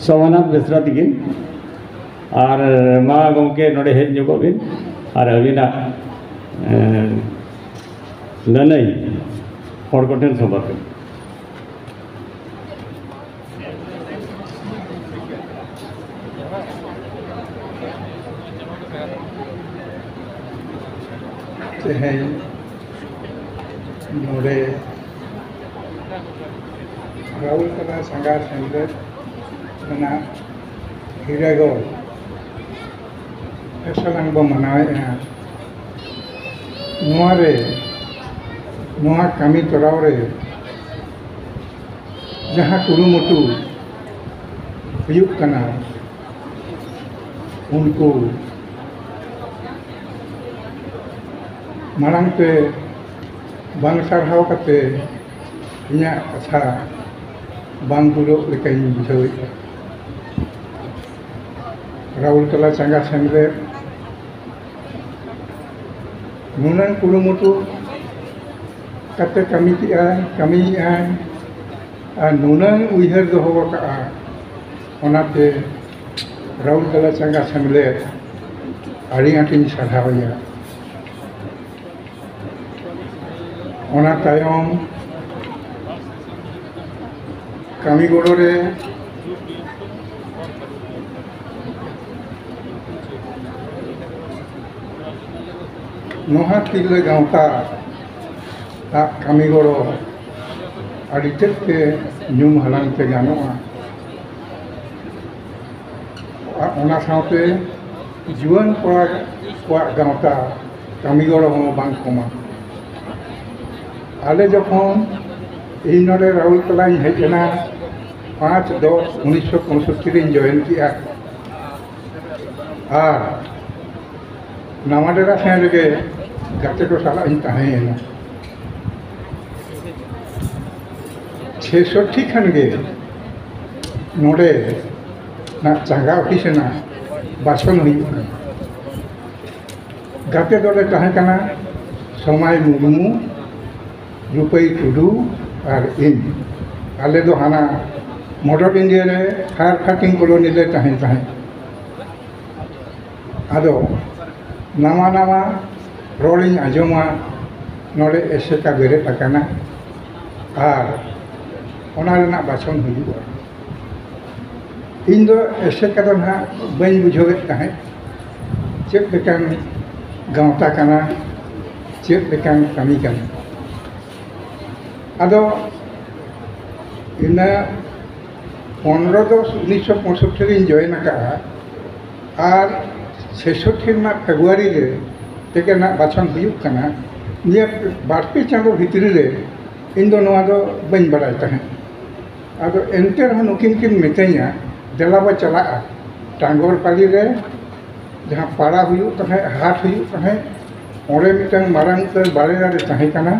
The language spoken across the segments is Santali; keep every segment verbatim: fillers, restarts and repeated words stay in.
ᱥᱚᱵᱷᱟᱱᱟᱛᱷ ᱵᱮᱥᱨᱟ ᱛᱤᱠᱤᱱ᱾ ᱟᱨ ᱢᱟ ᱜᱚᱢᱠᱮ, ᱱᱚᱰᱮ ᱦᱮᱡ ᱧᱚᱜᱚᱜ ᱵᱤᱱ ᱟᱨ ᱟᱹᱵᱤᱱᱟᱜ, ᱮᱸ, ᱞᱟᱹᱱᱟᱹᱭ ᱦᱚᱲ ᱠᱚᱴᱷᱮᱱ ᱥᱚᱫᱚᱨ ᱵᱤᱱ᱾ ᱛᱮᱦᱮᱧ ᱱᱚᱰᱮ ᱨᱟᱣᱩᱞᱠᱮᱞᱟ ᱥᱟᱸᱜᱷᱟᱨ ᱥᱮᱢᱞᱮᱫ ᱨᱮᱱᱟᱜ ᱦᱤᱨᱟᱹᱜᱚᱲ ᱮᱥᱟᱞᱟᱝ ᱵᱚ ᱢᱟᱱᱟᱣᱮᱫᱼᱟ᱾ ᱱᱚᱣᱟ ᱨᱮ, ᱱᱚᱣᱟ ᱠᱟᱹᱢᱤ ᱛᱚᱨᱟᱣ ᱨᱮ ᱡᱟᱦᱟᱸ ᱠᱩᱨᱩᱢᱩᱴᱩ ᱦᱩᱭᱩᱜ ᱠᱟᱱᱟ, ᱩᱱᱠᱩ ᱢᱟᱲᱟᱝ ᱛᱮ ᱵᱟᱝ ᱥᱟᱨᱦᱟᱣ ᱠᱟᱛᱮ ᱤᱧᱟᱹᱜ ᱠᱟᱛᱷᱟ ᱵᱟᱝ ᱯᱩᱨᱟᱹᱜ ᱞᱮᱠᱟᱧ ᱵᱩᱡᱷᱟᱹᱣᱮᱫᱼᱟ᱾ ᱨᱟᱣᱩᱞᱠᱮᱞᱟ ᱪᱟᱸᱜᱟ ᱥᱮᱢᱞᱮᱫ ᱱᱩᱱᱟᱹᱝ ᱠᱩᱨᱩᱢᱩᱴᱩ ᱠᱟᱛᱮ ᱠᱟᱹᱢᱤ ᱠᱮᱜᱼᱟᱭ, ᱠᱟᱹᱢᱤᱭᱮᱜᱼᱟᱭ, ᱟᱨ ᱱᱩᱱᱟᱹᱝ ᱩᱭᱦᱟᱹᱨ ᱫᱚᱦᱚ ᱟᱠᱟᱫᱼᱟ, ᱚᱱᱟᱛᱮ ᱨᱟᱣᱩᱞᱠᱮᱞᱟ ᱪᱟᱸᱜᱟ ᱥᱮᱢᱞᱮᱫ ᱟᱹᱰᱤ ᱟᱸᱴᱤᱧ ᱥᱟᱨᱦᱟᱣᱮᱭᱟ᱾ ᱚᱱᱟ ᱛᱟᱭᱚᱢ ᱠᱟᱹᱢᱤ ᱜᱚᱲᱚ ᱨᱮ ᱱᱚᱣᱟ ᱛᱤᱨᱞᱟᱹ ᱜᱟᱶᱛᱟ ᱟᱜ ᱠᱟᱹᱢᱤ ᱜᱚᱲᱚ ᱟᱹᱰᱤ ᱛᱮᱫ ᱛᱮ ᱧᱩᱢ ᱦᱟᱞᱟᱝ ᱛᱮ ᱜᱟᱱᱚᱜᱼᱟ᱾ ᱟᱨ ᱚᱱᱟ ᱥᱟᱶᱛᱮ ᱡᱩᱣᱟᱹᱱ ᱠᱚᱲᱟ ᱠᱚᱣᱟᱜ ᱜᱟᱶᱛᱟ ᱠᱟᱹᱢᱤ ᱜᱚᱲᱚ ᱦᱚᱸ ᱵᱟᱝ ᱠᱚᱢᱟ᱾ ᱟᱞᱮ ᱡᱚᱠᱷᱚᱱ, ᱤᱧ ᱱᱚᱰᱮ ᱨᱟᱣᱩᱞᱠᱮᱞᱟᱧ ᱦᱮᱡ ᱮᱱᱟ, ᱯᱟᱸᱪ ᱫᱚᱥ ᱩᱱᱤᱥᱥᱚ ᱯᱚᱸᱭᱥᱚᱴᱴᱤ ᱨᱤᱧ ᱡᱚᱭᱮᱱ ᱠᱮᱜᱼᱟ᱾ ᱟᱨ ᱱᱟᱣᱟ ᱰᱮᱨᱟ ᱥᱮᱱ ᱨᱮᱜᱮ ᱜᱟᱛᱮ ᱠᱚ ᱥᱟᱞᱟᱜ ᱤᱧ ᱛᱟᱦᱮᱸᱭᱮᱱᱟ᱾ ᱪᱷᱮᱥᱚᱴᱴᱤ ᱠᱷᱟᱱ ᱜᱮ ᱱᱚᱰᱮ ᱱᱟᱜ ᱪᱟᱸᱜᱟ ᱚᱯᱷᱤᱥ ᱨᱮᱱᱟᱜ ᱵᱟᱪᱷᱚᱱ ᱦᱩᱭᱩᱜ ᱠᱟᱱᱟ᱾ ᱜᱟᱛᱮ ᱫᱚᱞᱮ ᱛᱟᱦᱮᱸ ᱠᱟᱱᱟ ᱥᱚᱢᱟᱭ ᱢᱩᱨᱢᱩ, ᱨᱩᱯᱟᱹᱭ ᱴᱩᱰᱩ ᱟᱨ ᱤᱧ᱾ ᱟᱞᱮ ᱫᱚ ᱦᱟᱱᱟ ᱢᱚᱰᱚᱞ ᱤᱱᱰᱤᱭᱟ ᱨᱮ ᱯᱷᱟᱭᱟᱨ ᱯᱷᱟᱭᱴᱤᱝ ᱠᱚᱞᱳᱱᱤ ᱞᱮ ᱛᱟᱦᱮᱱ ᱛᱟᱦᱮᱸᱫ᱾ ᱟᱫᱚ ᱱᱟᱣᱟ ᱱᱟᱣᱟ ᱨᱚᱲᱤᱧ ᱟᱸᱡᱚᱢᱟ, ᱱᱚᱰᱮ ᱮᱥᱮᱠᱟ ᱵᱮᱨᱮᱫ ᱟᱠᱟᱱᱟ ᱟᱨ ᱚᱱᱟ ᱨᱮᱱᱟᱜ ᱵᱟᱪᱷᱚᱱ ᱦᱩᱭᱩᱜᱼᱟ᱾ ᱤᱧ ᱫᱚ ᱮᱥᱮᱠᱟ ᱫᱚ ᱱᱟᱦᱟᱜ ᱵᱟᱹᱧ ᱵᱩᱡᱷᱟᱹᱣᱮᱫ ᱛᱟᱦᱮᱸᱫ, ᱪᱮᱫ ᱞᱮᱠᱟᱱ ᱜᱟᱶᱛᱟ ᱠᱟᱱᱟ, ᱪᱮᱫ ᱞᱮᱠᱟᱱ ᱠᱟᱹᱢᱤ ᱠᱟᱱᱟ᱾ ᱟᱫᱚ ᱤᱱᱟᱹ ᱯᱚᱱᱨᱚ ᱫᱚᱥ ᱩᱱᱤᱥᱥᱚ ᱯᱚᱸᱭᱥᱚᱴᱴᱤ ᱨᱤᱧ ᱡᱚᱭᱮᱱ ᱟᱠᱟᱫᱼᱟ, ᱟᱨ ᱪᱷᱮᱥᱚᱴᱴᱤ ᱨᱮᱱᱟᱜ ᱯᱷᱮᱵᱽᱨᱩᱣᱟᱨᱤ ᱨᱮ ᱛᱮᱜᱮ ᱱᱟᱜ ᱵᱟᱪᱷᱚᱱ ᱦᱩᱭᱩᱜ ᱠᱟᱱᱟ᱾ ᱱᱤᱭᱟᱹ ᱵᱟᱨ ᱯᱮ ᱪᱟᱸᱫᱚ ᱵᱷᱤᱛᱨᱤ ᱨᱮ ᱤᱧ ᱫᱚ ᱱᱚᱣᱟ ᱫᱚ ᱵᱟᱹᱧ ᱵᱟᱲᱟᱭ ᱛᱟᱦᱮᱸᱫ᱾ ᱟᱫᱚ ᱮᱱᱛᱮ ᱨᱮᱦᱚᱸ ᱱᱩᱠᱤᱱ ᱠᱤᱱ ᱢᱤᱛᱟᱹᱧᱟ, "ᱫᱮᱞᱟ ᱵᱚ ᱪᱟᱞᱟᱜᱼᱟ, ᱴᱟᱸᱜᱚᱨ ᱯᱟᱞᱤ ᱨᱮ ᱡᱟᱦᱟᱸ ᱯᱟᱲᱟ ᱦᱩᱭᱩᱜ ᱛᱟᱦᱮᱸᱫ, ᱦᱟᱴ ᱦᱩᱭᱩᱜ ᱛᱟᱦᱮᱸᱫ, ᱚᱸᱰᱮ ᱢᱤᱫᱴᱟᱝ ᱢᱟᱨᱟᱝ ᱩᱛᱟᱹᱨ ᱵᱟᱲᱮ ᱫᱟᱨᱮ ᱛᱟᱦᱮᱸ ᱠᱟᱱᱟ᱾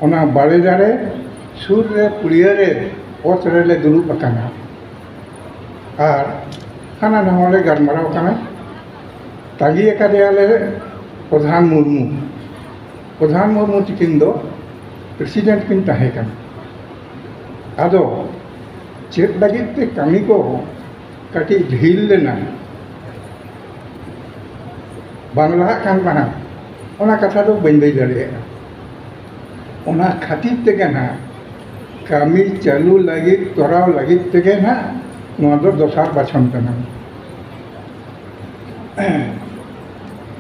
ᱚᱱᱟ ᱵᱟᱲᱮ ᱫᱟᱨᱮ ᱥᱩᱨ ᱨᱮ ᱯᱩᱲᱤᱭᱟᱹ ᱨᱮ ᱚᱛ ᱨᱮᱞᱮ ᱫᱩᱲᱩᱵ ᱟᱠᱟᱱᱟ ᱟᱨ ᱦᱟᱱᱟ ᱱᱟᱣᱟ ᱞᱮ ᱜᱟᱞᱢᱟᱨᱟᱣ ᱠᱟᱱᱟ᱾ ᱛᱟᱺᱜᱤ ᱟᱠᱟᱫᱮᱭᱟᱞᱮ ᱯᱨᱚᱫᱷᱟᱱ ᱢᱩᱨᱢᱩ᱾ ᱯᱨᱚᱫᱷᱟᱱ ᱢᱩᱨᱢᱩ ᱛᱤᱠᱤᱱ ᱫᱚ ᱯᱨᱮᱥᱤᱰᱮᱱᱴ ᱠᱤᱱ ᱛᱟᱦᱮᱸ ᱠᱟᱱᱟ᱾ ᱟᱫᱚ ᱪᱮᱫ ᱞᱟᱹᱜᱤᱫ ᱛᱮ ᱠᱟᱹᱢᱤ ᱠᱚ ᱠᱟᱹᱴᱤᱡ ᱰᱷᱤᱞ ᱞᱮᱱᱟ, ᱵᱟᱝ ᱞᱟᱦᱟᱜ ᱠᱟᱱ ᱛᱟᱦᱮᱸᱫ, ᱚᱱᱟ ᱠᱟᱛᱷᱟ ᱫᱚ ᱵᱟᱹᱧ ᱞᱟᱹᱭ ᱫᱟᱲᱮᱭᱟᱜᱼᱟ᱾ ᱚᱱᱟ ᱠᱷᱟᱹᱛᱤᱨ ᱛᱮᱜᱮ ᱱᱟᱦᱟᱜ ᱠᱟᱹᱢᱤ ᱪᱟᱹᱞᱩ ᱞᱟᱹᱜᱤᱫ, ᱛᱚᱨᱟᱣ ᱞᱟᱹᱜᱤᱫ ᱛᱮᱜᱮ ᱱᱟᱦᱟᱜ ᱱᱚᱣᱟ ᱫᱚ ᱫᱚᱥᱟᱨ ᱵᱟᱪᱷᱚᱱ ᱠᱟᱱᱟ᱾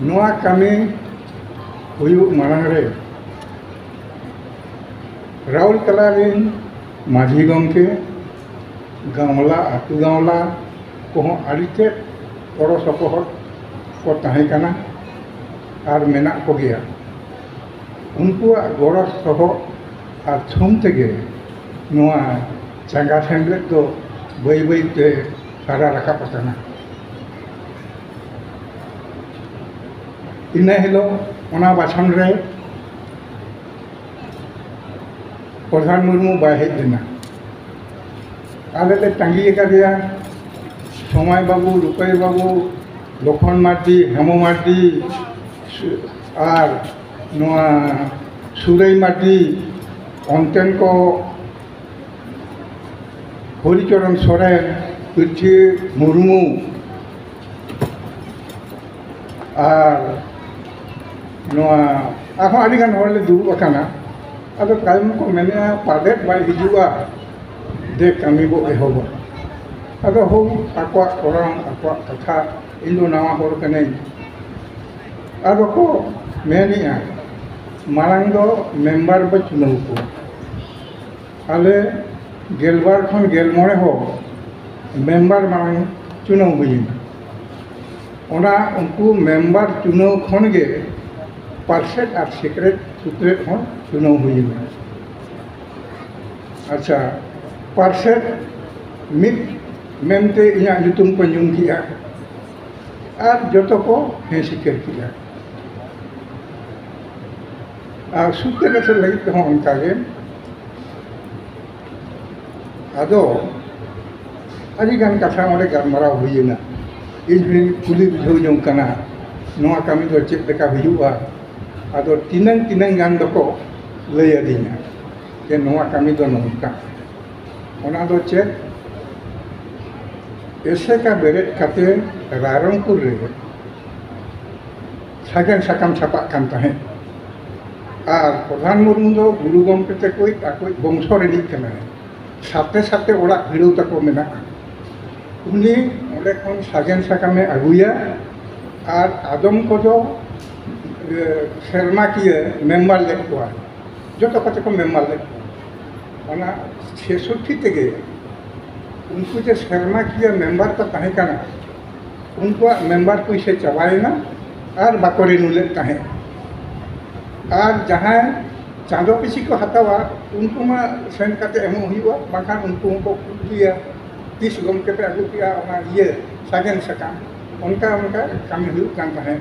ᱱᱚᱣᱟ ᱠᱟᱹᱢᱤ ᱦᱩᱭᱩᱜ ᱢᱟᱲᱟᱝ ᱨᱮ ᱨᱟᱣᱩᱞᱠᱮᱞᱟ ᱨᱮᱱ ᱢᱟᱹᱡᱷᱤ ᱜᱚᱢᱠᱮ, ᱜᱟᱶᱞᱟ, ᱟᱹᱛᱩ ᱜᱟᱶᱞᱟ ᱠᱚᱦᱚᱸ ᱟᱹᱰᱤ ᱛᱮᱫ ᱜᱚᱲᱚ ᱥᱚᱯᱚᱦᱚᱫ ᱠᱚ ᱛᱟᱦᱮᱸ ᱠᱟᱱᱟ ᱟᱨ ᱢᱮᱱᱟᱜ ᱠᱚᱜᱮᱭᱟ᱾ ᱩᱱᱠᱩᱣᱟᱜ ᱜᱚᱲᱚ ᱥᱚᱯᱚᱦᱚᱫ ᱟᱨ ᱛᱷᱩᱢ ᱛᱮᱜᱮ ᱱᱚᱣᱟ ᱪᱟᱸᱜᱟ ᱥᱮᱢᱞᱮᱫ ᱫᱚ ᱵᱟᱹᱭ ᱵᱟᱹᱭ ᱛᱮ ᱦᱟᱨᱟ ᱨᱟᱠᱟᱵ ᱟᱠᱟᱱᱟ᱾ ᱤᱱᱟᱹ ᱦᱤᱞᱳᱜ ᱚᱱᱟ ᱵᱟᱪᱷᱚᱱ ᱨᱮ ᱯᱨᱚᱫᱷᱟᱱ ᱢᱩᱨᱢᱩ ᱵᱟᱭ ᱦᱮᱡ ᱞᱮᱱᱟ᱾ ᱟᱞᱮ ᱞᱮ ᱛᱟᱺᱜᱤ ᱟᱠᱟᱫᱮᱭᱟ, ᱥᱚᱢᱟᱭ ᱵᱟᱹᱵᱩ, ᱨᱩᱯᱟᱹᱭ ᱵᱟᱹᱵᱩ, ᱞᱚᱠᱷᱚᱱ ᱢᱟᱨᱰᱤ, ᱦᱮᱢᱚ ᱢᱟᱨᱰᱤ, ᱥᱩ-, ᱟᱨ ᱱᱚᱣᱟ ᱥᱩᱨᱟᱹᱭ ᱢᱟᱨᱰᱤ, ᱚᱱᱛᱮᱱ ᱠᱚ ᱦᱚᱨᱤᱪᱚᱨᱚᱱ ᱥᱚᱨᱮᱱ, ᱯᱤᱨᱪᱷᱤ ᱢᱩᱨᱢᱩ, ᱟᱨ ᱱᱚᱣᱟ ᱟᱨᱦᱚᱸ ᱟᱹᱰᱤᱜᱟᱱ ᱦᱚᱲ ᱞᱮ ᱫᱩᱲᱩᱵ ᱟᱠᱟᱱᱟ᱾ ᱟᱫᱚ ᱛᱟᱭᱚᱢ ᱠᱚ ᱢᱮᱱᱮᱫᱼᱟ, "ᱯᱟᱞᱮᱫ ᱵᱟᱭ ᱦᱤᱡᱩᱜᱼᱟ, ᱫᱮ ᱠᱟᱹᱢᱤ ᱵᱚ ᱮᱦᱚᱵᱟ᱾" ᱟᱫᱚ ᱦᱳ, ᱟᱠᱚᱣᱟᱜ ᱠᱚᱨᱟᱣ, ᱟᱠᱚᱣᱟᱜ ᱠᱟᱛᱷᱟ, ᱤᱧ ᱫᱚ ᱱᱟᱣᱟ ᱦᱚᱲ ᱠᱟᱹᱱᱟᱹᱧ᱾ ᱟᱫᱚ ᱠᱚ ᱢᱮᱱᱮᱫᱼᱟ, ᱢᱟᱲᱟᱝ ᱫᱚ ᱢᱮᱢᱵᱟᱨ ᱵᱚ ᱪᱩᱱᱟᱹᱣ ᱠᱚᱣᱟ᱾ ᱟᱞᱮ ᱜᱮᱞᱵᱟᱨ ᱠᱷᱚᱱ ᱜᱮᱞ ᱢᱚᱬᱮ ᱦᱚᱲ ᱢᱮᱢᱵᱟᱨ ᱢᱟᱲᱟᱝ ᱪᱩᱱᱟᱹᱣ ᱦᱩᱭᱮᱱᱟ᱾ ᱚᱱᱟ ᱩᱱᱠᱩ ᱢᱮᱢᱵᱟᱨ ᱪᱩᱱᱟᱹᱣ ᱠᱷᱚᱱ ᱜᱮ ᱯᱟᱨᱥᱮᱛ ᱟᱨ ᱥᱮᱠᱨᱮᱴ ᱥᱩᱛᱨᱮᱛ ᱦᱚᱸ ᱪᱩᱱᱟᱹᱣ ᱦᱩᱭᱮᱱᱟ᱾ ᱟᱪᱪᱷᱟ, ᱯᱟᱨᱥᱮᱛ ᱢᱤᱫ ᱢᱮᱱᱛᱮ ᱤᱧᱟᱹᱜ ᱧᱩᱛᱩᱢ ᱠᱚ ᱧᱩᱢ ᱠᱮᱜᱼᱟ ᱟᱨ ᱡᱚᱛᱚ ᱠᱚ ᱦᱮᱸ ᱥᱤᱠᱟᱹᱨ ᱠᱮᱜᱼᱟ᱾ ᱟᱨ ᱥᱩᱛᱨᱮᱛ ᱞᱟᱹᱜᱤᱫ ᱛᱮᱦᱚᱸ ᱚᱱᱠᱟ ᱜᱮ᱾ ᱟᱫᱚ ᱟᱹᱰᱤ ᱜᱟᱱ ᱠᱟᱛᱷᱟ ᱚᱸᱰᱮ ᱜᱟᱞᱢᱟᱨᱟᱣ ᱦᱩᱭᱮᱱᱟ᱾ ᱤᱧ ᱦᱚᱸᱧ ᱠᱩᱞᱤ ᱵᱩᱡᱷᱟᱹᱣ ᱡᱚᱝ ᱠᱟᱱᱟ, ᱱᱚᱣᱟ ᱠᱟᱹᱢᱤ ᱫᱚ ᱪᱮᱫ ᱞᱮᱠᱟ ᱦᱩᱭᱩᱜᱼᱟ? ᱟᱫᱚ ᱛᱤᱱᱟᱹᱝ ᱛᱤᱱᱟᱹᱝ ᱜᱟᱱ ᱫᱚᱠᱚ ᱞᱟᱹᱭ ᱟᱹᱫᱤᱧᱟ ᱡᱮ ᱱᱚᱣᱟ ᱠᱟᱹᱢᱤ ᱫᱚ ᱱᱚᱝᱠᱟ᱾ ᱚᱱᱟ ᱫᱚ ᱪᱮᱫ? ᱮᱥᱮᱠᱟ ᱵᱮᱨᱮᱫ ᱠᱟᱛᱮ ᱨᱟᱭᱨᱚᱝᱯᱩᱨ ᱨᱮ ᱥᱟᱜᱮᱱ ᱥᱟᱠᱟᱢ ᱪᱷᱟᱯᱟᱜ ᱠᱟᱱ ᱛᱟᱦᱮᱸᱫ᱾ ᱟᱨ ᱯᱨᱚᱫᱷᱟᱱ ᱢᱩᱨᱢᱩ ᱫᱚ ᱜᱩᱨᱩ ᱜᱚᱢᱠᱮ ᱛᱟᱠᱚᱭᱤᱡ ᱟᱠᱚᱭᱤᱡ ᱵᱚᱝᱥᱚ ᱨᱤᱱᱤᱡ ᱠᱟᱱᱟᱭ᱾ ᱥᱟᱛᱮ ᱥᱟᱛᱮ ᱚᱲᱟᱜ ᱵᱷᱤᱲᱟᱹᱣ ᱛᱟᱠᱚ ᱢᱮᱱᱟᱜᱼᱟ᱾ ᱩᱱᱤ ᱚᱸᱰᱮ ᱠᱷᱚᱱ ᱥᱟᱜᱮᱱ ᱥᱟᱠᱟᱢᱮ ᱟᱹᱜᱩᱭᱟ ᱟᱨ ᱟᱫᱚᱢ ᱠᱚᱫᱚ, ᱮ, ᱥᱮᱨᱢᱟᱠᱤᱭᱟᱹ ᱢᱮᱢᱵᱟᱨ ᱞᱮᱫ ᱠᱚᱣᱟ, ᱡᱚᱛᱚ ᱠᱚᱛᱮ ᱠᱚ ᱢᱮᱢᱵᱟᱨ ᱞᱮᱫ ᱠᱚᱣᱟ᱾ ᱚᱱᱟ ᱪᱷᱮᱥᱚᱴᱴᱤ ᱛᱮᱜᱮ ᱩᱱᱠᱩ ᱡᱮ ᱥᱮᱨᱢᱟᱠᱤᱭᱟᱹ ᱢᱮᱢᱵᱟᱨ ᱠᱚ ᱛᱟᱦᱮᱸ ᱠᱟᱱᱟ, ᱩᱱᱠᱩᱣᱟᱜ ᱢᱮᱢᱵᱟᱨ ᱯᱩᱭᱥᱟᱹ ᱪᱟᱵᱟᱭᱮᱱᱟ ᱟᱨ ᱵᱟᱠᱚ ᱨᱤᱱᱩ ᱞᱮᱫ ᱛᱟᱦᱮᱸᱫ᱾ ᱟᱨ ᱡᱟᱦᱟᱸᱭ ᱪᱟᱸᱫᱚ ᱯᱤᱪᱷᱤ ᱠᱚ ᱦᱟᱛᱟᱣᱟ, ᱩᱱᱠᱩ ᱢᱟ ᱥᱮᱱ ᱠᱟᱛᱮ ᱮᱢᱚᱜ ᱦᱩᱭᱩᱜᱼᱟ, ᱵᱟᱝᱠᱷᱟᱱ ᱩᱱᱠᱩ ᱦᱚᱸᱠᱚ ᱠᱩᱞᱤᱭᱟ, "ᱛᱤᱥ ᱜᱚᱢᱠᱮ ᱯᱮ ᱟᱹᱜᱩ ᱠᱮᱜᱼᱟ ᱚᱱᱟ ᱤᱭᱟᱹ ᱥᱟᱜᱮᱱ ᱥᱟᱠᱟᱢ?" ᱚᱱᱠᱟ ᱚᱱᱠᱟ ᱠᱟᱹᱢᱤ ᱦᱩᱭᱩᱜ ᱠᱟᱱ ᱛᱟᱦᱮᱸᱫ᱾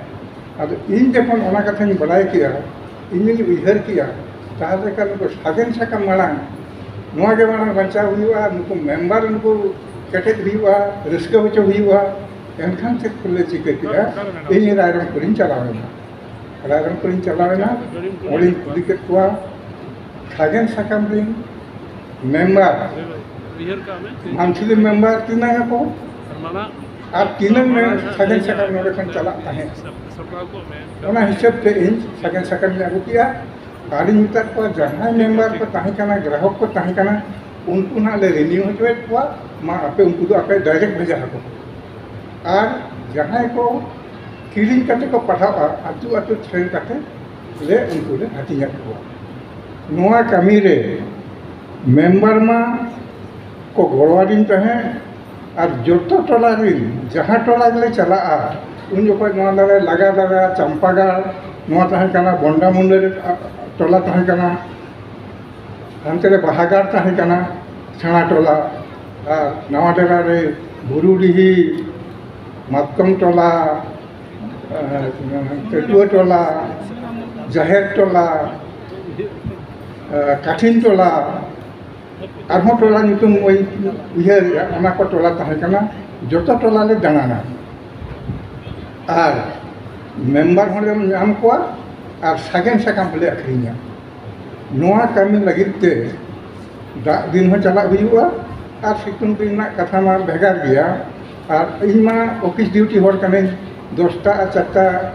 ᱟᱫᱚ ᱤᱧ ᱡᱚᱠᱷᱚᱱ ᱚᱱᱟ ᱠᱟᱛᱷᱟᱧ ᱵᱟᱰᱟᱭ ᱠᱮᱜᱼᱟ, ᱤᱧᱤᱧ ᱩᱭᱦᱟᱹᱨ ᱠᱮᱜᱼᱟ, ᱛᱟᱦᱚᱞᱮ ᱠᱷᱟᱱ ᱱᱩᱠᱩ ᱥᱟᱜᱮᱱ ᱥᱟᱠᱟᱢ ᱢᱟᱲᱟᱝ, ᱱᱚᱣᱟ ᱜᱮ ᱢᱟᱲᱟᱝ ᱵᱟᱧᱪᱟᱣ ᱦᱩᱭᱩᱜᱼᱟ, ᱱᱩᱠᱩ ᱢᱮᱢᱵᱟᱨ ᱱᱩᱠᱩ ᱠᱮᱴᱮᱡ ᱦᱩᱭᱩᱜᱼᱟ, ᱨᱟᱹᱥᱠᱟᱹ ᱦᱚᱪᱚ ᱦᱩᱭᱩᱜᱼᱟ᱾ ᱮᱱᱠᱷᱟᱱ ᱪᱮᱫ ᱠᱚᱞᱮ ᱪᱤᱠᱟᱹ ᱠᱮᱜᱼᱟ? ᱤᱧ ᱨᱟᱭᱨᱚᱝᱯᱩᱨᱤᱧ ᱪᱟᱞᱟᱣ ᱮᱱᱟ᱾ ᱨᱟᱭᱨᱚᱝᱯᱩᱨᱤᱧ ᱪᱟᱞᱟᱣ ᱮᱱᱟ, ᱚᱸᱰᱮᱧ ᱠᱩᱞᱤ ᱠᱮᱫ ᱠᱚᱣᱟ, ᱥᱟᱜᱮᱱ ᱥᱟᱠᱟᱢ ᱨᱤᱱ ᱢᱮᱢᱵᱟᱨ ᱩᱭᱦᱟᱹᱨ ᱠᱟᱜ ᱢᱮ᱾ ᱢᱟᱱᱛᱷᱞᱤ ᱢᱮᱢᱵᱟᱨ ᱛᱤᱱᱟᱹᱝ ᱟᱠᱚ ᱟᱨ ᱢᱟᱲᱟᱝ ᱟᱨ ᱛᱤᱱᱟᱹᱝ ᱢᱟᱲᱟᱝ ᱥᱟᱜᱮᱱ ᱥᱟᱠᱟᱢ ᱱᱚᱰᱮ ᱠᱷᱚᱱ ᱪᱟᱞᱟᱜ ᱛᱟᱦᱮᱸᱫ, ᱥᱟᱯᱲᱟᱣ ᱠᱚᱜ ᱢᱮ᱾ ᱚᱱᱟ ᱦᱤᱥᱟᱹᱵ ᱛᱮ ᱤᱧ ᱥᱟᱜᱮᱱ ᱥᱟᱠᱟᱢ ᱤᱧ ᱟᱹᱜᱩ ᱠᱮᱜᱼᱟ᱾ ᱟᱨᱤᱧ ᱢᱮᱛᱟᱫ ᱠᱚᱣᱟ, ᱡᱟᱦᱟᱸᱭ ᱢᱮᱢᱵᱟᱨ ᱠᱚ ᱛᱟᱦᱮᱸ ᱠᱟᱱᱟ, ᱜᱨᱟᱦᱚᱠ ᱠᱚ ᱛᱟᱦᱮᱸ ᱠᱟᱱᱟ, ᱩᱱᱠᱩ ᱱᱟᱦᱟᱜ ᱞᱮ ᱨᱤᱱᱤᱭᱩ ᱦᱚᱪᱚᱭᱮᱫ ᱠᱚᱣᱟ, ᱢᱟ ᱟᱯᱮ ᱩᱱᱠᱩ ᱫᱚ ᱟᱯᱮ ᱰᱟᱭᱨᱮᱠᱴ ᱵᱷᱮᱡᱟ ᱟᱠᱚ ᱯᱮ᱾ ᱟᱨ ᱡᱟᱦᱟᱸᱭ ᱠᱚ ᱠᱤᱨᱤᱧ ᱠᱟᱛᱮ ᱠᱚ ᱯᱟᱲᱦᱟᱜᱼᱟ, ᱟᱹᱛᱩ ᱟᱹᱛᱩ ᱥᱮᱱ ᱠᱟᱛᱮ ᱞᱮ ᱩᱱᱠᱩ ᱞᱮ ᱦᱟᱹᱴᱤᱧ ᱟᱠᱚᱣᱟ᱾ ᱱᱚᱣᱟ ᱠᱟᱹᱢᱤ ᱨᱮ ᱢᱮᱢᱵᱟᱨ ᱢᱟ ᱠᱚ ᱜᱚᱲᱚᱣᱟᱫᱤᱧ ᱛᱟᱦᱮᱸᱫ, ᱟᱨ ᱡᱚᱛᱚ ᱴᱚᱞᱟ ᱨᱤᱱ ᱡᱟᱦᱟᱸ ᱴᱚᱞᱟ ᱜᱮᱞᱮ ᱪᱟᱞᱟᱜᱼᱟ, ᱩᱱ ᱡᱚᱠᱷᱚᱱ ᱱᱚᱣᱟ ᱫᱷᱟᱨᱮ ᱞᱟᱜᱟ ᱫᱟᱨᱟ, ᱪᱟᱢᱯᱟᱜᱟᱲ, ᱱᱚᱣᱟ ᱛᱟᱦᱮᱸ ᱠᱟᱱᱟ ᱵᱚᱱᱰᱟ ᱢᱩᱱᱰᱟᱹ ᱨᱮ, ᱟ, ᱴᱚᱞᱟ ᱛᱟᱦᱮᱸ ᱠᱟᱱᱟ, ᱦᱟᱱᱛᱮ ᱨᱮ ᱵᱟᱦᱟᱜᱟᱲ ᱛᱟᱦᱮᱸ ᱠᱟᱱᱟ, ᱥᱮᱬᱟ ᱴᱚᱞᱟ, ᱟᱨ ᱱᱟᱣᱟ ᱰᱮᱨᱟ ᱨᱮ ᱵᱩᱨᱩᱰᱤᱦᱤ, ᱢᱟᱛᱠᱚᱢ ᱴᱚᱞᱟ, ᱟ, ᱠᱟᱹᱴᱩᱣᱟᱹ ᱴᱚᱞᱟ, ᱡᱟᱦᱮᱨ ᱴᱚᱞᱟ, ᱟ, ᱠᱟᱴᱷᱤᱱ ᱴᱚᱞᱟ, ᱟᱨᱦᱚᱸ ᱴᱚᱞᱟ ᱧᱩᱛᱩᱢ ᱳᱭ ᱩᱭᱦᱟᱹᱨᱮᱜᱼᱟ, ᱚᱱᱟ ᱠᱚ ᱴᱚᱞᱟ ᱛᱟᱦᱮᱸ ᱠᱟᱱᱟ᱾ ᱡᱚᱛᱚ ᱴᱚᱞᱟ ᱞᱮ ᱫᱟᱬᱟᱱᱟ ᱟᱨ ᱢᱮᱢᱵᱟᱨ ᱦᱚᱸᱞᱮ ᱧᱟᱢ ᱠᱚᱣᱟ ᱟᱨ ᱥᱟᱜᱮᱱ ᱥᱟᱠᱟᱢ ᱦᱚᱸᱞᱮ ᱟᱹᱠᱷᱨᱤᱧᱟ᱾ ᱱᱚᱣᱟ ᱠᱟᱹᱢᱤ ᱞᱟᱹᱜᱤᱫ ᱛᱮ ᱫᱟᱜ ᱫᱤᱱ ᱦᱚᱸ ᱪᱟᱞᱟᱜ ᱦᱩᱭᱩᱜᱼᱟ ᱟᱨ ᱥᱤᱛᱩᱝ ᱫᱤᱱ ᱨᱮᱱᱟᱜ ᱠᱟᱛᱷᱟ ᱢᱟ ᱵᱷᱮᱜᱟᱨ ᱜᱮᱭᱟ᱾ ᱟᱨ ᱤᱧ ᱢᱟ ᱚᱯᱷᱤᱥ ᱰᱤᱭᱩᱴᱤ ᱦᱚᱲ ᱠᱟᱹᱱᱟᱹᱧ, ᱫᱚᱥᱴᱟ ᱟᱨ ᱪᱟᱨᱴᱟ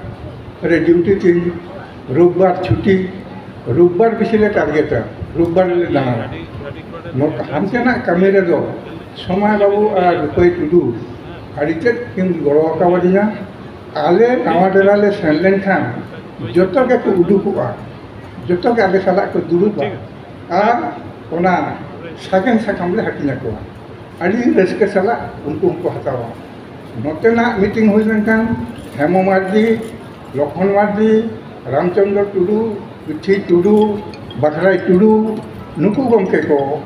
ᱨᱮ ᱰᱤᱭᱩᱴᱤ ᱛᱤᱧ, ᱨᱳᱵᱵᱟᱨ ᱪᱷᱩᱴᱤ, ᱨᱳᱵᱵᱟᱨ ᱵᱮᱥᱤ ᱞᱮ ᱴᱟᱨᱜᱮᱴᱟ, ᱨᱳᱵᱵᱟᱨ ᱞᱮ ᱫᱟᱬᱟᱱᱟ᱾ ᱱᱚᱝᱠᱟ ᱦᱟᱱᱛᱮᱱᱟᱜ ᱠᱟᱹᱢᱤ ᱨᱮᱫᱚ ᱥᱚᱢᱟᱭ ᱵᱟᱹᱵᱩ ᱟᱨ ᱨᱩᱯᱟᱹᱭ ᱴᱩᱰᱩ ᱟᱹᱰᱤ ᱛᱮᱫ ᱠᱤᱱ ᱜᱚᱲᱚ ᱟᱠᱟᱣᱟᱫᱤᱧᱟ᱾ ᱟᱞᱮ ᱱᱟᱣᱟ ᱰᱮᱨᱟ ᱞᱮ ᱥᱮᱱ ᱞᱮᱱᱠᱷᱟᱱ ᱡᱚᱛᱚ ᱜᱮᱠᱚ ᱩᱰᱩᱠᱚᱜᱼᱟ, ᱡᱚᱛᱚ ᱜᱮ ᱟᱞᱮ ᱥᱟᱞᱟᱜ ᱠᱚ ᱫᱩᱲᱩᱵᱼᱟ ᱟᱨ ᱚᱱᱟ ᱥᱟᱜᱮᱱ ᱥᱟᱠᱟᱢ ᱞᱮ ᱦᱟᱹᱴᱤᱧ ᱟᱠᱚᱣᱟ᱾ ᱟᱹᱰᱤ ᱨᱟᱹᱥᱠᱟᱹ ᱥᱟᱞᱟᱜ ᱩᱱᱠᱩ ᱦᱚᱸᱠᱚ ᱦᱟᱛᱟᱣᱟ᱾ ᱱᱚᱛᱮᱱᱟᱜ ᱢᱤᱴᱤᱝ ᱦᱩᱭ ᱞᱮᱱᱠᱷᱟᱱ ᱦᱮᱢᱚ ᱢᱟᱨᱰᱤ, ᱞᱚᱠᱷᱚᱱ ᱢᱟᱨᱰᱤ, ᱨᱟᱢᱪᱚᱸᱫᱽᱨᱚ ᱴᱩᱰᱩ, ᱯᱤᱴᱷᱤ ᱴᱩᱰᱩ, ᱵᱟᱠᱷᱨᱟᱭ ᱴᱩᱰᱩ, ᱱᱩᱠᱩ ᱜᱚᱢᱠᱮ ᱠᱚ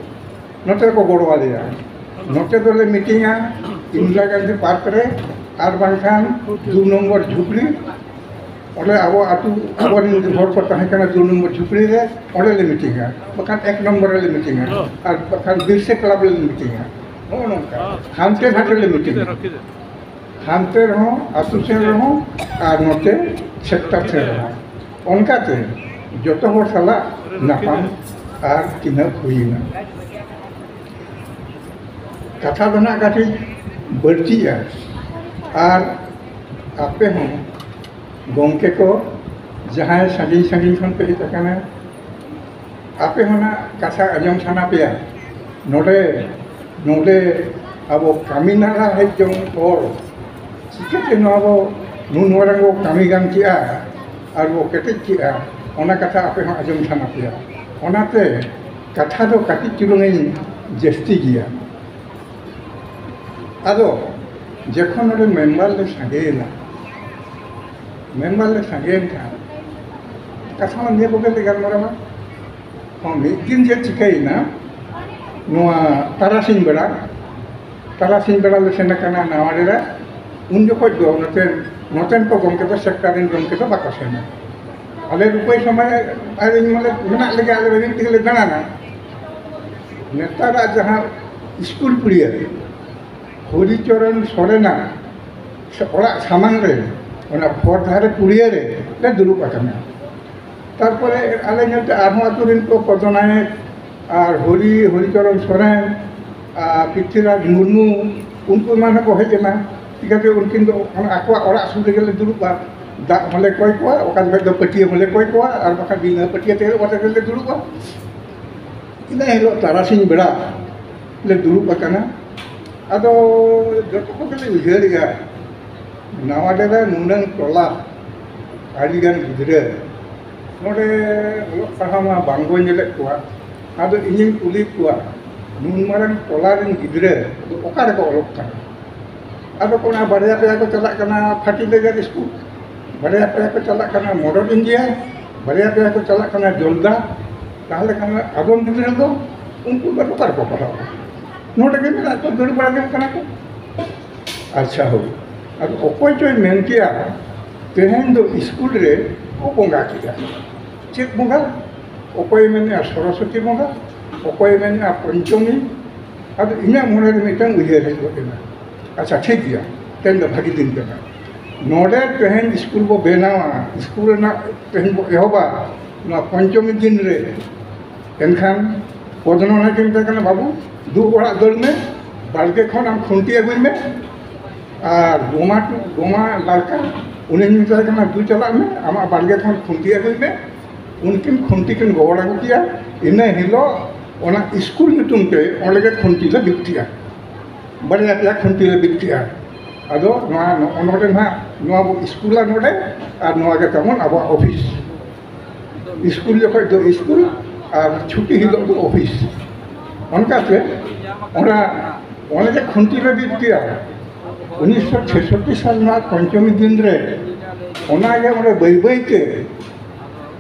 ᱱᱚᱛᱮ ᱨᱮᱠᱚ ᱜᱚᱲᱚ ᱟᱞᱮᱭᱟ᱾ ᱱᱚᱛᱮ ᱫᱚᱞᱮ ᱢᱤᱴᱤᱝᱟ ᱤᱱᱫᱤᱨᱟ ᱜᱟᱱᱫᱷᱤ ᱯᱟᱨᱠ ᱨᱮ, ᱟᱨ ᱵᱟᱝᱠᱷᱟᱱ ᱫᱩ ᱱᱚᱢᱵᱚᱨ ᱡᱷᱩᱯᱲᱤ, ᱚᱸᱰᱮ ᱟᱵᱚ ᱟᱹᱛᱩ, ᱟᱵᱚᱨᱮᱱ ᱦᱚᱲ ᱠᱚ ᱛᱟᱦᱮᱸ ᱠᱟᱱᱟ ᱫᱩ ᱱᱚᱢᱵᱚᱨ ᱡᱷᱩᱯᱲᱤ ᱨᱮ, ᱚᱸᱰᱮ ᱞᱮ ᱢᱤᱴᱤᱝᱟ, ᱵᱟᱠᱷᱟᱱ ᱮᱠ ᱱᱚᱢᱵᱚᱨ ᱨᱮᱞᱮ ᱢᱤᱴᱤᱝᱟ, ᱟᱨ ᱵᱟᱠᱷᱟᱱ ᱵᱤᱨᱥᱮ ᱠᱞᱟᱵᱽ ᱨᱮᱞᱮ ᱢᱤᱴᱤᱝᱟ᱾ ᱱᱚᱜᱼᱚ ᱱᱚᱝᱠᱟ ᱦᱟᱱᱛᱮ ᱱᱟᱛᱮ ᱞᱮ ᱢᱤᱴᱤᱝᱟ᱾ ᱦᱟᱱᱛᱮ ᱨᱮᱦᱚᱸ, ᱟᱹᱛᱩ ᱥᱮᱱ ᱨᱮᱦᱚᱸ, ᱟᱨ ᱱᱚᱛᱮ ᱥᱮᱠᱴᱟᱨ ᱥᱮᱱ ᱨᱮᱦᱚᱸ, ᱚᱱᱠᱟᱛᱮ ᱡᱚᱛᱚ ᱦᱚᱲ ᱥᱟᱞᱟᱜ ᱧᱟᱯᱟᱢ ᱟᱨ ᱪᱤᱱᱦᱟᱹᱯ ᱦᱩᱭᱮᱱᱟ᱾ ᱠᱟᱛᱷᱟ ᱫᱚ ᱱᱟᱜ ᱠᱟᱹᱴᱤᱡ ᱵᱟᱹᱲᱛᱤᱜᱼᱟ᱾ ᱟᱨ ᱟᱯᱮ ᱦᱚᱸ ᱜᱚᱢᱠᱮ ᱠᱚ, ᱡᱟᱦᱟᱸᱭ ᱥᱟᱺᱜᱤᱧ ᱥᱟᱺᱜᱤᱧ ᱠᱷᱚᱱ ᱯᱮ ᱦᱮᱡ ᱟᱠᱟᱱᱟ, ᱟᱯᱮ ᱦᱚᱸ ᱱᱟᱜ ᱠᱟᱛᱷᱟ ᱟᱸᱡᱚᱢ ᱥᱟᱱᱟ ᱯᱮᱭᱟ᱾ ᱱᱚᱰᱮ ᱱᱚᱰᱮ ᱟᱵᱚ ᱠᱟᱹᱢᱤ ᱱᱟᱞᱟ ᱦᱮᱡ ᱡᱚᱝ ᱦᱚᱲ ᱪᱤᱠᱟᱹᱛᱮ ᱱᱚᱣᱟ ᱵᱚ ᱱᱩᱱ ᱢᱟᱨᱟᱝ ᱵᱚ ᱠᱟᱹᱢᱤ ᱜᱟᱱ ᱠᱮᱜᱼᱟ ᱟᱨ ᱵᱚ ᱠᱮᱴᱮᱡ ᱠᱮᱜᱼᱟ, ᱚᱱᱟ ᱠᱟᱛᱷᱟ ᱟᱯᱮ ᱦᱚᱸ ᱟᱸᱡᱚᱢ ᱥᱟᱱᱟ ᱯᱮᱭᱟ᱾ ᱚᱱᱟᱛᱮ ᱠᱟᱛᱷᱟ ᱫᱚ ᱠᱟᱹᱴᱤᱡ ᱪᱩᱞᱩᱝ ᱤᱧ ᱡᱟᱹᱥᱛᱤ ᱜᱮᱭᱟ᱾ ᱟᱫᱚ ᱡᱚᱠᱷᱚᱱ ᱱᱚᱰᱮ ᱢᱮᱢᱵᱟᱨ ᱞᱮ ᱥᱟᱸᱜᱮᱭᱮᱱᱟ, ᱢᱮᱢᱵᱟᱨ ᱞᱮ ᱥᱟᱸᱜᱮᱭᱮᱱ ᱠᱷᱟᱱ ᱠᱟᱛᱷᱟ ᱢᱟ ᱱᱤᱭᱟᱹ ᱠᱚᱜᱮ ᱞᱮ ᱜᱟᱞᱢᱟᱨᱟᱣᱟ᱾ ᱦᱚᱸ, ᱢᱤᱫ ᱫᱤᱱ ᱪᱮᱫ ᱪᱤᱠᱟᱹᱭᱮᱱᱟ, ᱱᱚᱣᱟ ᱛᱟᱨᱟᱥᱤᱧ ᱵᱮᱲᱟ, ᱛᱟᱨᱟᱥᱤᱧ ᱵᱮᱲᱟ ᱞᱮ ᱥᱮᱱ ᱟᱠᱟᱱᱟ ᱱᱟᱣᱟ ᱰᱮᱨᱟ᱾ ᱩᱱ ᱡᱚᱠᱷᱚᱡ ᱫᱚ ᱱᱚᱛᱮᱱ, ᱱᱚᱛᱮᱱ ᱠᱚ ᱜᱚᱢᱠᱮ ᱫᱚ, ᱥᱮᱠᱴᱟᱨ ᱨᱮᱱ ᱜᱚᱢᱠᱮ ᱫᱚ ᱵᱟᱠᱚ ᱥᱮᱱᱟ᱾ ᱟᱞᱮ ᱨᱩᱯᱟᱹᱭ ᱥᱚᱢᱚᱭ ᱟᱨ ᱤᱧ ᱢᱟᱞᱮ ᱢᱮᱱᱟᱜ ᱞᱮᱜᱮ, ᱟᱞᱮ ᱨᱮᱸᱜᱮᱡ ᱛᱮᱜᱮ ᱞᱮ ᱫᱟᱬᱟᱱᱟ᱾ ᱱᱮᱛᱟᱨᱟᱜ ᱡᱟᱦᱟᱸ ᱥᱠᱩᱞ ᱯᱩᱲᱤᱭᱟᱹ ᱦᱚᱨᱤᱪᱚᱨᱚᱱ ᱥᱚᱨᱮᱱᱟᱜ ᱚᱲᱟᱜ ᱥᱟᱢᱟᱝ ᱨᱮ, ᱚᱱᱟ ᱦᱚᱨ ᱫᱷᱟᱨᱮ ᱯᱩᱲᱤᱭᱟᱹ ᱨᱮ ᱞᱮ ᱫᱩᱲᱩᱵ ᱟᱠᱟᱱᱟ᱾ ᱛᱟᱨᱯᱚᱨᱮ ᱟᱞᱮ ᱧᱮᱞᱛᱮ ᱟᱨᱦᱚᱸ ᱟᱹᱛᱩ ᱨᱮᱱ ᱠᱚ, ᱯᱚᱫᱚ ᱱᱟᱭᱮᱠ ᱟᱨ ᱦᱚᱨᱤ, ᱦᱚᱨᱤᱪᱚᱨᱚᱱ ᱥᱚᱨᱮᱱ ᱟᱨ ᱯᱨᱤᱛᱷᱤᱨᱟᱡᱽ ᱢᱩᱨᱢᱩ, ᱩᱱᱠᱩ ᱮᱢᱟᱱ ᱦᱚᱸᱠᱚ ᱦᱮᱡ ᱮᱱᱟ᱾ ᱪᱤᱠᱟᱹᱛᱮ ᱩᱱᱠᱤᱱ ᱫᱚ ᱚᱱᱟ ᱟᱠᱚᱣᱟᱜ ᱚᱲᱟᱜ ᱥᱩᱨ ᱨᱮᱜᱮ ᱞᱮ ᱫᱩᱲᱩᱵᱼᱟ᱾ ᱫᱟᱜ ᱦᱚᱸᱞᱮ ᱠᱚᱭ ᱠᱚᱣᱟ, ᱚᱠᱟ ᱡᱚᱠᱷᱚᱡ ᱫᱚ ᱯᱟᱹᱴᱤᱭᱟᱹ ᱦᱚᱸᱞᱮ ᱠᱚᱭ ᱠᱚᱣᱟ, ᱟᱨ ᱵᱟᱠᱷᱟᱱ ᱵᱤᱱᱟᱹ ᱯᱟᱹᱴᱤᱭᱟᱹ ᱛᱮ ᱚᱠᱟ ᱨᱮᱜᱮ ᱞᱮ ᱫᱩᱲᱩᱵᱼᱟ᱾ ᱤᱱᱟᱹ ᱦᱤᱞᱳᱜ ᱛᱟᱨᱟᱥᱤᱧ ᱵᱮᱲᱟ ᱞᱮ ᱫᱩᱲᱩᱵ ᱟᱠᱟᱱᱟ᱾ ᱟᱫᱚ ᱡᱚᱛᱚ ᱠᱚᱜᱮ ᱞᱮ ᱩᱭᱦᱟᱹᱨᱮᱜᱼᱟ, ᱱᱟᱣᱟ ᱰᱮᱨᱟ ᱱᱩᱱᱟᱹᱝ ᱴᱚᱞᱟ, ᱟᱹᱰᱤᱜᱟᱱ ᱜᱤᱫᱽᱨᱟᱹ, ᱱᱚᱰᱮ ᱚᱞᱚᱜ ᱯᱟᱲᱦᱟᱣ ᱢᱟ ᱵᱟᱝᱵᱚᱱ ᱧᱮᱞᱮᱫ ᱠᱚᱣᱟ᱾ ᱟᱫᱚ ᱤᱧᱤᱧ ᱠᱩᱞᱤ ᱠᱚᱣᱟ, ᱱᱩᱱ ᱢᱟᱨᱟᱝ ᱴᱚᱞᱟ ᱨᱮᱱ ᱜᱤᱫᱽᱨᱟᱹ ᱫᱚ ᱚᱠᱟ ᱨᱮᱠᱚ ᱚᱞᱚᱜ ᱠᱟᱱᱟ? ᱟᱫᱚ ᱠᱚ ᱚᱱᱟ ᱵᱟᱨᱭᱟ ᱯᱮᱭᱟ ᱠᱚ ᱪᱟᱞᱟᱜ ᱠᱟᱱᱟ ᱯᱷᱟᱨᱴᱤᱞᱟᱭᱡᱟᱨ ᱥᱠᱩᱞ, ᱵᱟᱨᱭᱟ ᱯᱮᱭᱟ ᱠᱚ ᱪᱟᱞᱟᱜ ᱠᱟᱱᱟ ᱢᱚᱰᱚᱞ ᱤᱱᱰᱤᱭᱟ, ᱵᱟᱨᱭᱟ ᱯᱮᱭᱟ ᱠᱚ ᱪᱟᱞᱟᱜ ᱠᱟᱱᱟ ᱡᱚᱞᱫᱟ᱾ ᱛᱟᱦᱚᱞᱮ ᱠᱷᱟᱱ ᱟᱫᱚᱢ ᱜᱤᱫᱽᱨᱟᱹ ᱫᱚ ᱩᱱᱠᱩ ᱫᱚ ᱚᱠᱟ ᱨᱮᱠᱚ ᱯᱟᱲᱦᱟᱜᱼᱟ? ᱱᱚᱰᱮ ᱜᱮ ᱢᱮᱱᱟᱜ ᱠᱚ, ᱫᱟᱹᱲ ᱵᱟᱲᱟ ᱡᱚᱝ ᱠᱟᱱᱟ ᱠᱚ᱾ ᱟᱪᱪᱷᱟ, ᱦᱳᱭ᱾ ᱟᱫᱚ ᱚᱠᱚᱭ ᱪᱚᱭ ᱢᱮᱱ ᱠᱮᱭᱟ, ᱛᱮᱦᱮᱧ ᱫᱚ ᱥᱠᱩᱞ ᱨᱮ ᱠᱚ ᱵᱚᱸᱜᱟ ᱠᱮᱫᱟ᱾ ᱪᱮᱫ ᱵᱚᱸᱜᱟ? ᱚᱠᱚᱭᱮ ᱢᱮᱱᱮᱜᱼᱟ ᱥᱚᱨᱚᱥᱚᱛᱤ ᱵᱚᱸᱜᱟ, ᱚᱠᱚᱭᱮ ᱢᱮᱱᱮᱜᱼᱟ ᱯᱚᱧᱪᱚᱢᱤ᱾ ᱟᱫᱚ ᱤᱧᱟᱹᱜ ᱢᱚᱱᱮ ᱨᱮ ᱢᱤᱫᱴᱟᱝ ᱩᱭᱦᱟᱹᱨ ᱦᱮᱡ ᱜᱚᱫ ᱮᱱᱟ, ᱟᱪᱪᱷᱟ, ᱴᱷᱤᱠ ᱜᱮᱭᱟ, ᱛᱮᱦᱮᱧ ᱫᱚ ᱵᱷᱟᱹᱜᱤ ᱫᱤᱱ ᱠᱟᱱᱟ᱾ ᱱᱚᱰᱮ ᱛᱮᱦᱮᱧ ᱥᱠᱩᱞ ᱵᱚ ᱵᱮᱱᱟᱣᱟ, ᱥᱠᱩᱞ ᱨᱮᱱᱟᱜ ᱛᱮᱦᱮᱧ ᱵᱚ ᱮᱦᱚᱵᱟ, ᱱᱚᱣᱟ ᱯᱚᱧᱪᱚᱢᱤ ᱫᱤᱱ ᱨᱮ᱾ ᱮᱱᱠᱷᱟᱱ ᱯᱚᱫᱽᱱᱚ ᱱᱟᱭᱠᱮ ᱢᱮᱛᱟᱭ ᱠᱟᱱᱟ, "ᱵᱟᱹᱵᱩ, ᱫᱩ ᱚᱲᱟᱜ ᱫᱟᱹᱲ ᱢᱮ, ᱵᱟᱲᱜᱮ ᱠᱷᱚᱱ ᱟᱢ ᱠᱷᱩᱱᱴᱤ ᱟᱹᱜᱩᱭ ᱢᱮ, ᱟᱨ ᱜᱚᱢᱟ ᱜᱚᱢᱟ ᱞᱟᱲᱠᱟ, ᱩᱱᱤᱧ ᱢᱮᱛᱟᱭ ᱠᱟᱱᱟ, "ᱫᱩ ᱪᱟᱞᱟᱜ ᱢᱮ, ᱟᱢᱟᱜ ᱵᱟᱲᱜᱮ ᱠᱷᱚᱱ ᱠᱷᱩᱱᱴᱤ ᱟᱹᱜᱩᱭ ᱢᱮ᱾" ᱩᱱᱠᱤᱱ ᱠᱷᱩᱱᱴᱤ ᱠᱤᱱ ᱜᱚᱦᱚᱲ ᱟᱹᱜᱩ ᱠᱮᱜᱼᱟ᱾ ᱤᱱᱟᱹ ᱦᱤᱞᱳᱜ ᱚᱱᱟ ᱥᱠᱩᱞ ᱧᱩᱛᱩᱢ ᱛᱮ ᱚᱸᱰᱮ ᱜᱮ ᱠᱷᱩᱱᱴᱤ ᱞᱮ ᱵᱤᱫ ᱠᱮᱜᱼᱟ, ᱵᱟᱨᱭᱟ ᱯᱮᱭᱟ ᱠᱷᱩᱱᱴᱤ ᱞᱮ ᱵᱤᱫ ᱠᱮᱜᱼᱟ᱾ ᱟᱫᱚ ᱱᱚᱣᱟ ᱱᱚᱜᱼᱚ ᱱᱚᱰᱮ ᱱᱟᱦᱟᱜ ᱱᱚᱣᱟ ᱵᱚ ᱥᱠᱩᱞᱟ ᱱᱚᱰᱮ, ᱟᱨ ᱱᱚᱣᱟ ᱜᱮ ᱛᱟᱵᱚᱱ ᱟᱵᱚᱣᱟᱜ ᱚᱯᱷᱤᱥ᱾ ᱥᱠᱩᱞ ᱡᱚᱠᱷᱚᱡ ᱫᱚ ᱥᱠᱩᱞ ᱟᱨ ᱪᱷᱩᱴᱤ ᱦᱤᱞᱳᱜ ᱫᱚ ᱚᱯᱷᱤᱥ᱾ ᱚᱱᱠᱟᱛᱮ ᱚᱱᱟ ᱚᱱᱮ ᱡᱮ ᱠᱷᱩᱱᱴᱤ ᱞᱮ ᱵᱤᱫ ᱠᱮᱜᱼᱟ ᱩᱱᱤᱥᱥᱚ ᱪᱷᱮᱥᱚᱴᱴᱤ ᱥᱟᱞ ᱨᱮᱱᱟᱜ ᱯᱚᱧᱪᱚᱢᱤ ᱫᱤᱱ ᱨᱮ, ᱚᱱᱟᱜᱮ ᱚᱸᱰᱮ ᱵᱟᱹᱭ ᱵᱟᱹᱭ ᱛᱮ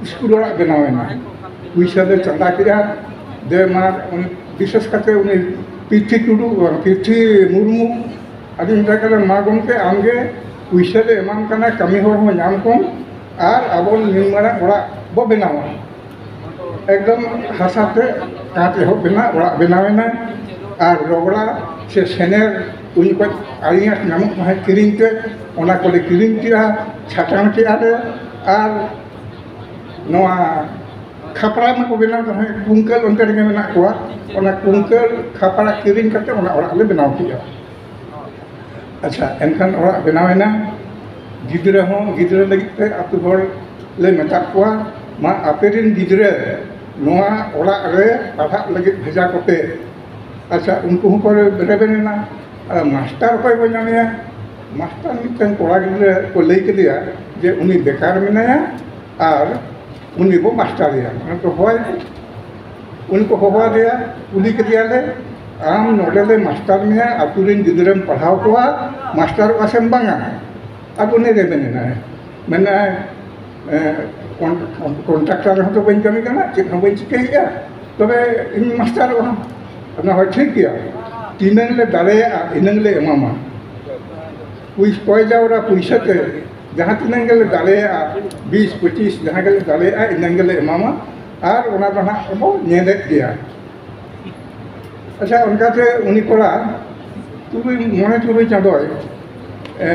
ᱥᱠᱩᱞ ᱚᱲᱟᱜ ᱵᱮᱱᱟᱣ ᱮᱱᱟ᱾ ᱯᱩᱭᱥᱟᱹ ᱞᱮ ᱪᱟᱸᱫᱟ ᱠᱮᱜᱼᱟ, ᱫᱮ ᱢᱟ ᱩᱱᱤ, ᱵᱤᱥᱮᱥ ᱠᱟᱛᱮ ᱩᱱᱤ ᱯᱤᱨᱛᱷᱤ ᱴᱩᱰᱩ, ᱯᱤᱨᱛᱷᱤ ᱢᱩᱨᱢᱩ, ᱟᱫᱚᱧ ᱢᱮᱛᱟᱭ ᱠᱟᱱᱟ, "ᱢᱟ ᱜᱚᱢᱠᱮ, ᱟᱢᱜᱮ ᱯᱩᱭᱥᱟᱹ ᱞᱮ ᱮᱢᱟᱢ ᱠᱟᱱᱟ, ᱠᱟᱹᱢᱤ ᱦᱚᱲ ᱦᱚᱸ ᱧᱟᱢ ᱠᱚᱢ, ᱟᱨ ᱟᱵᱚ ᱱᱤᱱ ᱢᱟᱨᱟᱝ ᱚᱲᱟᱜ ᱵᱚ ᱵᱮᱱᱟᱣᱟ᱾" ᱮᱠᱫᱚᱢ ᱦᱟᱥᱟ ᱛᱮ ᱠᱟᱸᱛ ᱮᱦᱚᱵ ᱮᱱᱟ, ᱚᱲᱟᱜ ᱵᱮᱱᱟᱣ ᱮᱱᱟ᱾ ᱟᱨ ᱨᱚᱜᱽᱲᱟ ᱥᱮ ᱥᱮᱱᱮᱨ ᱩᱱ ᱡᱚᱠᱷᱚᱱ ᱟᱹᱰᱤ ᱟᱸᱴ ᱧᱟᱢᱚᱜ ᱛᱟᱦᱮᱸᱫ ᱠᱤᱨᱤᱧ ᱛᱮ, ᱚᱱᱟ ᱠᱚᱞᱮ ᱠᱤᱨᱤᱧ ᱠᱮᱜᱼᱟ, ᱪᱷᱟᱴᱟᱣ ᱠᱮᱜᱼᱟ ᱞᱮ᱾ ᱟᱨ ᱱᱚᱣᱟ ᱠᱷᱟᱯᱨᱟ ᱢᱟᱠᱚ ᱵᱮᱱᱟᱣ ᱛᱟᱦᱮᱸᱫ, ᱠᱩᱝᱠᱟᱹᱞ ᱚᱱᱛᱮ ᱨᱮᱜᱮ ᱢᱮᱱᱟᱜ ᱠᱚᱣᱟ, ᱚᱱᱟ ᱠᱩᱝᱠᱟᱹᱞ ᱠᱷᱟᱯᱨᱟ ᱠᱤᱨᱤᱧ ᱠᱟᱛᱮ ᱚᱱᱟ ᱚᱲᱟᱜ ᱞᱮ ᱵᱮᱱᱟᱣ ᱠᱮᱜᱼᱟ᱾ ᱟᱪᱪᱷᱟ, ᱮᱱᱠᱷᱟᱱ ᱚᱲᱟᱜ ᱵᱮᱱᱟᱣ ᱮᱱᱟ, ᱜᱤᱫᱽᱨᱟᱹ ᱦᱚᱸ, ᱜᱤᱫᱽᱨᱟᱹ ᱞᱟᱹᱜᱤᱫ ᱛᱮ ᱟᱹᱛᱩ ᱦᱚᱲ ᱞᱮ ᱢᱮᱛᱟᱫ ᱠᱚᱣᱟ, "ᱢᱟ, ᱟᱯᱮ ᱨᱮᱱ ᱜᱤᱫᱽᱨᱟᱹ ᱱᱚᱣᱟ ᱚᱲᱟᱜ ᱨᱮ ᱯᱟᱲᱦᱟᱜ ᱞᱟᱹᱜᱤᱫ ᱵᱷᱮᱡᱟ ᱠᱚᱯᱮ᱾" ᱟᱪᱪᱷᱟ, ᱩᱱᱠᱩ ᱦᱚᱸᱠᱚ ᱨᱮᱵᱮᱱ ᱮᱱᱟ᱾ "ᱟᱨ ᱢᱟᱥᱴᱟᱨ ᱚᱠᱚᱭ ᱵᱚ ᱧᱟᱢᱮᱭᱟ?" ᱢᱟᱥᱴᱟᱨ ᱢᱤᱫᱴᱟᱝ ᱠᱚᱲᱟ ᱜᱤᱫᱽᱨᱟᱹ ᱠᱚ ᱞᱟᱹᱭ ᱠᱮᱫᱮᱭᱟ ᱡᱮ ᱩᱱᱤ ᱵᱮᱠᱟᱨ ᱢᱮᱱᱟᱭᱟ ᱟᱨ ᱩᱱᱤ ᱵᱚ ᱢᱟᱥᱴᱟᱨᱮᱭᱟ᱾ ᱚᱱᱟ ᱠᱚ ᱦᱚᱦᱚᱣᱟᱭ ᱢᱮ᱾ ᱩᱱᱤ ᱠᱚ ᱦᱚᱦᱚ ᱟᱫᱮᱭᱟ, ᱠᱩᱞᱤ ᱠᱮᱫᱮᱭᱟᱞᱮ, "ᱟᱢ ᱱᱚᱰᱮ ᱞᱮ ᱢᱟᱥᱴᱟᱨ ᱢᱮᱭᱟ, ᱟᱹᱛᱩ ᱨᱮᱱ ᱜᱤᱫᱽᱨᱟᱹᱢ ᱯᱟᱲᱦᱟᱣ ᱠᱚᱣᱟ, ᱢᱟᱥᱴᱟᱨᱚᱜᱼᱟ ᱥᱮᱢ ᱵᱟᱝᱟ?" ᱟᱫᱚ ᱩᱱᱤ ᱨᱮᱵᱮᱱ ᱮᱱᱟᱭ, ᱢᱮᱱᱟᱭ, "ᱮ, ᱠᱚᱱ-, ᱠᱚᱱᱴᱨᱟᱠᱴᱟᱨ ᱨᱮᱦᱚᱸ ᱛᱚ ᱵᱟᱹᱧ ᱠᱟᱹᱢᱤ ᱠᱟᱱᱟ, ᱪᱮᱫ ᱦᱚᱸ ᱵᱟᱹᱧ ᱪᱤᱠᱟᱹᱭᱮᱫᱼᱟ, ᱛᱚᱵᱮ ᱤᱧ ᱢᱟᱥᱴᱟᱨᱚᱜᱼᱟ ᱦᱟᱸᱜ᱾" ᱚᱱᱟ ᱦᱚᱸ ᱴᱷᱤᱠ ᱜᱮᱭᱟ, ᱛᱤᱱᱟᱹᱝ ᱞᱮ ᱫᱟᱲᱮᱭᱟᱜᱼᱟ ᱤᱱᱟᱹᱝ ᱞᱮ ᱮᱢᱟᱢᱟ᱾ ᱯᱩᱭ-, ᱠᱚᱭ ᱡᱟᱣᱨᱟ ᱯᱩᱭᱥᱟᱹ ᱛᱮ ᱡᱟᱦᱟᱸ ᱛᱤᱱᱟᱹᱝ ᱜᱮᱞᱮ ᱫᱟᱲᱮᱭᱟᱜᱼᱟ, ᱵᱤᱥ ᱯᱚᱸᱪᱤᱥ ᱡᱟᱦᱟᱸ ᱜᱮᱞᱮ ᱫᱟᱲᱮᱭᱟᱜᱼᱟ, ᱤᱱᱟᱹᱝ ᱜᱮᱞᱮ ᱮᱢᱟᱢᱟ ᱟᱨ ᱚᱱᱟ ᱫᱚ ᱱᱟᱦᱟᱜ ᱵᱚ ᱧᱮᱞᱮᱫ ᱜᱮᱭᱟ᱾ ᱟᱪᱪᱷᱟ, ᱚᱱᱠᱟᱛᱮ ᱩᱱᱤ ᱠᱚᱲᱟ ᱛᱩᱨᱩᱭ, ᱢᱚᱬᱮ ᱛᱩᱨᱩᱭ ᱪᱟᱸᱫᱚᱭ, ᱮ,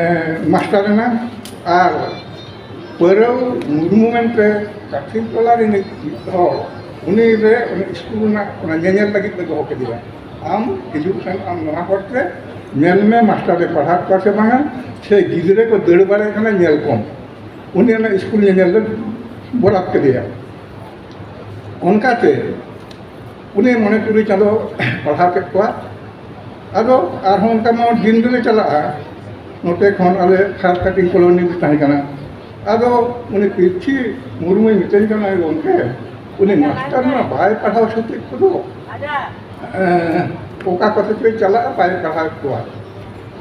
ᱢᱟᱥᱴᱟᱨ ᱮᱱᱟ᱾ ᱟᱨ ᱯᱟᱹᱨᱟᱹᱣ ᱢᱩᱨᱢᱩ ᱢᱮᱱᱛᱮ ᱠᱟᱹᱴᱷᱤᱱ ᱴᱚᱞᱟ ᱨᱤᱱᱤᱡ ᱢᱤᱫ ᱦᱚᱲ, ᱩᱱᱤ ᱨᱮ ᱩᱱᱤ ᱥᱠᱩᱞ ᱨᱮᱱᱟᱜ ᱚᱱᱟ ᱧᱮᱧᱮᱞ ᱞᱟᱹᱜᱤᱫ ᱞᱮ ᱫᱚᱦᱚ ᱠᱮᱫᱮᱭᱟ᱾ ᱟᱢ ᱦᱤᱡᱩᱜ ᱥᱮᱱ ᱟᱢ ᱱᱚᱣᱟ ᱦᱚᱨ ᱛᱮ ᱧᱮᱞ ᱢᱮ, ᱢᱟᱥᱴᱟᱨ ᱮ ᱯᱟᱲᱦᱟᱣ ᱠᱚᱣᱟ ᱥᱮ ᱵᱟᱝᱟ, ᱥᱮ ᱜᱤᱫᱽᱨᱟᱹ ᱠᱚ ᱫᱟᱹᱲ ᱵᱟᱲᱟᱭ ᱠᱟᱱᱟ ᱧᱮᱞ ᱠᱚᱢ᱾ ᱩᱱᱤ ᱚᱱᱟ ᱥᱠᱩᱞ ᱧᱮᱧᱮᱞ ᱞᱮ ᱵᱚᱨᱟᱫ ᱠᱮᱫᱮᱭᱟ᱾ ᱚᱱᱠᱟᱛᱮ ᱩᱱᱤ ᱢᱚᱬᱮ ᱛᱩᱨᱩᱭ ᱪᱟᱸᱫᱚ ᱯᱟᱲᱦᱟᱣ ᱠᱮᱫ ᱠᱚᱣᱟ᱾ ᱟᱫᱚ ᱟᱨᱦᱚᱸ ᱚᱱᱠᱟ ᱢᱟ ᱫᱤᱱ ᱜᱮᱞᱮ ᱪᱟᱞᱟᱜᱼᱟ, ᱱᱚᱛᱮ ᱠᱷᱚᱱ ᱟᱞᱮ ᱠᱷᱟᱨ ᱠᱟᱴᱤᱝ ᱠᱚᱞᱚᱱᱤ ᱨᱮ ᱛᱟᱦᱮᱸ ᱠᱟᱱᱟ᱾ ᱟᱫᱚ ᱩᱱᱤ ᱯᱤᱨᱛᱷᱤ ᱢᱩᱨᱢᱩᱭ ᱢᱤᱛᱟᱹᱧ ᱠᱟᱱᱟ, "ᱜᱚᱢᱠᱮ, ᱩᱱᱤ ᱢᱟᱥᱴᱟᱨ ᱢᱟ ᱵᱟᱭ ᱯᱟᱲᱦᱟᱣ ᱥᱟᱹᱛᱮᱫ ᱠᱚᱫᱚ, ᱮᱸ, ᱚᱠᱟ ᱠᱚᱛᱮ ᱪᱚᱭ ᱪᱟᱞᱟᱜᱼᱟ, ᱵᱟᱭ ᱯᱟᱲᱦᱟᱣᱮᱫ ᱠᱚᱣᱟ᱾"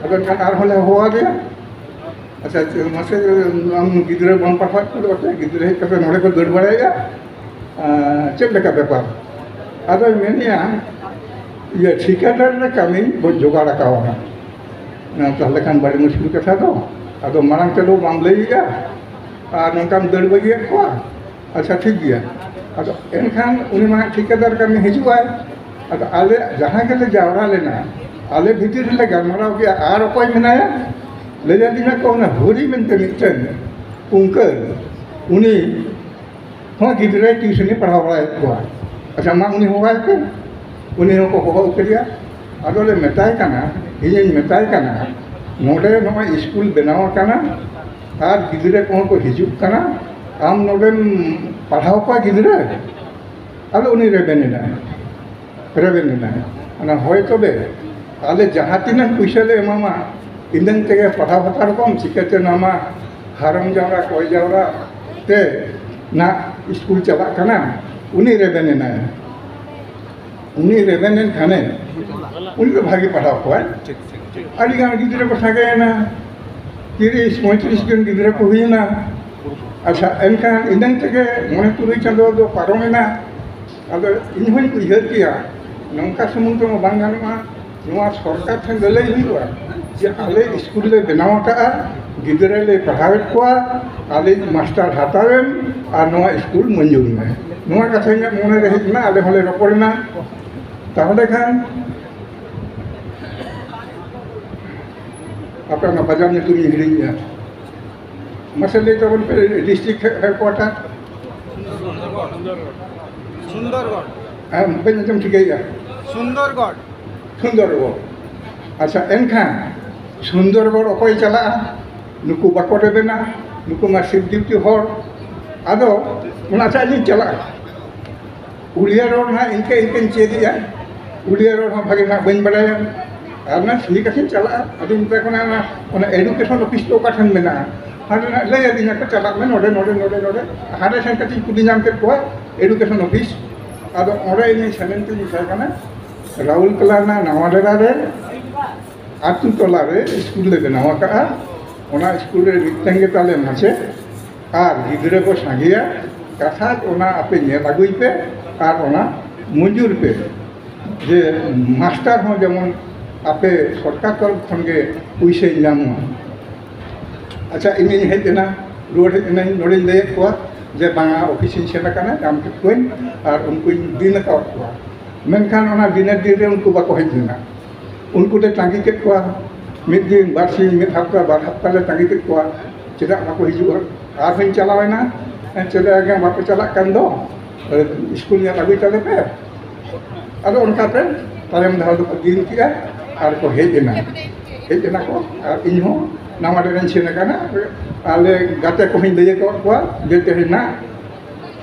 ᱟᱫᱚ ᱮᱱᱠᱷᱟᱱ ᱟᱨᱦᱚᱸ ᱞᱮ ᱦᱚᱦᱚ ᱟᱫᱮᱭᱟ, "ᱟᱪᱪᱷᱟ, ᱪᱮᱫ ᱢᱟᱥᱮ, ᱟᱢ ᱜᱤᱫᱽᱨᱟᱹ ᱵᱟᱢ ᱯᱟᱲᱦᱟᱣᱮᱫ ᱠᱚᱫᱚ, ᱜᱤᱫᱽᱨᱟᱹ ᱦᱮᱡ ᱠᱟᱛᱮ ᱱᱚᱰᱮ ᱠᱚ ᱫᱟᱹᱲ ᱵᱟᱲᱟᱭᱮᱫᱼᱟ, ᱟᱸ, ᱪᱮᱫ ᱞᱮᱠᱟ ᱵᱮᱯᱟᱨ?" ᱟᱫᱚᱭ ᱢᱮᱱᱮᱫᱼᱟ, "ᱤᱭᱟᱹ, ᱴᱷᱤᱠᱟᱹᱫᱟᱨ ᱨᱮ ᱠᱟᱹᱢᱤ ᱵᱟᱹᱧ ᱡᱚᱜᱟᱲ ᱟᱠᱟᱣᱱᱟ᱾" ᱟᱸ, ᱛᱟᱦᱚᱞᱮ ᱠᱷᱟᱱ ᱵᱟᱹᱲᱤ ᱢᱩᱥᱠᱤᱞ ᱠᱟᱛᱷᱟ ᱫᱚ᱾ ᱟᱫᱚ ᱢᱟᱲᱟᱝ ᱛᱮᱫᱚ ᱵᱟᱢ ᱞᱟᱹᱭᱮᱫᱼᱟ ᱟᱨ ᱱᱚᱝᱠᱟᱢ ᱫᱟᱹᱲ ᱵᱟᱹᱜᱤᱭᱟᱫ ᱠᱚᱣᱟ᱾ ᱟᱪᱪᱷᱟ, ᱴᱷᱤᱠ ᱜᱮᱭᱟ᱾ ᱟᱫᱚ ᱮᱱᱠᱷᱟᱱ ᱩᱱᱤ ᱢᱟ ᱴᱷᱤᱠᱟᱹᱫᱟᱨ ᱠᱟᱹᱢᱤ ᱦᱤᱡᱩᱜᱼᱟᱭ᱾ ᱟᱫᱚ ᱟᱞᱮ ᱡᱟᱦᱟᱸ ᱜᱮᱞᱮ ᱡᱟᱣᱨᱟ ᱞᱮᱱᱟ, ᱟᱞᱮ ᱵᱷᱤᱛᱤᱨ ᱨᱮᱞᱮ ᱜᱟᱞᱢᱟᱨᱟᱣ ᱠᱮᱜᱼᱟ, "ᱟᱨ ᱚᱠᱚᱭ ᱢᱮᱱᱟᱭᱟ?" ᱞᱟᱹᱭ ᱟᱹᱫᱤᱧᱟ ᱠᱚ, "ᱚᱱᱟ ᱦᱚᱨᱤ ᱢᱮᱱᱛᱮ ᱢᱤᱫᱴᱮᱱ ᱠᱩᱝᱠᱟᱹᱞ, ᱩᱱᱤ ᱦᱚᱸ ᱜᱤᱫᱽᱨᱟᱹ ᱴᱤᱭᱩᱥᱚᱱᱤ ᱯᱟᱲᱦᱟᱣ ᱵᱟᱲᱟᱭᱮᱫ ᱠᱚᱣᱟ᱾ ᱟᱪᱪᱷᱟ, ᱢᱟ ᱩᱱᱤ ᱦᱚᱦᱚᱣᱟᱭ ᱯᱮ᱾" ᱩᱱᱤ ᱦᱚᱸᱠᱚ ᱦᱚᱦᱚ ᱩᱛᱟᱹᱨᱮᱭᱟ᱾ ᱟᱫᱚᱞᱮ ᱢᱮᱛᱟᱭ ᱠᱟᱱᱟ, ᱤᱧᱤᱧ ᱢᱮᱛᱟᱭ ᱠᱟᱱᱟ, "ᱱᱚᱰᱮ ᱱᱚᱜᱼᱚᱭ ᱥᱠᱩᱞ ᱵᱮᱱᱟᱣ ᱟᱠᱟᱱᱟ ᱟᱨ ᱜᱤᱫᱽᱨᱟᱹ ᱠᱚᱦᱚᱸ ᱠᱚ ᱦᱤᱡᱩᱜ ᱠᱟᱱᱟ, ᱟᱢ ᱱᱚᱰᱮᱢ ᱯᱟᱲᱦᱟᱣ ᱠᱚᱣᱟ ᱜᱤᱫᱽᱨᱟᱹ?" ᱟᱫᱚ ᱩᱱᱤ ᱨᱮᱵᱮᱱ ᱮᱱᱟᱭ, ᱨᱮᱵᱮᱱ ᱮᱱᱟᱭ᱾ ᱚᱱᱟ ᱦᱳᱭ ᱛᱚᱵᱮ ᱟᱞᱮ ᱡᱟᱦᱟᱸ ᱛᱤᱱᱟᱹᱜ ᱯᱩᱭᱥᱟᱹ ᱞᱮ ᱮᱢᱟᱢᱟ, ᱤᱱᱟᱹᱝ ᱛᱮᱜᱮ ᱯᱟᱲᱦᱟᱣ ᱦᱟᱛᱟᱲ ᱠᱚᱢ, ᱪᱤᱠᱟᱹᱛᱮ ᱱᱚᱣᱟ ᱢᱟ ᱦᱟᱨᱚᱢ ᱡᱟᱣᱨᱟ ᱠᱚᱭ ᱡᱟᱣᱨᱟ ᱛᱮ ᱱᱟᱜ ᱥᱠᱩᱞ ᱪᱟᱞᱟᱜ ᱠᱟᱱᱟ᱾ ᱩᱱᱤ ᱨᱮᱵᱮᱱ ᱮᱱᱟᱭ᱾ ᱩᱱᱤ ᱨᱮᱵᱮᱱ ᱮᱱ ᱠᱷᱟᱱᱮ ᱩᱱᱤ ᱫᱚ ᱵᱷᱟᱜᱮ ᱯᱟᱲᱦᱟᱣ ᱠᱚᱣᱟᱭ᱾ ᱟᱹᱰᱤ ᱜᱟᱱ ᱜᱤᱫᱽᱨᱟᱹ ᱠᱚ ᱥᱟᱸᱜᱮᱭᱮᱱᱟ, ᱛᱤᱨᱤᱥ ᱯᱚᱸᱭᱛᱨᱤᱥ ᱡᱚᱱ ᱜᱤᱫᱽᱨᱟᱹ ᱠᱚ ᱦᱩᱭᱮᱱᱟ᱾ ᱟᱪᱪᱷᱟ, ᱮᱱᱠᱷᱟᱱ ᱤᱱᱟᱹᱝ ᱛᱮᱜᱮ ᱢᱚᱬᱮ ᱛᱩᱨᱩᱭ ᱪᱟᱸᱫᱚ ᱫᱚ ᱯᱟᱨᱚᱢᱮᱱᱟ᱾ ᱟᱫᱚ ᱤᱧ ᱦᱚᱧ ᱩᱭᱦᱟᱹᱨ ᱠᱮᱭᱟ, ᱱᱚᱝᱠᱟ ᱥᱩᱢᱩᱝ ᱛᱮᱢᱟ ᱵᱟᱝ ᱜᱟᱱᱚᱜᱼᱟ, ᱱᱚᱣᱟ ᱥᱚᱨᱠᱟᱨ ᱴᱷᱮᱱ ᱞᱟᱹᱞᱟᱹᱭ ᱦᱩᱭᱩᱜᱼᱟ ᱡᱮ ᱟᱞᱮ ᱥᱠᱩᱞ ᱞᱮ ᱵᱮᱱᱟᱣ ᱟᱠᱟᱫᱼᱟ, ᱜᱤᱫᱽᱨᱟᱹ ᱞᱮ ᱯᱟᱲᱦᱟᱣᱮᱫ ᱠᱚᱣᱟ, ᱟᱞᱮ ᱢᱟᱥᱴᱟᱨ ᱦᱟᱛᱟᱣᱮᱢ ᱟᱨ ᱱᱚᱣᱟ ᱥᱠᱩᱞ ᱢᱚᱧᱡᱩᱨ ᱢᱮ᱾ ᱱᱚᱣᱟ ᱠᱟᱛᱷᱟ ᱤᱧᱟᱹᱜ ᱢᱚᱱᱮ ᱨᱮ ᱦᱮᱡ ᱮᱱᱟ, ᱟᱞᱮ ᱦᱚᱸᱞᱮ ᱨᱚᱯᱚᱲᱮᱱᱟ᱾ ᱛᱟᱦᱚᱞᱮ ᱠᱷᱟᱱ ᱟᱯᱮ ᱚᱱᱟ ᱵᱟᱡᱟᱨ ᱧᱩᱛᱩᱢ ᱤᱧ ᱦᱤᱲᱤᱧᱮᱜᱼᱟ, ᱢᱟᱥᱮ ᱞᱟᱹᱭ ᱛᱟᱵᱚᱱ ᱯᱮ, ᱰᱤᱥᱴᱨᱤᱠᱴ ᱦᱮᱰᱠᱩᱣᱟᱴᱟᱨ? ᱥᱩᱱᱫᱚᱨᱜᱚᱲ᱾ ᱦᱮᱸ, ᱵᱟᱹᱧ ᱟᱸᱡᱚᱢ ᱴᱷᱤᱠᱟᱹᱭᱮᱜᱼᱟ᱾ ᱥᱩᱱᱫᱚᱨᱜᱚᱲ᱾ ᱥᱩᱱᱫᱚᱨᱜᱚᱲ᱾ ᱟᱪᱪᱷᱟ, ᱮᱱᱠᱷᱟᱱ ᱥᱩᱱᱫᱚᱨᱜᱚᱲ ᱚᱠᱚᱭ ᱪᱟᱞᱟᱜᱼᱟ? ᱱᱩᱠᱩ ᱵᱟᱠᱚ ᱨᱮᱵᱮᱱᱟ, ᱱᱩᱠᱩ ᱢᱟ ᱥᱤᱵ ᱰᱤᱭᱩᱴᱤ ᱦᱚᱲ᱾ ᱟᱫᱚ ᱚᱱᱟ ᱪᱮᱫ ᱞᱤᱧ ᱪᱟᱞᱟᱜᱼᱟ? ᱩᱲᱤᱭᱟ ᱨᱚᱲ ᱱᱟᱦᱟᱜ ᱤᱱᱠᱟᱹ ᱤᱱᱠᱟᱹᱧ ᱪᱮᱫ ᱮᱜᱼᱟ, ᱩᱲᱤᱭᱟ ᱨᱚᱲ ᱦᱚᱸ ᱵᱷᱟᱜᱮ ᱱᱟᱦᱟᱜ ᱵᱟᱹᱧ ᱵᱟᱲᱟᱭᱟ᱾ ᱟᱨ ᱚᱱᱟ ᱥᱟᱹᱨᱤ ᱠᱟᱛᱷᱟᱧ ᱪᱟᱞᱟᱜᱼᱟ, ᱟᱫᱚᱧ ᱢᱮᱛᱟ ᱠᱚ ᱠᱟᱱᱟ, ᱚᱱᱟ, ᱚᱱᱟ ᱮᱰᱩᱠᱮᱥᱚᱱ ᱚᱯᱷᱤᱥ ᱫᱚ ᱚᱠᱟ ᱴᱷᱮᱱ ᱢᱮᱱᱟᱜᱼᱟ? ᱦᱟᱸᱰᱮ ᱱᱟᱦᱟᱜ ᱞᱟᱹᱭ ᱟᱹᱫᱤᱧᱟ ᱠᱚ, ᱪᱟᱞᱟᱜ ᱢᱮ ᱱᱚᱰᱮ, ᱱᱚᱰᱮ, ᱱᱚᱰᱮ, ᱱᱚᱰᱮ᱾ ᱦᱟᱸᱰᱮ ᱥᱮᱱ ᱠᱟᱛᱮᱧ ᱠᱩᱞᱤ ᱧᱟᱢ ᱠᱮᱫ ᱠᱚᱣᱟ ᱮᱰᱩᱠᱮᱥᱚᱱ ᱚᱯᱷᱤᱥ᱾ ᱟᱫᱚ ᱚᱸᱰᱮ ᱤᱧᱤᱧ ᱥᱮᱱ ᱮᱱ ᱛᱮᱧ ᱢᱮᱛᱟᱭ ᱠᱟᱱᱟ, ᱨᱟᱦᱩᱞ ᱠᱮᱞᱟ ᱨᱮᱱᱟᱜ ᱱᱟᱣᱟ ᱰᱮᱨᱟ ᱨᱮ ᱟᱹᱛᱩ ᱴᱚᱞᱟ ᱨᱮ ᱥᱠᱩᱞ ᱞᱮ ᱵᱮᱱᱟᱣ ᱟᱠᱟᱫᱼᱟ᱾ ᱚᱱᱟ ᱥᱠᱩᱞ ᱨᱮ ᱢᱤᱫᱴᱟᱝ ᱜᱮ ᱛᱟᱞᱮ ᱢᱟᱪᱮᱫ ᱟᱨ ᱜᱤᱫᱽᱨᱟᱹ ᱠᱚ ᱥᱟᱸᱜᱮᱭᱟ᱾ ᱠᱟᱛᱷᱟ ᱚᱱᱟ ᱟᱯᱮ ᱧᱮᱞ ᱟᱹᱜᱩᱭ ᱯᱮ ᱟᱨ ᱚᱱᱟ ᱢᱚᱧᱡᱩᱨ ᱯᱮ, ᱡᱮ ᱢᱟᱥᱴᱟᱨ ᱦᱚᱸ ᱡᱮᱢᱚᱱ ᱟᱯᱮ ᱥᱚᱨᱠᱟᱨ ᱛᱚᱨᱚᱯ ᱠᱷᱚᱱ ᱜᱮ ᱯᱩᱭᱥᱟᱹᱭ ᱧᱟᱢ ᱢᱟ᱾ ᱟᱪᱪᱷᱟ, ᱤᱧᱤᱧ ᱦᱮᱡ ᱮᱱᱟ, ᱨᱩᱣᱟᱹᱲ ᱦᱮᱡ ᱮᱱᱟᱹᱧ, ᱱᱚᱰᱮᱧ ᱞᱟᱹᱭᱟᱫ ᱠᱚᱣᱟ ᱡᱮ ᱵᱟᱝᱟ, ᱚᱯᱷᱤᱥᱤᱧ ᱥᱮᱱ ᱟᱠᱟᱱᱟ, ᱧᱟᱢ ᱠᱮᱫ ᱠᱚᱣᱟᱧ ᱟᱨ ᱩᱱᱠᱩᱧ ᱫᱤᱱ ᱟᱠᱟᱣᱟᱫ ᱠᱚᱣᱟ᱾ ᱢᱮᱱᱠᱷᱟᱱ ᱚᱱᱟ ᱫᱤᱱᱮᱨ ᱫᱤᱱ ᱨᱮ ᱩᱱᱠᱩ ᱵᱟᱠᱚ ᱦᱮᱡ ᱞᱮᱱᱟ᱾ ᱩᱱᱠᱩ ᱞᱮ ᱛᱟᱺᱜᱤ ᱠᱮᱫ ᱠᱚᱣᱟ, ᱢᱤᱫ ᱫᱤᱱ, ᱵᱟᱨ ᱥᱤᱧ, ᱢᱤᱫ ᱦᱟᱯᱛᱟ, ᱵᱟᱨ ᱦᱟᱯᱛᱟ ᱞᱮ ᱛᱟᱺᱜᱤ ᱠᱮᱫ ᱠᱚᱣᱟ, ᱪᱮᱫᱟᱜ ᱵᱟᱠᱚ ᱦᱤᱡᱩᱜᱼᱟ? ᱟᱨᱦᱚᱸᱧ ᱪᱟᱞᱟᱣ ᱮᱱᱟ, ᱪᱮᱫᱟᱜ ᱜᱮ ᱵᱟᱯᱮ ᱪᱟᱞᱟᱜ ᱠᱟᱱ ᱫᱚ, ᱥᱠᱩᱞ ᱧᱮᱞ ᱟᱹᱜᱩᱭ ᱛᱟᱞᱮ ᱯᱮ᱾ ᱟᱫᱚ ᱚᱱᱠᱟᱛᱮ ᱛᱟᱭᱚᱢ ᱫᱷᱟᱣ ᱫᱚᱠᱚ ᱫᱤᱱ ᱠᱮᱜᱼᱟ ᱟᱨ ᱠᱚ ᱦᱮᱡ ᱮᱱᱟ᱾ ᱦᱮᱡ ᱮᱱᱟ ᱠᱚ ᱟᱨ ᱤᱧ ᱦᱚᱸ ᱱᱟᱣᱟ ᱰᱮᱨᱟᱧ ᱥᱮᱱ ᱟᱠᱟᱱᱟ᱾ ᱟᱞᱮ ᱜᱟᱛᱮ ᱠᱚᱦᱚᱸᱧ ᱞᱟᱹᱭ ᱟᱠᱟᱫ ᱠᱚᱣᱟ ᱡᱮ ᱛᱮᱦᱮᱧ ᱱᱟᱜ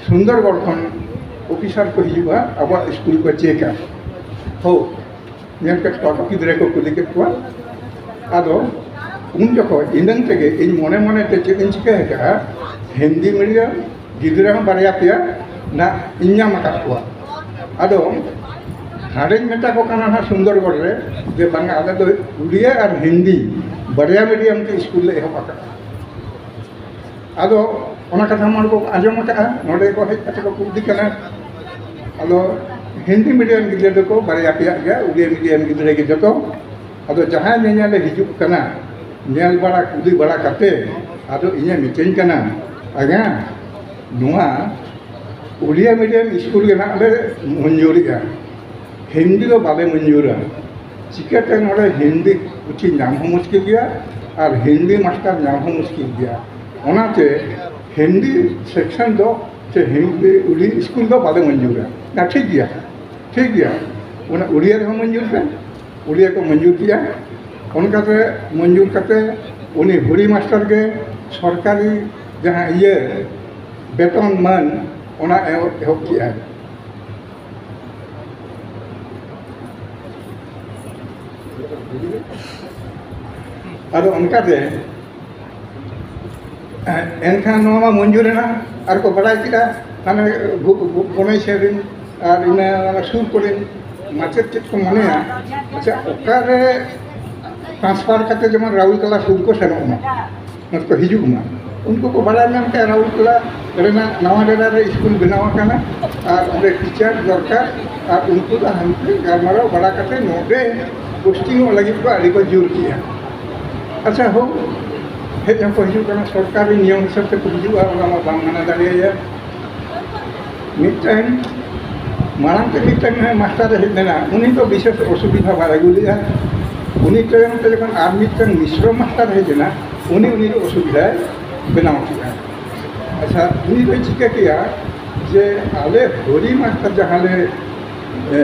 ᱥᱩᱱᱫᱚᱨᱜᱚᱲ ᱠᱷᱚᱱ ᱚᱯᱷᱤᱥᱟᱨ ᱠᱚ ᱦᱤᱡᱩᱜᱼᱟ, ᱟᱵᱚᱣᱟᱜ ᱥᱠᱩᱞ ᱠᱚ ᱪᱮᱠᱟ᱾ ᱦᱳ, ᱧᱮᱞ ᱠᱮᱫ ᱠᱚᱣᱟ ᱠᱚ, ᱜᱤᱫᱽᱨᱟᱹ ᱠᱚ ᱠᱩᱞᱤ ᱠᱮᱫ ᱠᱚᱣᱟ᱾ ᱟᱫᱚ ᱩᱱ ᱡᱚᱠᱷᱚᱡ ᱤᱱᱟᱹᱝ ᱛᱮᱜᱮ ᱤᱧ ᱢᱚᱱᱮ ᱢᱚᱱᱮ ᱛᱮ ᱪᱮᱫ ᱤᱧ ᱪᱤᱠᱟᱹ ᱟᱠᱟᱫᱼᱟ, ᱦᱤᱱᱫᱤ ᱢᱤᱰᱤᱭᱟᱢ ᱜᱤᱫᱽᱨᱟᱹ ᱦᱚᱸ ᱵᱟᱨᱭᱟ ᱯᱮᱭᱟ ᱱᱟᱜ ᱤᱧ ᱧᱟᱢ ᱟᱠᱟᱫ ᱠᱚᱣᱟ᱾ ᱟᱫᱚ ᱦᱟᱸᱰᱮᱧ ᱢᱮᱛᱟ ᱠᱚ ᱠᱟᱱᱟ ᱱᱟᱜ ᱥᱩᱱᱫᱚᱨᱜᱚᱲ ᱨᱮ ᱡᱮ ᱵᱟᱝᱟ, ᱟᱞᱮ ᱫᱚ ᱩᱲᱤᱭᱟ ᱟᱨ ᱦᱤᱱᱫᱤ ᱵᱟᱨᱭᱟ ᱢᱤᱰᱤᱭᱟᱢ ᱛᱮ ᱥᱠᱩᱞ ᱞᱮ ᱮᱦᱚᱵ ᱟᱠᱟᱫᱼᱟ᱾ ᱟᱫᱚ ᱚᱱᱟ ᱠᱟᱛᱷᱟ ᱢᱟ ᱠᱚ ᱟᱸᱡᱚᱢ ᱟᱠᱟᱫᱼᱟ, ᱱᱚᱰᱮ ᱠᱚ ᱦᱮᱡ ᱠᱟᱛᱮ ᱠᱚ ᱠᱩᱞᱤ ᱠᱟᱱᱟ᱾ ᱟᱫᱚ ᱦᱤᱱᱫᱤ ᱢᱤᱰᱤᱭᱟᱢ ᱜᱤᱫᱽᱨᱟᱹ ᱫᱚᱠᱚ ᱵᱟᱨᱭᱟ ᱯᱮᱭᱟ ᱜᱮᱭᱟ, ᱩᱲᱤᱭᱟ ᱢᱤᱰᱤᱭᱟᱢ ᱜᱤᱫᱽᱨᱟᱹ ᱜᱮ ᱡᱚᱛᱚ᱾ ᱟᱫᱚ ᱡᱟᱦᱟᱸᱭ ᱧᱮᱧᱮᱞᱮ ᱦᱤᱡᱩᱜ ᱠᱟᱱᱟ, ᱧᱮᱞ ᱵᱟᱲᱟ ᱠᱩᱞᱤ ᱵᱟᱲᱟ ᱠᱟᱛᱮ ᱟᱫᱚ ᱤᱧᱮ ᱢᱤᱛᱟᱹᱧ ᱠᱟᱱᱟ, ᱟᱭᱟ, ᱱᱚᱣᱟ ᱩᱲᱤᱭᱟ ᱢᱤᱰᱤᱭᱟᱢ ᱥᱠᱩᱞ ᱜᱮ ᱱᱟᱜ ᱞᱮ ᱢᱚᱧᱡᱩᱨᱮᱜᱼᱟ, ᱦᱤᱱᱫᱤ ᱫᱚ ᱵᱟᱞᱮ ᱢᱚᱧᱡᱩᱨᱟ᱾ ᱪᱤᱠᱟᱹᱛᱮ ᱱᱚᱰᱮ ᱦᱤᱱᱫᱤ ᱯᱩᱛᱷᱤ ᱧᱟᱢ ᱦᱚᱸ ᱢᱩᱥᱠᱤᱞ ᱜᱮᱭᱟ ᱟᱨ ᱦᱤᱱᱫᱤ ᱢᱟᱥᱴᱟᱨ ᱧᱟᱢ ᱦᱚᱸ ᱢᱩᱥᱠᱤᱞ ᱜᱮᱭᱟ᱾ ᱚᱱᱟᱛᱮ ᱦᱤᱱᱫᱤ ᱥᱮᱠᱥᱚᱱ ᱫᱚ ᱥᱮ ᱦᱤᱱᱫᱤ ᱩᱲᱤ ᱥᱠᱩᱞ ᱫᱚ ᱵᱟᱞᱮ ᱢᱚᱧᱡᱩᱨᱟ᱾ ᱱᱟ, ᱴᱷᱤᱠ ᱜᱮᱭᱟ, ᱴᱷᱤᱠ ᱜᱮᱭᱟ, ᱚᱱᱟ ᱩᱲᱤᱭᱟ ᱨᱮᱦᱚᱸ ᱢᱚᱧᱡᱩᱨ ᱯᱮ, ᱯᱩᱲᱤᱭᱟᱹ ᱠᱚ ᱢᱚᱧᱡᱩᱨ ᱠᱮᱜᱼᱟ᱾ ᱚᱱᱠᱟᱛᱮ ᱢᱚᱧᱡᱩᱨ ᱠᱟᱛᱮ ᱩᱱᱤ ᱦᱩᱲᱤ ᱢᱟᱥᱴᱟᱨ ᱜᱮ ᱥᱚᱨᱠᱟᱨᱤ ᱡᱟᱦᱟᱸ ᱤᱭᱟᱹ ᱵᱮᱛᱚᱱ ᱢᱟᱹᱱ, ᱚᱱᱟ ᱮᱦᱚᱵ, ᱮᱦᱚᱵ ᱠᱮᱜᱼᱟᱭ᱾ ᱟᱫᱚ ᱚᱱᱠᱟᱛᱮ ᱮᱱᱠᱷᱟᱱ ᱱᱚᱣᱟ ᱢᱟ ᱢᱚᱧᱡᱩᱨ ᱮᱱᱟ, ᱟᱨ ᱠᱚ ᱵᱟᱲᱟᱭ ᱠᱮᱫᱟ, ᱦᱟᱱᱮ ᱵᱷᱩ-, ᱵᱷᱩ-, ᱵᱷᱩᱵᱚᱱᱮᱥᱚᱨ ᱨᱮᱱ ᱟᱨ ᱤᱱᱟᱹ ᱚᱱᱟ ᱥᱩᱨ ᱠᱚᱨᱮᱱ ᱢᱟᱪᱮᱫ ᱪᱮᱫ ᱠᱚ ᱢᱚᱱᱮᱭᱟ, ᱟᱪᱪᱷᱟ, ᱚᱠᱟᱨᱮ transfer ᱠᱟᱛᱮ ᱡᱮᱢᱚᱱ ᱨᱟᱣᱩᱞᱠᱮᱞᱟ ᱥᱩᱨ ᱠᱚ ᱥᱮᱱᱚᱜ ᱢᱟ, ᱱᱚᱛᱮ ᱠᱚ ᱦᱤᱡᱩᱜ ᱢᱟ᱾ ᱩᱱᱠᱩ ᱠᱚ ᱵᱟᱲᱟᱭ ᱧᱟᱢ ᱠᱮᱫᱟ ᱨᱟᱣᱩᱞᱠᱮᱞᱟ ᱨᱮᱱᱟᱜ ᱱᱟᱣᱟ ᱰᱮᱨᱟ ᱨᱮ ᱥᱠᱩᱞ ᱵᱮᱱᱟᱣ ᱟᱠᱟᱱᱟ ᱟᱨ ᱚᱸᱰᱮ ᱴᱤᱪᱟᱨ ᱫᱚᱨᱠᱟᱨ, ᱟᱨ ᱩᱱᱠᱩ ᱫᱚ ᱦᱟᱱᱛᱮ ᱜᱟᱞᱢᱟᱨᱟᱣ ᱵᱟᱲᱟ ᱠᱟᱛᱮ ᱱᱚᱰᱮ ᱯᱳᱥᱴᱤᱝᱚᱜ ᱞᱟᱹᱜᱤᱫ ᱠᱚ ᱟᱹᱰᱤ ᱠᱚ ᱡᱳᱨ ᱠᱮᱜᱼᱟ᱾ ᱟᱪᱪᱷᱟ, ᱦᱳ, ᱦᱮᱡ ᱦᱚᱸᱠᱚ ᱦᱤᱡᱩᱜ ᱠᱟᱱᱟ, ᱥᱚᱨᱠᱟᱨᱤ ᱱᱤᱭᱚᱢ ᱦᱤᱥᱟᱹᱵ ᱛᱮᱠᱚ ᱦᱤᱡᱩᱜᱼᱟ, ᱚᱱᱟ ᱢᱟ ᱵᱟᱝ ᱢᱟᱱᱟ ᱫᱟᱲᱮᱭᱟᱭᱟ᱾ ᱢᱤᱫᱴᱟᱝ ᱢᱟᱲᱟᱝ ᱛᱮ ᱢᱤᱫᱴᱟᱝ ᱢᱟᱥᱴᱟᱨᱮ ᱦᱮᱡ ᱞᱮᱱᱟ, ᱩᱱᱤ ᱫᱚ ᱵᱤᱥᱮᱥ ᱚᱥᱩᱵᱤᱫᱷᱟ ᱵᱟᱭ ᱟᱹᱜᱩ ᱞᱮᱫᱟ᱾ ᱩᱱᱤ ᱛᱟᱭᱚᱢ ᱛᱮ ᱡᱚᱠᱷᱚᱱ ᱟᱨ ᱢᱤᱫᱴᱟᱝ ᱢᱤᱥᱨᱚ ᱢᱟᱥᱴᱟᱨ ᱦᱮᱡ ᱮᱱᱟ, ᱩᱱᱤ, ᱩᱱᱤ ᱫᱚ ᱚᱥᱩᱵᱤᱫᱷᱟᱭ ᱵᱮᱱᱟᱣ ᱠᱮᱫᱟ᱾ ᱟᱪᱪᱷᱟ, ᱩᱱᱤ ᱫᱚᱭ ᱪᱤᱠᱟᱹ ᱠᱮᱫᱟ ᱡᱮ ᱟᱞᱮ ᱦᱚᱨᱤ ᱢᱟᱥᱴᱟᱨ ᱡᱟᱦᱟᱸ ᱞᱮ, ᱮ,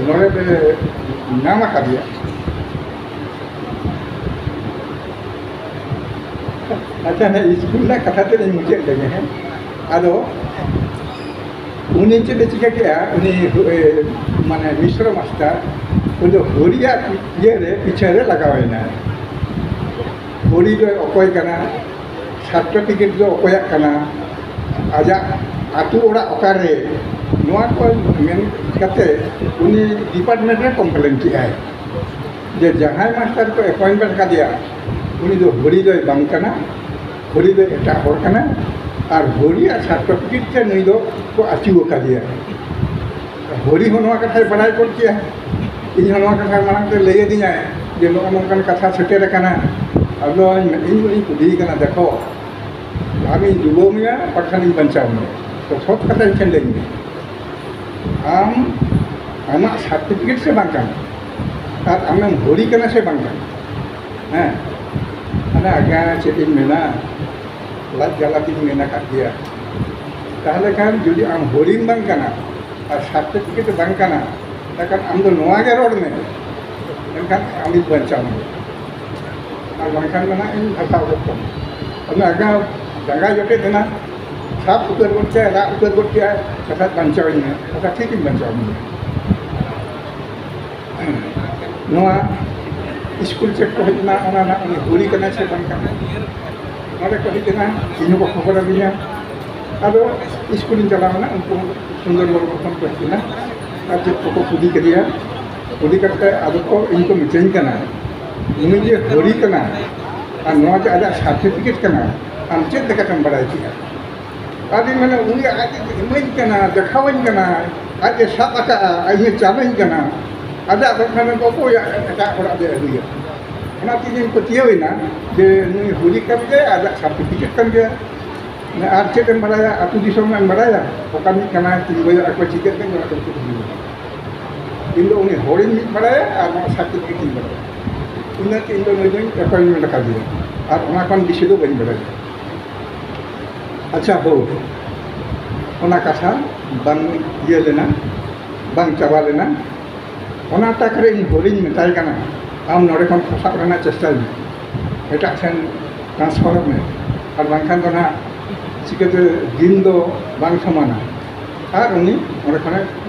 ᱱᱚᱰᱮ ᱞᱮ ᱧᱟᱢ ᱟᱠᱟᱫᱮᱭᱟ, ᱟᱪᱪᱷᱟ, ᱦᱮᱸ, ᱥᱠᱩᱞ ᱨᱮᱱᱟᱜ ᱠᱟᱛᱷᱟ ᱛᱮᱫ ᱤᱧ ᱢᱩᱪᱟᱹᱫ ᱞᱮᱜᱮ, ᱦᱮᱸ᱾ ᱟᱫᱚ ᱩᱱᱤ ᱪᱮᱫ ᱮ ᱪᱤᱠᱟᱹ ᱠᱮᱜᱼᱟ, ᱩᱱᱤ, ᱮ, ᱢᱟᱱᱮ ᱢᱤᱥᱨᱚ ᱢᱟᱥᱴᱟᱨ, ᱩᱱᱤ ᱫᱚ ᱦᱚᱨᱤᱭᱟᱜ ᱤᱭᱟᱹ ᱨᱮ, ᱯᱤᱪᱷᱟᱹ ᱨᱮ ᱞᱟᱜᱟᱣ ᱮᱱᱟᱭ᱾ ᱦᱚᱨᱤ ᱫᱚ ᱚᱠᱚᱭ ᱠᱟᱱᱟ, ᱥᱟᱨᱴᱤᱯᱷᱤᱠᱮᱴ ᱫᱚ ᱚᱠᱚᱭᱟᱜ ᱠᱟᱱᱟ, ᱟᱡᱟᱜ ᱟᱹᱛᱩ ᱚᱲᱟᱜ ᱚᱠᱟᱨᱮ, ᱱᱚᱣᱟ ᱠᱚ ᱢᱮᱱ ᱠᱟᱛᱮ ᱩᱱᱤ ᱰᱤᱯᱟᱨᱴᱢᱮᱱᱴ ᱨᱮ ᱠᱚᱢᱯᱞᱮᱱ ᱠᱮᱜᱼᱟᱭ᱾ ᱡᱮ ᱡᱟᱦᱟᱸᱭ ᱢᱟᱥᱴᱟᱨ ᱠᱚ ᱮᱯᱚᱭᱮᱱᱴᱢᱮᱱᱴ ᱠᱟᱫᱮᱭᱟ, ᱩᱱᱤ ᱫᱚ ᱦᱚᱨᱤ ᱫᱚᱭ ᱵᱟᱝ ᱠᱟᱱᱟ, ᱦᱚᱨᱤ ᱫᱚ ᱮᱴᱟᱜ ᱦᱚᱲ ᱠᱟᱱᱟ, ᱟᱨ ᱦᱚᱨᱤᱭᱟᱜ ᱥᱟᱨᱴᱤᱯᱷᱤᱠᱮᱴ ᱛᱮ ᱱᱩᱭ ᱫᱚ ᱠᱚ ᱟᱹᱪᱩ ᱟᱠᱟᱫᱮᱭᱟ᱾ ᱦᱚᱨᱤ ᱦᱚᱸ ᱱᱚᱣᱟ ᱠᱟᱛᱷᱟᱭ ᱵᱟᱲᱟᱭ ᱜᱚᱫ ᱠᱮᱭᱟ, ᱤᱧ ᱦᱚᱸ ᱱᱚᱣᱟ ᱠᱟᱛᱷᱟ ᱢᱟᱲᱟᱝ ᱛᱮ ᱞᱟᱹᱭ ᱟᱹᱫᱤᱧᱟᱭ ᱡᱮ ᱱᱚᱜᱼᱚ ᱱᱚᱝᱠᱟᱱ ᱠᱟᱛᱷᱟ ᱥᱮᱴᱮᱨ ᱟᱠᱟᱱᱟ᱾ ᱟᱫᱚ ᱤᱧ ᱤᱧ ᱠᱩᱞᱤᱭᱮ ᱠᱟᱱᱟ, "ᱫᱮᱠᱷᱚ, ᱟᱢᱤᱧ ᱰᱩᱵᱟᱹᱣ ᱢᱮᱭᱟ, ᱵᱟᱠᱷᱟᱱᱤᱧ ᱵᱟᱧᱪᱟᱣ ᱢᱮᱭᱟ, ᱛᱚ ᱥᱚᱛ ᱠᱟᱛᱷᱟ ᱤᱧ ᱴᱷᱮᱱ ᱞᱟᱹᱭ ᱢᱮ, ᱟᱢ ᱟᱢᱟᱜ ᱥᱟᱨᱴᱤᱯᱷᱤᱠᱮᱴ ᱥᱮ ᱵᱟᱝ ᱠᱟᱱᱟ, ᱟᱨ ᱟᱢᱮᱢ ᱦᱚᱨᱤ ᱠᱟᱱᱟ ᱥᱮ ᱵᱟᱝ ᱠᱟᱱᱟ?" ᱦᱮᱸ, ᱟᱫᱚ ᱟᱜᱟ ᱪᱮᱫ ᱤᱧ ᱢᱮᱱᱟ, ᱞᱟᱡ ᱡᱟᱞᱟ ᱛᱤᱧ ᱢᱮᱱ ᱟᱠᱟᱫ ᱜᱮᱭᱟ᱾ ᱛᱟᱦᱚᱞᱮ ᱠᱷᱟᱱ ᱡᱩᱫᱤ ᱟᱢ ᱦᱚᱨᱤᱢ ᱵᱟᱝ ᱠᱟᱱᱟ ᱟᱨ ᱥᱟᱨᱴᱤᱯᱷᱤᱠᱮᱴ ᱵᱟᱝ ᱠᱟᱱᱟ, ᱮᱱᱠᱷᱟᱱ ᱟᱢ ᱫᱚ ᱱᱚᱣᱟ ᱜᱮ ᱨᱚᱲ ᱢᱮ, ᱢᱮᱱᱠᱷᱟᱱ ᱟᱢᱤᱧ ᱵᱟᱧᱪᱟᱣ ᱢᱮᱭᱟ, ᱟᱨ ᱵᱟᱝᱠᱷᱟᱱ ᱫᱚ ᱱᱟᱜ ᱤᱧ ᱦᱟᱛᱟᱣ ᱜᱚᱫ ᱠᱟᱢᱟ᱾ ᱚᱱᱟ ᱟᱜᱟᱢ ᱡᱟᱸᱜᱟᱭ ᱡᱚᱴᱮᱫ ᱮᱱᱟ, ᱥᱟᱵ ᱩᱛᱟᱹᱨ ᱜᱚᱫ ᱠᱮᱫᱟᱭ, ᱨᱟᱜ ᱩᱛᱟᱹᱨ ᱜᱚᱫ ᱠᱮᱫᱟᱭ, ᱠᱟᱛᱷᱟ ᱵᱟᱧᱪᱟᱣ ᱤᱧ ᱢᱮ, ᱠᱟᱛᱷᱟ ᱴᱷᱤᱠ ᱤᱧ ᱵᱟᱧᱪᱟᱣ ᱢᱮᱭᱟ᱾ ᱱᱚᱣᱟ ᱥᱠᱩᱞ ᱪᱮᱫ ᱠᱚ ᱦᱮᱡ ᱮᱱᱟ, ᱚᱱᱟ ᱨᱮᱱᱟᱜ ᱩᱱᱤ ᱦᱩᱨᱤ ᱠᱟᱱᱟᱭ ᱥᱮ ᱵᱟᱝ ᱠᱟᱱᱟᱭ, ᱱᱚᱰᱮ ᱠᱚ ᱦᱮᱡ ᱮᱱᱟ, ᱤᱧ ᱦᱚᱸᱠᱚ ᱠᱷᱚᱵᱚᱨ ᱟᱹᱫᱤᱧᱟ᱾ ᱟᱫᱚ ᱥᱠᱩᱞᱤᱧ ᱪᱟᱞᱟᱣ ᱮᱱᱟ, ᱩᱱᱠᱩ ᱥᱩᱱᱫᱚᱨ ᱢᱩᱨᱢᱩ ᱠᱷᱚᱱ ᱠᱚ ᱦᱮᱡ ᱮᱱᱟ, ᱟᱨ ᱪᱮᱫ ᱠᱚᱠᱚ ᱠᱩᱞᱤ ᱠᱮᱫᱮᱭᱟ᱾ ᱠᱩᱞᱤ ᱠᱟᱛᱮ ᱟᱫᱚ ᱠᱚ, ᱤᱧ ᱠᱚ ᱢᱤᱛᱟᱹᱧ ᱠᱟᱱᱟ, ᱩᱱᱤ ᱡᱮ ᱦᱚᱨᱤ ᱠᱟᱱᱟ ᱟᱨ ᱱᱚᱣᱟ ᱡᱮ ᱟᱡᱟᱜ ᱥᱟᱨᱴᱤᱯᱷᱤᱠᱮᱴ ᱠᱟᱱᱟ, ᱟᱢ ᱪᱮᱫ ᱞᱮᱠᱟᱛᱮᱢ ᱵᱟᱲᱟᱭ ᱠᱮᱫᱼᱟ? ᱟᱫᱚᱧ ᱢᱮᱱᱟ, ᱩᱱᱤ ᱟᱡ ᱮ ᱤᱢᱟᱹᱧ ᱠᱟᱱᱟ, ᱫᱮᱠᱷᱟᱣᱟᱹᱧ ᱠᱟᱱᱟ, ᱟᱡ ᱮ ᱥᱟᱵ ᱟᱠᱟᱫᱼᱟ, ᱤᱧᱮ ᱪᱟᱞᱟᱹᱧ ᱠᱟᱱᱟ, ᱟᱡᱟᱜ ᱫᱚ ᱠᱷᱟᱱ ᱚᱠᱚᱭᱟᱜ ᱮᱴᱟᱜ ᱦᱚᱲᱟᱜ ᱫᱚᱭ ᱟᱹᱜᱩᱭᱟ? ᱚᱱᱟ ᱛᱮᱜᱮᱧ ᱯᱟᱹᱛᱭᱟᱹᱣ ᱮᱱᱟ ᱡᱮ ᱱᱩᱭ ᱦᱚᱨᱤ ᱠᱟᱱ ᱜᱮᱭᱟᱭ, ᱟᱡᱟᱜ ᱥᱟᱨᱴᱤᱯᱷᱤᱠᱮᱴ ᱠᱟᱱ ᱜᱮᱭᱟ᱾ ᱟᱨ ᱪᱮᱫ ᱮᱢ ᱵᱟᱲᱟᱭᱟ? ᱟᱹᱛᱩ ᱫᱤᱥᱚᱢ ᱨᱮᱱᱟᱜ ᱮᱢ ᱵᱟᱲᱟᱭᱟ? ᱚᱠᱟ ᱢᱤᱫ ᱠᱟᱱᱟᱭ, ᱛᱤᱱ ᱵᱟᱡᱟᱜ ᱟᱠᱚ ᱪᱤᱠᱟᱹᱜ ᱠᱟᱱᱟ, ᱚᱱᱟ ᱠᱚ ᱪᱮᱫ ᱮᱢ ᱵᱟᱲᱟᱭᱟ? ᱤᱧ ᱫᱚ ᱩᱱᱤ ᱦᱚᱲᱤᱧ ᱢᱤᱫ ᱵᱟᱲᱟᱭᱟ ᱟᱨ ᱱᱚᱣᱟ ᱥᱟᱨᱴᱤᱯᱷᱤᱠᱮᱴ ᱤᱧ ᱵᱟᱲᱟᱭᱟ᱾ ᱤᱱᱟᱹᱛᱮ ᱤᱧ ᱫᱚ ᱱᱩᱭ ᱫᱚᱧ ᱮᱯᱚᱭᱮᱱᱴᱢᱮᱱᱴ ᱟᱠᱟᱫᱮᱭᱟ ᱟᱨ ᱚᱱᱟ ᱠᱷᱚᱱ ᱵᱮᱥᱤ ᱫᱚ ᱵᱟᱹᱧ ᱵᱟᱲᱟᱭᱟ᱾ ᱟᱪᱪᱷᱟ, ᱦᱳ, ᱚᱱᱟ ᱠᱟᱛᱷᱟ ᱵᱟᱝ ᱤᱭᱟᱹ ᱞᱮᱱᱟ, ᱵᱟᱝ ᱪᱟᱵᱟ ᱞᱮᱱᱟ᱾ ᱚᱱᱟ ᱛᱟᱠ ᱨᱮ ᱤᱧ ᱦᱚᱲᱤᱧ ᱢᱮᱛᱟᱭ ᱠᱟᱱᱟ, ᱟᱢ ᱱᱚᱰᱮ ᱠᱷᱚᱱ ᱯᱚᱥᱟᱜ ᱨᱮᱱᱟᱜ ᱪᱮᱥᱴᱟᱭ ᱢᱮ, ᱮᱴᱟᱜ ᱴᱷᱮᱱ ᱴᱨᱟᱱᱥᱯᱷᱟᱨ ᱢᱮ, ᱟᱨ ᱵᱟᱝᱠᱷᱟᱱ ᱫᱚ ᱱᱟᱦᱟᱜ ᱪᱤᱠᱟᱹᱛᱮ ᱫᱤᱱ ᱫᱚ ᱵᱟᱝ ᱥᱚᱢᱟᱱᱟ᱾ ᱟᱨ ᱩᱱᱤ ᱚᱸᱰᱮ ᱠᱷᱚᱱᱮ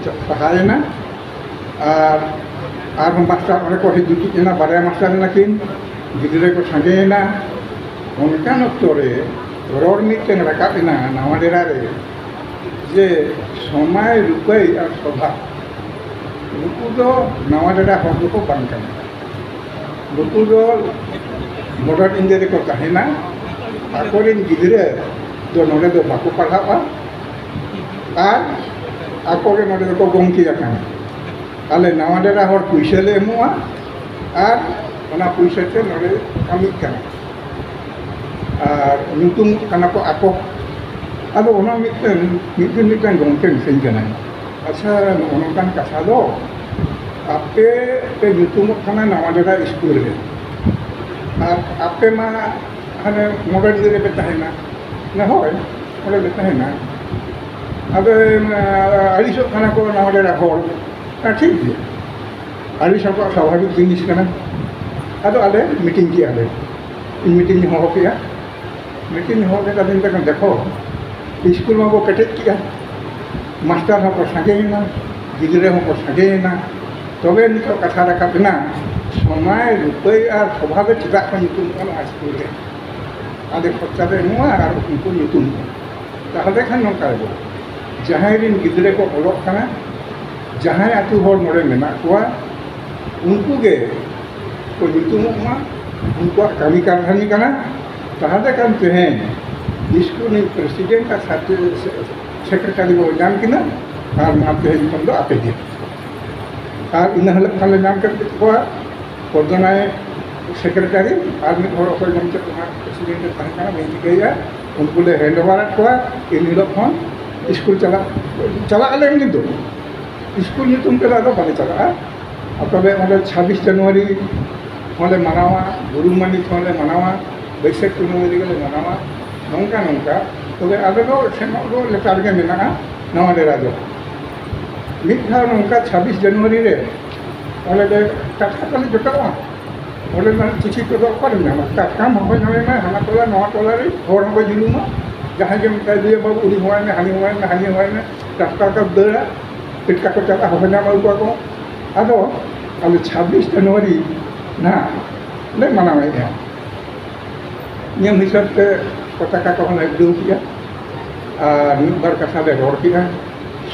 ᱥᱟᱦᱟᱭᱮᱱᱟ᱾ ᱟᱨ ᱟᱨᱦᱚᱸ ᱢᱟᱥᱴᱟᱨ ᱚᱸᱰᱮ ᱠᱚ ᱦᱮᱡ ᱡᱩᱴᱤᱡ ᱮᱱᱟ, ᱵᱟᱨᱭᱟ ᱢᱟᱥᱴᱟᱨ ᱮᱱᱟ ᱠᱤᱱ, ᱜᱤᱫᱽᱨᱟᱹ ᱠᱚ ᱥᱟᱸᱜᱮᱭᱮᱱᱟ᱾ ᱚᱱᱠᱟᱱ ᱚᱠᱛᱚ ᱨᱮ ᱨᱚᱲ ᱢᱤᱫᱴᱮᱱ ᱨᱟᱠᱟᱵ ᱮᱱᱟ ᱱᱟᱣᱟ ᱰᱮᱨᱟ ᱨᱮ, ᱡᱮ ᱥᱚᱢᱟᱭ, ᱨᱩᱯᱟᱹᱭ ᱟᱨ ᱥᱚᱵᱷᱟ, ᱱᱩᱠᱩ ᱫᱚ ᱱᱟᱣᱟ ᱰᱮᱨᱟ ᱦᱚᱲ ᱫᱚᱠᱚ ᱵᱟᱝ ᱠᱟᱱᱟ᱾ ᱱᱩᱠᱩ ᱫᱚ ᱢᱚᱰᱚᱨ ᱤᱱᱰᱤᱭᱟ ᱨᱮᱠᱚ ᱛᱟᱦᱮᱱᱟ, ᱟᱠᱚᱨᱮᱱ ᱜᱤᱫᱽᱨᱟᱹ ᱫᱚ ᱱᱚᱰᱮ ᱫᱚ ᱵᱟᱠᱚ ᱯᱟᱲᱦᱟᱜᱼᱟ, ᱟᱨ ᱟᱠᱚᱜᱮ ᱱᱚᱰᱮ ᱫᱚᱠᱚ ᱜᱚᱢᱠᱮ ᱟᱠᱟᱱᱟ᱾ ᱟᱞᱮ ᱱᱟᱣᱟ ᱰᱮᱨᱟ ᱦᱚᱲ ᱯᱩᱭᱥᱟᱹ ᱞᱮ ᱮᱢᱚᱜᱼᱟ ᱟᱨ ᱚᱱᱟ ᱯᱩᱭᱥᱟᱹ ᱛᱮ ᱱᱚᱰᱮ ᱠᱟᱹᱢᱤᱜ ᱠᱟᱱᱟ, ᱟᱨ ᱧᱩᱛᱩᱢᱚᱜ ᱠᱟᱱᱟ ᱠᱚ ᱟᱠᱚ᱾ ᱟᱫᱚ ᱚᱱᱟ ᱢᱤᱫᱴᱟᱝ, ᱢᱤᱫ ᱫᱤᱱ ᱢᱤᱫᱴᱟᱝ ᱜᱚᱢᱠᱮ ᱢᱤᱛᱟᱹᱧ ᱠᱟᱱᱟᱭ, "ᱟᱪᱪᱷᱟ, ᱱᱚᱜᱼᱚ ᱱᱚᱝᱠᱟᱱ ᱠᱟᱛᱷᱟ ᱫᱚ, ᱟᱯᱮ ᱯᱮ ᱧᱩᱛᱩᱢᱚᱜ ᱠᱟᱱᱟ ᱱᱟᱣᱟ ᱰᱮᱨᱟ ᱥᱠᱩᱞ ᱨᱮ, ᱟᱨ ᱟᱯᱮ ᱢᱟ ᱦᱟᱱᱮ ᱢᱚᱰᱚᱨᱱ ᱤᱭᱟᱹ ᱨᱮᱯᱮ ᱛᱟᱦᱮᱱᱟ?" ᱢᱮᱱᱫᱟ, "ᱦᱳᱭ, ᱚᱸᱰᱮ ᱞᱮ ᱛᱟᱦᱮᱱᱟ᱾" ᱟᱫᱚ ᱟᱹᱲᱤᱥᱚᱜ ᱠᱟᱱᱟ ᱠᱚ ᱱᱟᱣᱟ ᱰᱮᱨᱟ ᱦᱚᱲ᱾ ᱦᱮᱸ, ᱴᱷᱤᱠ ᱜᱮᱭᱟ, ᱟᱹᱲᱤᱥ ᱟᱵᱚᱣᱟᱜ ᱥᱟᱵᱷᱟᱵᱤᱠ ᱡᱤᱱᱤᱥ ᱠᱟᱱᱟ᱾ ᱟᱫᱚ ᱟᱞᱮ ᱢᱤᱴᱤᱝ ᱠᱮᱜᱼᱟ ᱞᱮ, ᱤᱧ ᱢᱤᱴᱤᱝ ᱤᱧ ᱦᱚᱦᱚ ᱠᱮᱜᱼᱟ᱾ ᱢᱤᱴᱤᱝ ᱦᱚᱦᱚ ᱠᱮᱫᱟ ᱫᱤᱱ ᱫᱚ, ᱫᱮᱠᱷᱚ, ᱥᱠᱩᱞ ᱢᱟᱵᱚ ᱠᱮᱴᱮᱡ ᱠᱮᱜᱼᱟ, ᱢᱟᱥᱴᱟᱨ ᱦᱚᱸᱠᱚ ᱥᱟᱸᱜᱮᱭᱮᱱᱟ, ᱜᱤᱫᱽᱨᱟᱹ ᱦᱚᱸᱠᱚ ᱥᱟᱸᱜᱮᱭᱮᱱᱟ, ᱛᱚᱵᱮ ᱱᱤᱛᱚᱜ ᱠᱟᱛᱷᱟ ᱨᱟᱠᱟᱵ ᱮᱱᱟ, ᱥᱚᱱᱟᱭ, ᱨᱩᱯᱟᱹᱭ ᱟᱨ ᱥᱚᱵᱷᱟ ᱫᱚ ᱪᱮᱫᱟᱜ ᱠᱚ ᱧᱩᱛᱩᱢ ᱠᱟᱱᱟ ᱥᱠᱩᱞ ᱨᱮ? ᱟᱫᱚ ᱠᱷᱚᱨᱪᱟ ᱫᱚ ᱮᱢᱚᱜᱼᱟ ᱟᱨ ᱩᱱᱠᱩ ᱧᱩᱛᱩᱢ ᱠᱚ᱾ ᱛᱟᱦᱚᱞᱮ ᱠᱷᱟᱱ ᱱᱚᱝᱠᱟ ᱜᱮ, ᱡᱟᱦᱟᱸᱭ ᱨᱮᱱ ᱜᱤᱫᱽᱨᱟᱹ ᱠᱚ ᱚᱞᱚᱜ ᱠᱟᱱᱟ, ᱡᱟᱦᱟᱸᱭ ᱟᱹᱛᱩ ᱦᱚᱲ ᱱᱚᱰᱮ ᱢᱮᱱᱟᱜ ᱠᱚᱣᱟ, ᱩᱱᱠᱩ ᱜᱮ ᱠᱚ ᱧᱩᱛᱩᱢᱚᱜ ᱢᱟ, ᱩᱱᱠᱩᱣᱟᱜ ᱠᱟᱹᱢᱤ ᱠᱟᱹᱨᱫᱷᱟᱹᱱᱤ ᱠᱟᱱᱟ᱾ ᱛᱟᱦᱚᱞᱮ ᱠᱷᱟᱱ ᱛᱮᱦᱮᱧ ᱥᱠᱩᱞ ᱨᱤᱱ ᱯᱨᱮᱥᱤᱰᱮᱱᱴ ᱟᱨ ᱥᱮᱠᱨᱮᱴᱟᱨᱤ ᱵᱚ ᱧᱟᱢ ᱠᱤᱱᱟ, ᱟᱨ ᱢᱟ ᱛᱮᱦᱮᱧ ᱠᱷᱚᱱ ᱫᱚ ᱟᱯᱮ ᱜᱮ᱾ ᱟᱨ ᱤᱱᱟᱹ ᱦᱤᱞᱳᱜ ᱠᱷᱟᱱ ᱞᱮ ᱧᱟᱢ ᱠᱮᱫ ᱠᱚᱣᱟ ᱯᱚᱫᱽᱫᱚᱱᱟᱭ ᱥᱮᱠᱨᱮᱴᱟᱨᱤ, ᱟᱨ ᱢᱤᱫ ᱦᱚᱲ ᱚᱠᱚᱭ ᱜᱚᱢᱠᱮ ᱠᱚ ᱦᱟᱸᱜ ᱯᱨᱮᱥᱤᱰᱮᱱᱴ ᱮ ᱛᱟᱦᱮᱸ ᱠᱟᱱᱟ, ᱵᱟᱹᱧ ᱴᱷᱤᱠᱟᱹᱭᱮᱫᱼᱟ, ᱩᱱᱠᱩ ᱞᱮ ᱦᱮᱱᱰ ᱳᱵᱷᱟᱨ ᱟᱫ ᱠᱚᱣᱟ᱾ ᱤᱱ ᱦᱤᱞᱳᱜ ᱠᱷᱚᱱ ᱥᱠᱩᱞ ᱪᱟᱞᱟᱜ, ᱪᱟᱞᱟᱜ ᱟᱞᱮ ᱮᱢᱱᱤ ᱫᱚ, ᱥᱠᱩᱞ ᱧᱩᱛᱩᱢ ᱛᱮᱫᱚ ᱟᱫᱚ ᱵᱟᱞᱮ ᱪᱟᱞᱟᱜᱼᱟ᱾ ᱟᱨ ᱛᱚᱵᱮ ᱚᱸᱰᱮ ᱪᱷᱟᱵᱵᱤᱥ ᱡᱟᱱᱩᱣᱟᱨᱤ ᱦᱚᱸᱞᱮ ᱢᱟᱱᱟᱣᱟ, ᱜᱩᱨᱩ ᱢᱟᱹᱱᱤᱛ ᱦᱚᱸᱞᱮ ᱢᱟᱱᱟᱣᱟ, ᱵᱟᱹᱭᱥᱟᱹᱠᱷ ᱠᱩᱱᱟᱹᱢᱤ ᱨᱮᱜᱮ ᱞᱮ ᱢᱟᱱᱟᱣᱟ᱾ ᱱᱚᱝᱠᱟ ᱱᱚᱝᱠᱟ ᱛᱚᱵᱮ ᱟᱞᱮ ᱫᱚ ᱥᱮᱱᱚᱜ ᱫᱚ ᱞᱮᱛᱟᱲ ᱜᱮ ᱢᱮᱱᱟᱜᱼᱟ ᱱᱟᱣᱟ ᱰᱮᱨᱟ ᱫᱚ᱾ ᱢᱤᱫ ᱫᱷᱟᱣ ᱱᱚᱝᱠᱟ ᱪᱷᱟᱵᱵᱤᱥ ᱡᱟᱱᱩᱣᱟᱨᱤ ᱨᱮ ᱚᱸᱰᱮ ᱞᱮ ᱴᱟᱴᱠᱟ ᱛᱟᱞᱮ ᱡᱚᱴᱟᱣᱟ᱾ ᱚᱸᱰᱮ ᱨᱮᱱᱟᱜ ᱪᱤᱴᱷᱤ ᱠᱚᱫᱚ ᱚᱠᱟᱨᱮᱢ ᱧᱟᱢᱟ? ᱴᱟᱴᱠᱟᱢ ᱦᱚᱦᱚ ᱧᱟᱢᱮ ᱢᱟ, ᱦᱟᱱᱟ ᱴᱚᱞᱟ ᱱᱚᱣᱟ ᱴᱚᱞᱟ ᱨᱮ ᱦᱚᱲ ᱦᱚᱸᱠᱚ ᱡᱩᱞᱩᱢᱟ, ᱡᱟᱦᱟᱸᱭ ᱜᱮ ᱢᱮᱛᱟᱭ ᱫᱮᱭᱟ ᱵᱟᱹᱵᱩ ᱩᱱᱤ ᱦᱚᱦᱚᱭ ᱢᱮ, ᱦᱟᱹᱱᱤ ᱦᱚᱦᱚᱭ ᱢᱮ, ᱦᱟᱹᱱᱤ ᱦᱚᱦᱚᱭ ᱢᱮ, ᱴᱟᱴᱠᱟ ᱠᱚ ᱫᱟᱹᱲᱟ, ᱴᱟᱴᱠᱟ ᱠᱚ ᱪᱟᱞᱟᱜᱼᱟ, ᱦᱚᱦᱚ ᱧᱟᱢ ᱟᱹᱜᱩ ᱠᱚᱣᱟ ᱠᱚ᱾ ᱟᱫᱚ ᱟᱞᱮ ᱪᱷᱟᱵᱵᱤᱥ ᱡᱟᱱᱩᱣᱟᱨᱤ ᱱᱟᱦᱟᱜ ᱞᱮ ᱢᱟᱱᱟᱣᱮᱫᱼᱟ᱾ ᱱᱤᱭᱚᱢ ᱦᱤᱥᱟᱹᱵ ᱛᱮ ᱯᱚᱛᱟᱠᱟ ᱠᱚᱦᱚᱸ ᱞᱮ ᱩᱰᱟᱹᱣ ᱠᱮᱜᱼᱟ ᱟᱨ ᱢᱤᱫ ᱵᱟᱨ ᱠᱟᱛᱷᱟ ᱞᱮ ᱨᱚᱲ ᱠᱮᱜᱼᱟ᱾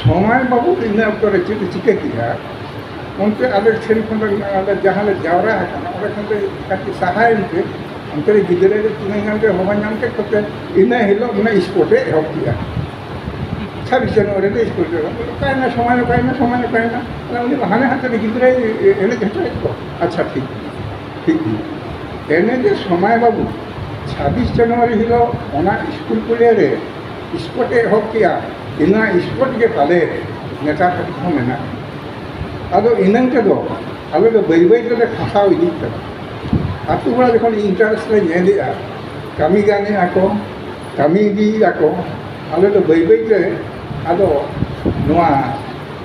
ᱥᱚᱢᱟᱭ ᱵᱟᱹᱵᱩ ᱤᱱᱟᱹ ᱚᱠᱛᱚ ᱨᱮ ᱪᱮᱫ ᱮ ᱪᱤᱠᱟᱹ ᱠᱮᱜᱼᱟ, ᱚᱱᱛᱮ ᱟᱞᱮ ᱴᱷᱮᱱ ᱠᱷᱚᱱ ᱫᱚ, ᱟᱞᱮ ᱡᱟᱦᱟᱸ ᱞᱮ ᱡᱟᱣᱨᱟ ᱟᱠᱟᱱᱟ, ᱚᱸᱰᱮ ᱠᱷᱚᱱ ᱫᱚ ᱠᱟᱹᱴᱤᱡ ᱥᱟᱦᱟᱭᱮᱱ ᱛᱮ, ᱚᱱᱛᱮ ᱨᱮ ᱜᱤᱫᱽᱨᱟᱹ ᱨᱮ ᱛᱤᱱᱟᱹᱜ ᱜᱟᱱ ᱜᱮ ᱦᱚᱦᱚ ᱧᱟᱢ ᱠᱮᱫ ᱠᱚᱛᱮ, ᱤᱱᱟᱹ ᱦᱤᱞᱳᱜ ᱢᱟᱱᱮ ᱥᱯᱳᱨᱴ ᱮ ᱮᱦᱚᱵ ᱠᱮᱜᱼᱟ᱾ ᱪᱷᱟᱵᱵᱤᱥ ᱡᱟᱱᱩᱣᱟᱨᱤ ᱨᱮ ᱥᱯᱳᱨᱴ ᱮ ᱮᱦᱚᱵ ᱠᱮᱜᱼᱟ᱾ ᱚᱠᱟᱭᱮᱱᱟ ᱥᱚᱢᱟᱭ, ᱚᱠᱟᱭᱮᱱᱟ ᱥᱚᱢᱟᱭ, ᱚᱠᱟᱭᱮᱱᱟ? ᱟᱫᱚ ᱩᱱᱤ ᱢᱟ ᱦᱟᱱᱮ ᱦᱟᱱᱛᱮ ᱨᱮ ᱜᱤᱫᱽᱨᱟᱹᱭ ᱮᱱᱮᱡ ᱦᱚᱪᱚᱭᱮᱫ ᱠᱚ᱾ ᱟᱪᱪᱷᱟ, ᱴᱷᱤᱠ ᱜᱮᱭᱟ, ᱴᱷᱤᱠ ᱜᱮᱭᱟ᱾ ᱮᱱᱮ ᱡᱮ ᱥᱚᱢᱟᱭ ᱵᱟᱹᱵᱩ ᱪᱷᱟᱵᱵᱤᱥ ᱡᱟᱱᱩᱣᱟᱨᱤ ᱦᱤᱞᱳᱜ ᱚᱱᱟ ᱥᱠᱩᱞ ᱯᱩᱲᱤᱭᱟᱹ ᱨᱮ ᱥᱯᱳᱨᱴ ᱮ ᱮᱦᱚᱵ ᱠᱮᱜᱼᱟ, ᱤᱱᱟᱹ ᱥᱯᱳᱨᱴ ᱜᱮ ᱯᱟᱞᱮ ᱱᱮᱛᱟᱨ ᱦᱟᱹᱵᱤᱡ ᱦᱚᱸ ᱢᱮᱱᱟᱜᱼᱟ᱾ ᱟᱫᱚ ᱤᱱᱟᱹᱝ ᱛᱮᱫᱚ ᱟᱞᱮ ᱫᱚ ᱵᱟᱹᱭ ᱵᱟᱹᱭ ᱛᱮᱞᱮ ᱯᱷᱟᱥᱟᱣ ᱤᱫᱤᱜ ᱠᱟᱱᱟ᱾ ᱟᱛᱳ ᱦᱚᱲᱟᱜ ᱡᱚᱠᱷᱚᱱ ᱤᱱᱴᱟᱨᱮᱥᱴ ᱞᱮ ᱧᱮᱞᱮᱜᱼᱟ, ᱠᱟᱹᱢᱤ ᱜᱟᱱᱮᱜᱼᱟ ᱠᱚ, ᱠᱟᱹᱢᱤ ᱤᱫᱤᱭᱮᱫᱼᱟ ᱠᱚ, ᱟᱞᱮ ᱫᱚ ᱵᱟᱹᱭ ᱵᱟᱹᱭ ᱛᱮ ᱟᱫᱚ ᱱᱚᱣᱟ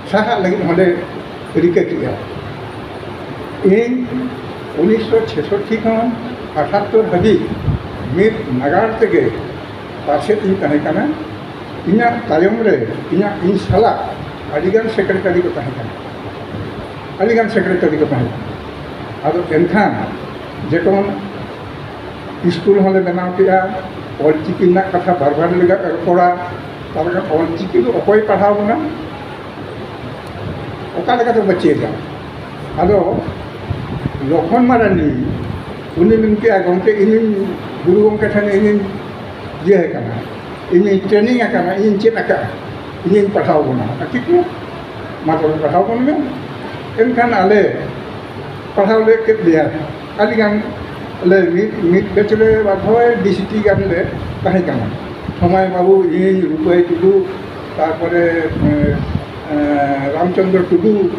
ᱥᱟᱦᱟᱜ ᱞᱟᱹᱜᱤᱫ ᱦᱚᱸᱞᱮ ᱨᱤᱠᱟᱹ ᱠᱮᱜᱼᱟ᱾ ᱤᱧ ᱩᱱᱤᱥᱥᱚ ᱪᱷᱮᱥᱚᱴᱴᱤ ᱠᱷᱚᱱ ᱟᱴᱷᱟᱛᱛᱚᱨ ᱦᱟᱹᱵᱤᱡ ᱢᱤᱫ ᱱᱟᱜᱟᱨ ᱛᱮᱜᱮ ᱯᱟᱨᱥᱮᱛ ᱤᱧ ᱛᱟᱦᱮᱸ ᱠᱟᱱᱟ᱾ ᱤᱧᱟᱹᱜ ᱛᱟᱭᱚᱢ ᱨᱮ ᱤᱧᱟᱹᱜ, ᱤᱧ ᱥᱟᱞᱟᱜ ᱟᱹᱰᱤᱜᱟᱱ ᱥᱮᱠᱨᱮᱴᱟᱨᱤ ᱠᱚ ᱛᱟᱦᱮᱸ ᱠᱟᱱᱟ, ᱟᱹᱰᱤᱜᱟᱱ ᱥᱮᱠᱨᱮᱴᱟᱨᱤ ᱠᱚ ᱛᱟᱦᱮᱸ ᱠᱟᱱᱟ᱾ ᱟᱫᱚ ᱮᱱᱠᱷᱟᱱ ᱡᱚᱠᱷᱚᱱ ᱥᱠᱩᱞ ᱦᱚᱸᱞᱮ ᱵᱮᱱᱟᱣ ᱠᱮᱫᱼᱟ, ᱚᱞᱪᱤᱠᱤ ᱨᱮᱱᱟᱜ ᱠᱟᱛᱷᱟ ᱵᱟᱨ ᱵᱟᱨ ᱞᱮ ᱨᱚᱯᱚᱲᱟ, ᱛᱟᱦᱚᱞᱮ ᱠᱷᱟᱱ ᱚᱞᱪᱤᱠᱤ ᱫᱚ ᱚᱠᱚᱭ ᱯᱟᱲᱦᱟᱣ ᱵᱚᱱᱟ? ᱚᱠᱟ ᱞᱮᱠᱟᱛᱮ ᱵᱚ ᱪᱮᱫᱟ? ᱟᱫᱚ ᱞᱚᱠᱷᱚᱱ ᱢᱟᱨᱟᱱᱰᱤ, ᱩᱱᱤ ᱢᱮᱱ ᱠᱮᱫᱼᱟ, "ᱜᱚᱢᱠᱮ, ᱤᱧᱤᱧ ᱜᱩᱨᱩ ᱜᱚᱢᱠᱮ ᱴᱷᱮᱱ ᱤᱧᱤᱧ ᱤᱭᱟᱹ ᱟᱠᱟᱱᱟ, ᱤᱧᱤᱧ ᱴᱨᱮᱱᱤᱝ ᱟᱠᱟᱱᱟ, ᱤᱧᱤᱧ ᱪᱮᱫ ᱟᱠᱟᱫᱼᱟ, ᱤᱧᱤᱧ ᱯᱟᱲᱦᱟᱣ ᱵᱚᱱᱟ᱾" ᱟᱨ ᱴᱷᱤᱠ ᱜᱮᱭᱟ, ᱢᱟ ᱛᱚᱵᱮ ᱯᱟᱲᱦᱟᱣ ᱵᱚᱱ ᱢᱮ᱾ ᱮᱱᱠᱷᱟᱱ ᱟᱞᱮ ᱯᱟᱲᱦᱟᱣ ᱞᱮ ᱠᱮᱫ ᱞᱮᱭᱟ᱾ ᱟᱹᱰᱤᱜᱟᱱ ᱞᱮ ᱢᱤᱫ, ᱢᱤᱫ ᱵᱮᱪ ᱨᱮ ᱵᱟᱨ ᱫᱷᱟᱣ ᱰᱤᱥᱤᱴᱤ ᱜᱟᱱ ᱞᱮ ᱛᱟᱦᱮᱸ ᱠᱟᱱᱟ᱾ ᱥᱚᱢᱟᱭ ᱵᱟᱹᱵᱩ, ᱤᱧ, ᱨᱩᱯᱟᱹᱭ ᱴᱩᱰᱩ, ᱛᱟᱨᱯᱚᱨᱮ, ᱮ, ᱮ, ᱨᱟᱢᱪᱚᱸᱫᱽᱨᱚ ᱴᱩᱰᱩ,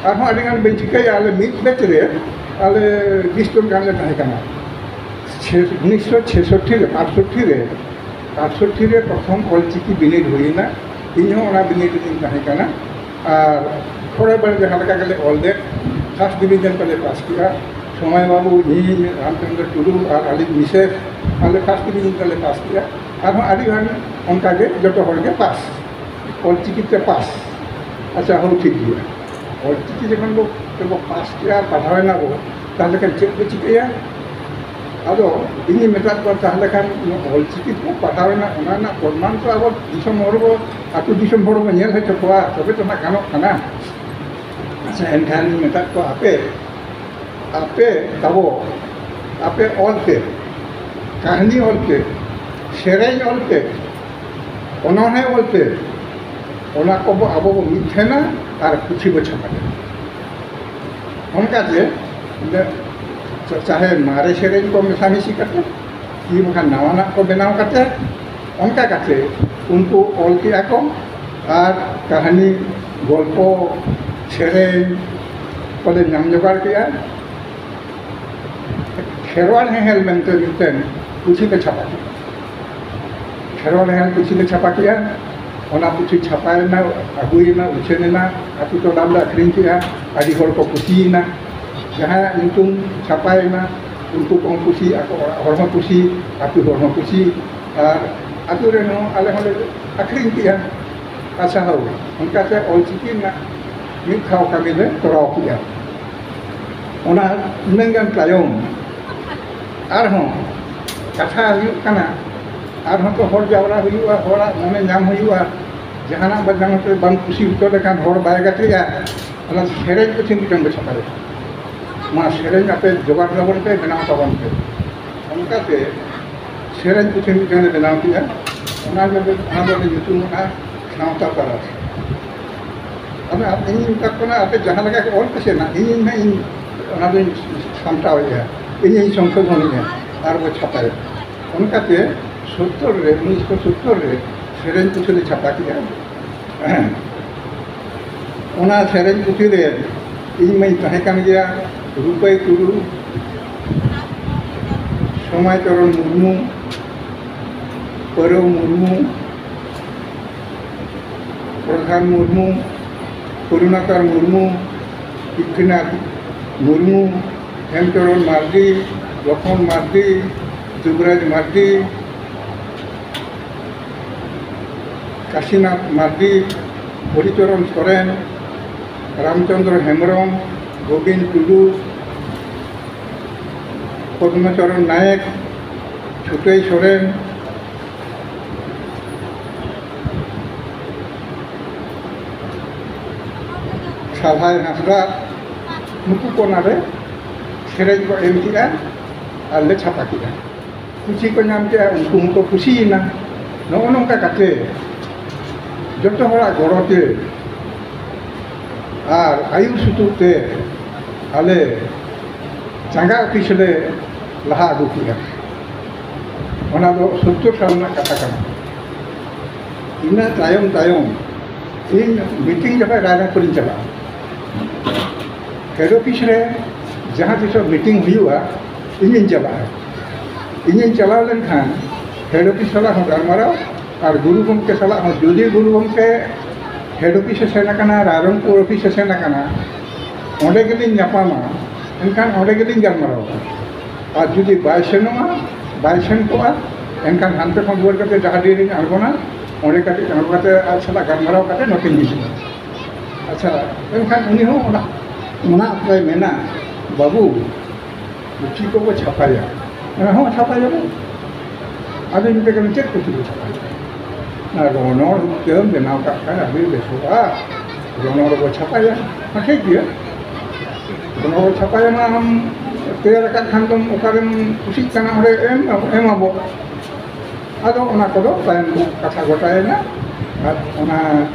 ᱟᱨᱦᱚᱸ ᱟᱹᱰᱤᱜᱟᱱ ᱵᱟᱹᱧ ᱴᱷᱤᱠᱟᱹᱭᱟ᱾ ᱟᱞᱮ ᱢᱤᱫ ᱵᱮᱪ ᱨᱮ ᱟᱞᱮ ᱵᱤᱥ ᱡᱚᱱ ᱜᱟᱱ ᱞᱮ ᱛᱟᱦᱮᱸ ᱠᱟᱱᱟ᱾ ᱪᱷᱮ-, ᱩᱱᱤᱥᱥᱚ ᱪᱷᱮᱥᱚᱴᱴᱤ ᱨᱮ, ᱟᱴᱥᱚᱴᱴᱤ ᱨᱮ, ᱟᱴᱥᱚᱴᱴᱤ ᱨᱮ ᱯᱨᱚᱛᱷᱚᱢ ᱚᱞᱪᱤᱠᱤ ᱵᱤᱱᱤᱰ ᱦᱩᱭᱮᱱᱟ᱾ ᱤᱧ ᱦᱚᱸ ᱚᱱᱟ ᱵᱤᱱᱤᱰ ᱨᱮᱧ ᱛᱟᱦᱮᱸ ᱠᱟᱱᱟ᱾ ᱟᱨ ᱠᱷᱚᱲᱮ ᱵᱟᱲᱮ ᱡᱟᱦᱟᱸ ᱞᱮᱠᱟ ᱜᱮᱞᱮ ᱚᱞ ᱞᱮᱫ, ᱯᱷᱟᱥᱴ ᱰᱤᱵᱤᱡᱚᱱ ᱛᱮᱞᱮ ᱯᱟᱥ ᱠᱮᱜᱼᱟ᱾ ᱥᱚᱢᱟᱭ ᱵᱟᱹᱵᱩ, ᱤᱧ, ᱨᱟᱢᱪᱚᱸᱫᱽᱨᱚ ᱴᱩᱰᱩ ᱟᱨ ᱟᱹᱞᱤᱧ ᱢᱤᱥᱮᱥ, ᱟᱞᱮ ᱯᱷᱟᱥᱴ ᱰᱤᱵᱤᱡᱚᱱ ᱛᱮᱞᱮ ᱯᱟᱥ ᱠᱮᱜᱼᱟ᱾ ᱟᱨᱦᱚᱸ ᱟᱹᱰᱤ ᱜᱟᱱ ᱚᱱᱠᱟ ᱜᱮ ᱡᱚᱛᱚ ᱦᱚᱲ ᱜᱮ ᱯᱟᱥ, ᱚᱞᱪᱤᱠᱤ ᱛᱮ ᱯᱟᱥ᱾ ᱟᱪᱪᱷᱟ, ᱦᱳ, ᱴᱷᱤᱠ ᱜᱮᱭᱟ᱾ ᱚᱞᱪᱤᱠᱤ ᱡᱚᱠᱷᱚᱱ ᱵᱚ, ᱛᱮᱵᱚ ᱯᱟᱥ ᱠᱮᱜᱼᱟ, ᱯᱟᱲᱦᱟᱣ ᱮᱱᱟ ᱵᱚ, ᱛᱟᱦᱚᱞᱮ ᱠᱷᱟᱱ ᱪᱮᱫ ᱵᱚ ᱪᱤᱠᱟᱹᱭᱟ? ᱟᱫᱚ ᱤᱧᱤᱧ ᱢᱮᱛᱟᱫ ᱠᱚᱣᱟ, "ᱛᱟᱦᱚᱞᱮ ᱠᱷᱟᱱ ᱚᱞᱪᱤᱠᱤ ᱛᱮᱵᱚ ᱯᱟᱲᱦᱟᱣ ᱮᱱᱟ, ᱚᱱᱟ ᱨᱮᱱᱟᱜ ᱯᱨᱚᱢᱟᱱ ᱛᱚ ᱟᱵᱚ ᱫᱤᱥᱚᱢ ᱦᱚᱲ ᱵᱚ, ᱟᱹᱛᱩ ᱫᱤᱥᱚᱢ ᱦᱚᱲ ᱵᱚ ᱧᱮᱞ ᱦᱚᱪᱚ ᱠᱚᱣᱟ, ᱛᱚᱵᱮ ᱛᱚ ᱱᱟᱜ ᱜᱟᱱᱚᱜ ᱠᱟᱱᱟ᱾" ᱟᱪᱪᱷᱟ, ᱮᱱᱠᱷᱟᱱ ᱤᱧ ᱢᱮᱛᱟᱫ ᱠᱚᱣᱟ, ᱟᱯᱮ, ᱟᱯᱮ ᱛᱟᱵᱚ, ᱟᱯᱮ ᱚᱞ ᱯᱮ, ᱠᱟᱹᱦᱱᱤ ᱚᱞ ᱯᱮ, ᱥᱮᱨᱮᱧ ᱚᱞ ᱯᱮ, ᱚᱱᱚᱬᱦᱮ ᱚᱞ ᱯᱮ, ᱚᱱᱟ ᱠᱚᱵᱚ ᱟᱵᱚ ᱵᱚ ᱢᱤᱫ ᱴᱷᱮᱱᱟ ᱟᱨ ᱯᱩᱛᱷᱤ ᱵᱚ ᱪᱷᱟᱯᱟᱭᱟ᱾ ᱚᱱᱠᱟᱛᱮ ᱪᱟ-, ᱪᱟᱦᱮ ᱢᱟᱨᱮ ᱥᱮᱨᱮᱧ ᱠᱚ ᱢᱮᱥᱟᱢᱤᱥᱤ ᱠᱟᱛᱮ, ᱠᱤ ᱵᱟᱠᱷᱟᱱ ᱱᱟᱣᱟᱱᱟᱜ ᱠᱚ ᱵᱮᱱᱟᱣ ᱠᱟᱛᱮ, ᱚᱱᱠᱟ ᱠᱟᱛᱮ ᱩᱱᱠᱩ ᱚᱞ ᱠᱮᱜᱼᱟ ᱠᱚ ᱟᱨ ᱠᱟᱹᱦᱱᱤ, ᱜᱚᱞᱯᱚ, ᱥᱮᱨᱮᱧ ᱠᱚᱞᱮ ᱧᱟᱢ ᱡᱚᱜᱟᱲ ᱠᱮᱜᱼᱟ᱾ ᱠᱷᱮᱨᱣᱟᱲ ᱦᱮᱦᱮᱞ ᱢᱮᱱᱛᱮ ᱢᱤᱫᱴᱮᱱ ᱯᱩᱛᱷᱤ ᱞᱮ ᱪᱷᱟᱯᱟ ᱠᱮᱜᱼᱟ᱾ ᱠᱷᱮᱨᱣᱟᱲ ᱦᱮᱦᱮᱞ ᱯᱩᱛᱷᱤ ᱞᱮ ᱪᱷᱟᱯᱟ ᱠᱮᱜᱼᱟ᱾ ᱚᱱᱟ ᱯᱩᱛᱷᱤ ᱪᱷᱟᱯᱟᱭᱮᱱᱟ, ᱟᱹᱜᱩᱭᱮᱱᱟ, ᱩᱪᱷᱟᱹᱱ ᱮᱱᱟ, ᱟᱹᱛᱩ ᱴᱚᱞᱟ ᱨᱮᱞᱮ ᱟᱹᱠᱷᱨᱤᱧ ᱠᱮᱜᱼᱟ᱾ ᱟᱹᱰᱤ ᱦᱚᱲ ᱠᱚ ᱠᱩᱥᱤᱭᱮᱱᱟ᱾ ᱡᱟᱦᱟᱸᱭᱟᱜ ᱧᱩᱛᱩᱢ ᱪᱷᱟᱯᱟᱭᱮᱱᱟ, ᱩᱱᱠᱩ ᱠᱚᱦᱚᱸ ᱠᱩᱥᱤ, ᱟᱠᱚ ᱚᱲᱟᱜ ᱦᱚᱲ ᱦᱚᱸ ᱠᱩᱥᱤ, ᱟᱹᱛᱩ ᱦᱚᱲ ᱦᱚᱸ ᱠᱩᱥᱤ, ᱟᱨ ᱟᱹᱛᱩ ᱨᱮᱱ ᱦᱚᱸ ᱟᱞᱮ ᱦᱚᱸᱞᱮ ᱟᱹᱠᱷᱨᱤᱧ ᱠᱮᱜᱼᱟ᱾ ᱟᱪᱪᱷᱟ, ᱦᱳᱭ, ᱚᱱᱠᱟᱛᱮ ᱚᱞᱪᱤᱠᱤ ᱨᱮᱱᱟᱜ ᱢᱤᱫ ᱫᱷᱟᱣ ᱠᱟᱹᱢᱤ ᱞᱮ ᱛᱚᱨᱟᱣ ᱠᱮᱜᱼᱟ᱾ ᱚᱱᱟ ᱩᱱᱟᱹᱜ ᱜᱟᱱ ᱛᱟᱭᱚᱢ ᱟᱨᱦᱚᱸ ᱠᱟᱛᱷᱟ ᱦᱩᱭᱩᱜ ᱠᱟᱱᱟ, ᱟᱨᱦᱚᱸ ᱛᱚ ᱦᱚᱲ ᱡᱟᱣᱨᱟ ᱦᱩᱭᱩᱜᱼᱟ, ᱦᱚᱲᱟᱜ ᱢᱚᱱᱮ ᱧᱟᱢ ᱦᱩᱭᱩᱜᱼᱟ᱾ ᱡᱟᱦᱟᱱᱟᱜ ᱵᱟᱝ ᱡᱟᱦᱟᱸ ᱛᱮ ᱵᱟᱝ ᱠᱩᱥᱤ ᱦᱚᱪᱚ ᱞᱮᱠᱷᱟᱱ ᱦᱚᱲ ᱵᱟᱭ ᱜᱟᱛᱮᱜᱼᱟ᱾ ᱚᱱᱟ ᱥᱮᱨᱮᱧ ᱯᱩᱛᱷᱤ ᱢᱤᱫᱴᱟᱝ ᱵᱚ ᱪᱷᱟᱯᱟᱭᱟ᱾ ᱚᱱᱟ ᱥᱮᱨᱮᱧ ᱟᱯᱮ ᱡᱚᱜᱟᱲ ᱛᱟᱵᱚᱱ ᱯᱮ, ᱵᱮᱱᱟᱣ ᱛᱟᱵᱚᱱ ᱯᱮ᱾ ᱚᱱᱠᱟᱛᱮ ᱥᱮᱨᱮᱧ ᱯᱩᱛᱷᱤ ᱢᱤᱫᱴᱟᱝ ᱞᱮ ᱵᱮᱱᱟᱣ ᱠᱮᱜᱼᱟ᱾ ᱚᱱᱟ ᱫᱚ, ᱚᱱᱟ ᱫᱚᱞᱮ ᱧᱩᱛᱩᱢ ᱟᱠᱟᱫᱼᱟ ᱥᱟᱶᱛᱟ ᱛᱟᱨᱟᱥ᱾ ᱟᱫᱚ ᱤᱧᱤᱧ ᱢᱮᱛᱟ ᱠᱚ ᱠᱟᱱᱟ, "ᱟᱯᱮ ᱡᱟᱦᱟᱸ ᱞᱮᱠᱟ ᱜᱮ ᱚᱞ ᱯᱮᱥᱮ ᱱᱟᱜ, ᱤᱧ ᱱᱟᱜ ᱤᱧ ᱚᱱᱟ ᱫᱚᱧ ᱥᱟᱢᱴᱟᱣᱮᱫᱼᱟ, ᱤᱧᱤᱧ ᱥᱚᱝᱥᱳᱫᱷᱚᱱᱮᱫᱼᱟ ᱟᱨ ᱵᱚ ᱪᱷᱟᱯᱟᱭᱟ᱾" ᱚᱱᱠᱟᱛᱮ ᱥᱳᱛᱛᱳᱨ ᱨᱮ, ᱩᱱᱤᱥᱥᱚ ᱥᱳᱛᱛᱳᱨ ᱨᱮ ᱥᱮᱨᱮᱧ ᱯᱩᱛᱷᱤ ᱞᱮ ᱪᱷᱟᱯᱟ ᱠᱮᱫᱼᱟ᱾ ᱚᱱᱟ ᱥᱮᱨᱮᱧ ᱯᱩᱛᱷᱤ ᱨᱮ ᱤᱧ ᱢᱟᱧ ᱛᱟᱦᱮᱸ ᱠᱟᱱ ᱜᱮᱭᱟ, ᱨᱩᱯᱟᱹᱭ ᱴᱩᱰᱩ, ᱥᱚᱢᱟᱭ ᱪᱚᱨᱚᱬ ᱢᱩᱨᱢᱩ, ᱯᱟᱹᱨᱟᱹᱣ ᱢᱩᱨᱢᱩ, ᱯᱨᱚᱫᱷᱟᱱ ᱢᱩᱨᱢᱩ, ᱠᱚᱨᱩণᱟᱠᱚᱨ ᱢᱩᱨᱢᱩ, ᱯᱨᱤᱛᱷᱤᱱᱟᱛᱷ ᱢᱩᱨᱢᱩ, ᱦᱮᱢᱪᱚᱨᱚᱬ ᱢᱟᱨᱰᱤ, ᱞᱚᱠᱷᱚᱱ ᱢᱟᱨᱰᱤ, ᱡᱩᱵᱽᱨᱟᱡᱽ ᱢᱟᱨᱰᱤ, ᱠᱟᱥᱤᱱᱟᱛᱷ ᱢᱟᱨᱰᱤ, ᱦᱚᱨᱤᱪᱚᱨᱚᱱ ᱥᱚᱨᱮᱱ, ᱨᱟᱢᱪᱚᱸᱫᱽᱨᱚ ᱦᱮᱢᱵᱽᱨᱚᱢ, ᱜᱳᱵᱤᱱ ᱴᱩᱰᱩ, ᱯᱚᱫᱽᱢᱚᱪᱚᱨᱚᱱ ᱱᱟᱭᱮᱠ, ᱪᱷᱩᱴᱟᱹᱭ ᱥᱚᱨᱮᱱ, ᱥᱟᱞᱦᱟᱭ ᱦᱟᱸᱥᱫᱟ, ᱱᱩᱠᱩ ᱠᱚ ᱚᱱᱟᱨᱮ ᱥᱮᱨᱮᱧ ᱠᱚ ᱮᱢ ᱠᱮᱜᱼᱟ ᱟᱨ ᱞᱮ ᱪᱷᱟᱯᱟ ᱠᱮᱜᱼᱟ᱾ ᱠᱩᱥᱤ ᱠᱚ ᱧᱟᱢ ᱠᱮᱜᱼᱟ, ᱩᱱᱠᱩ ᱦᱚᱸᱠᱚ ᱠᱩᱥᱤᱭᱮᱱᱟ᱾ ᱱᱚᱜᱼᱚ ᱱᱚᱝᱠᱟ ᱠᱟᱛᱮ ᱡᱚᱛᱚ ᱦᱚᱲᱟᱜ ᱜᱚᱲᱚ ᱛᱮ ᱟᱨ ᱟᱹᱭᱩᱨ ᱥᱩᱛᱩᱜ ᱛᱮ ᱟᱞᱮ ᱪᱟᱸᱜᱟ ᱚᱯᱷᱤᱥ ᱞᱮ ᱞᱟᱦᱟ ᱟᱹᱜᱩ ᱠᱮᱜᱼᱟ᱾ ᱚᱱᱟ ᱫᱚ ᱥᱳᱛᱛᱳᱨ ᱥᱟᱞ ᱨᱮᱱᱟᱜ ᱠᱟᱛᱷᱟ ᱠᱟᱱᱟ᱾ ᱤᱱᱟᱹ ᱛᱟᱭᱚᱢ ᱛᱟᱭᱚᱢ ᱤᱧ ᱢᱤᱴᱤᱝ ᱡᱚᱠᱷᱚᱱ ᱨᱟᱭᱨᱚᱝᱯᱩᱨᱤᱧ ᱪᱟᱞᱟᱜᱼᱟ, ᱦᱮᱰ ᱚᱯᱷᱤᱥ ᱨᱮ ᱡᱟᱦᱟᱸ ᱛᱤᱥᱚᱜ ᱢᱤᱴᱤᱝ ᱦᱩᱭᱩᱜᱼᱟ, ᱤᱧᱤᱧ ᱪᱟᱞᱟᱜᱼᱟ᱾ ᱤᱧᱤᱧ ᱪᱟᱞᱟᱣ ᱞᱮᱱᱠᱷᱟᱱ ᱦᱮᱰ ᱚᱯᱷᱤᱥ ᱥᱟᱞᱟᱜ ᱦᱚᱸ ᱜᱟᱞᱢᱟᱨᱟᱣ ᱟᱨ ᱜᱩᱨᱩ ᱜᱚᱢᱠᱮ ᱥᱟᱞᱟᱜ ᱦᱚᱸ, ᱡᱩᱫᱤ ᱜᱩᱨᱩ ᱜᱚᱢᱠᱮ ᱦᱮᱰ ᱚᱯᱷᱤᱥ ᱮ ᱥᱮᱱ ᱟᱠᱟᱱᱟ, ᱨᱟᱭᱨᱚᱝᱯᱩᱨ ᱚᱯᱷᱤᱥ ᱮ ᱥᱮᱱ ᱟᱠᱟᱱᱟ, ᱚᱸᱰᱮ ᱜᱮᱞᱤᱧ ᱧᱟᱯᱟᱢᱟ᱾ ᱮᱱᱠᱷᱟᱱ ᱚᱸᱰᱮ ᱜᱮᱞᱤᱧ ᱜᱟᱞᱢᱟᱨᱟᱣ ᱠᱟᱱᱟ᱾ ᱟᱨ ᱡᱩᱫᱤ ᱵᱟᱭ ᱥᱮᱱᱚᱜᱼᱟ, ᱵᱟᱭ ᱥᱮᱱ ᱠᱚᱜᱼᱟ, ᱮᱱᱠᱷᱟᱱ ᱦᱟᱱᱛᱮ ᱠᱷᱚᱱ ᱨᱩᱣᱟᱹᱲ ᱠᱟᱛᱮ ᱰᱟᱦᱟᱨᱰᱤ ᱨᱤᱧ ᱟᱬᱜᱚᱱᱟ, ᱚᱸᱰᱮ ᱠᱟᱹᱴᱤᱡ ᱟᱬᱜᱚ ᱠᱟᱛᱮ ᱟᱡ ᱥᱟᱞᱟᱜ ᱜᱟᱞᱢᱟᱨᱟᱣ ᱠᱟᱛᱮ ᱱᱚᱛᱮᱧ ᱦᱤᱡᱩᱜᱼᱟ᱾ ᱟᱪᱪᱷᱟ, ᱮᱱᱠᱷᱟᱱ ᱩᱱᱤ ᱦᱚᱸ ᱚᱱᱟ, ᱚᱱᱟ ᱚᱠᱛᱚᱭ ᱢᱮᱱᱟ, "ᱵᱟᱹᱵᱩ, ᱯᱩᱛᱷᱤ ᱠᱚᱵᱚ ᱪᱷᱟᱯᱟᱭᱟ, ᱚᱱᱟ ᱦᱚᱸ ᱪᱷᱟᱯᱟᱭᱟᱵᱚ, ᱟᱫᱚᱧ ᱢᱮᱛᱟᱭ ᱠᱟᱱᱟ, ᱪᱮᱫ ᱯᱩᱛᱷᱤ ᱵᱚ ᱪᱷᱟᱯᱟᱭᱟ? ᱚᱱᱟ ᱨᱚᱱᱚᱲ ᱦᱩᱛᱠᱟᱹᱢ ᱵᱮᱱᱟᱣ ᱠᱟᱜ ᱠᱷᱟᱱ ᱟᱹᱰᱤ ᱵᱮᱥᱚᱜᱼᱟ, ᱨᱚᱱᱚᱲ ᱵᱚ ᱪᱷᱟᱯᱟᱭᱟ, ᱴᱷᱤᱠ ᱜᱮᱭᱟ, ᱨᱚᱱᱚᱲ ᱵᱚ ᱪᱷᱟᱯᱟᱭᱟ, ᱟᱢ ᱛᱮᱭᱟᱨ ᱟᱠᱟᱫ ᱠᱷᱟᱱ ᱫᱚᱢ ᱚᱠᱟᱨᱮᱢ ᱠᱩᱥᱤᱜ ᱠᱟᱱᱟ ᱚᱸᱰᱮ ᱮᱢ, ᱮᱢᱟᱵᱚ᱾" ᱟᱫᱚ ᱚᱱᱟ ᱠᱚᱫᱚ ᱛᱟᱭᱚᱢ ᱠᱟᱛᱷᱟ ᱜᱚᱴᱟᱭᱮᱱᱟ᱾ ᱟᱨ ᱚᱱᱟ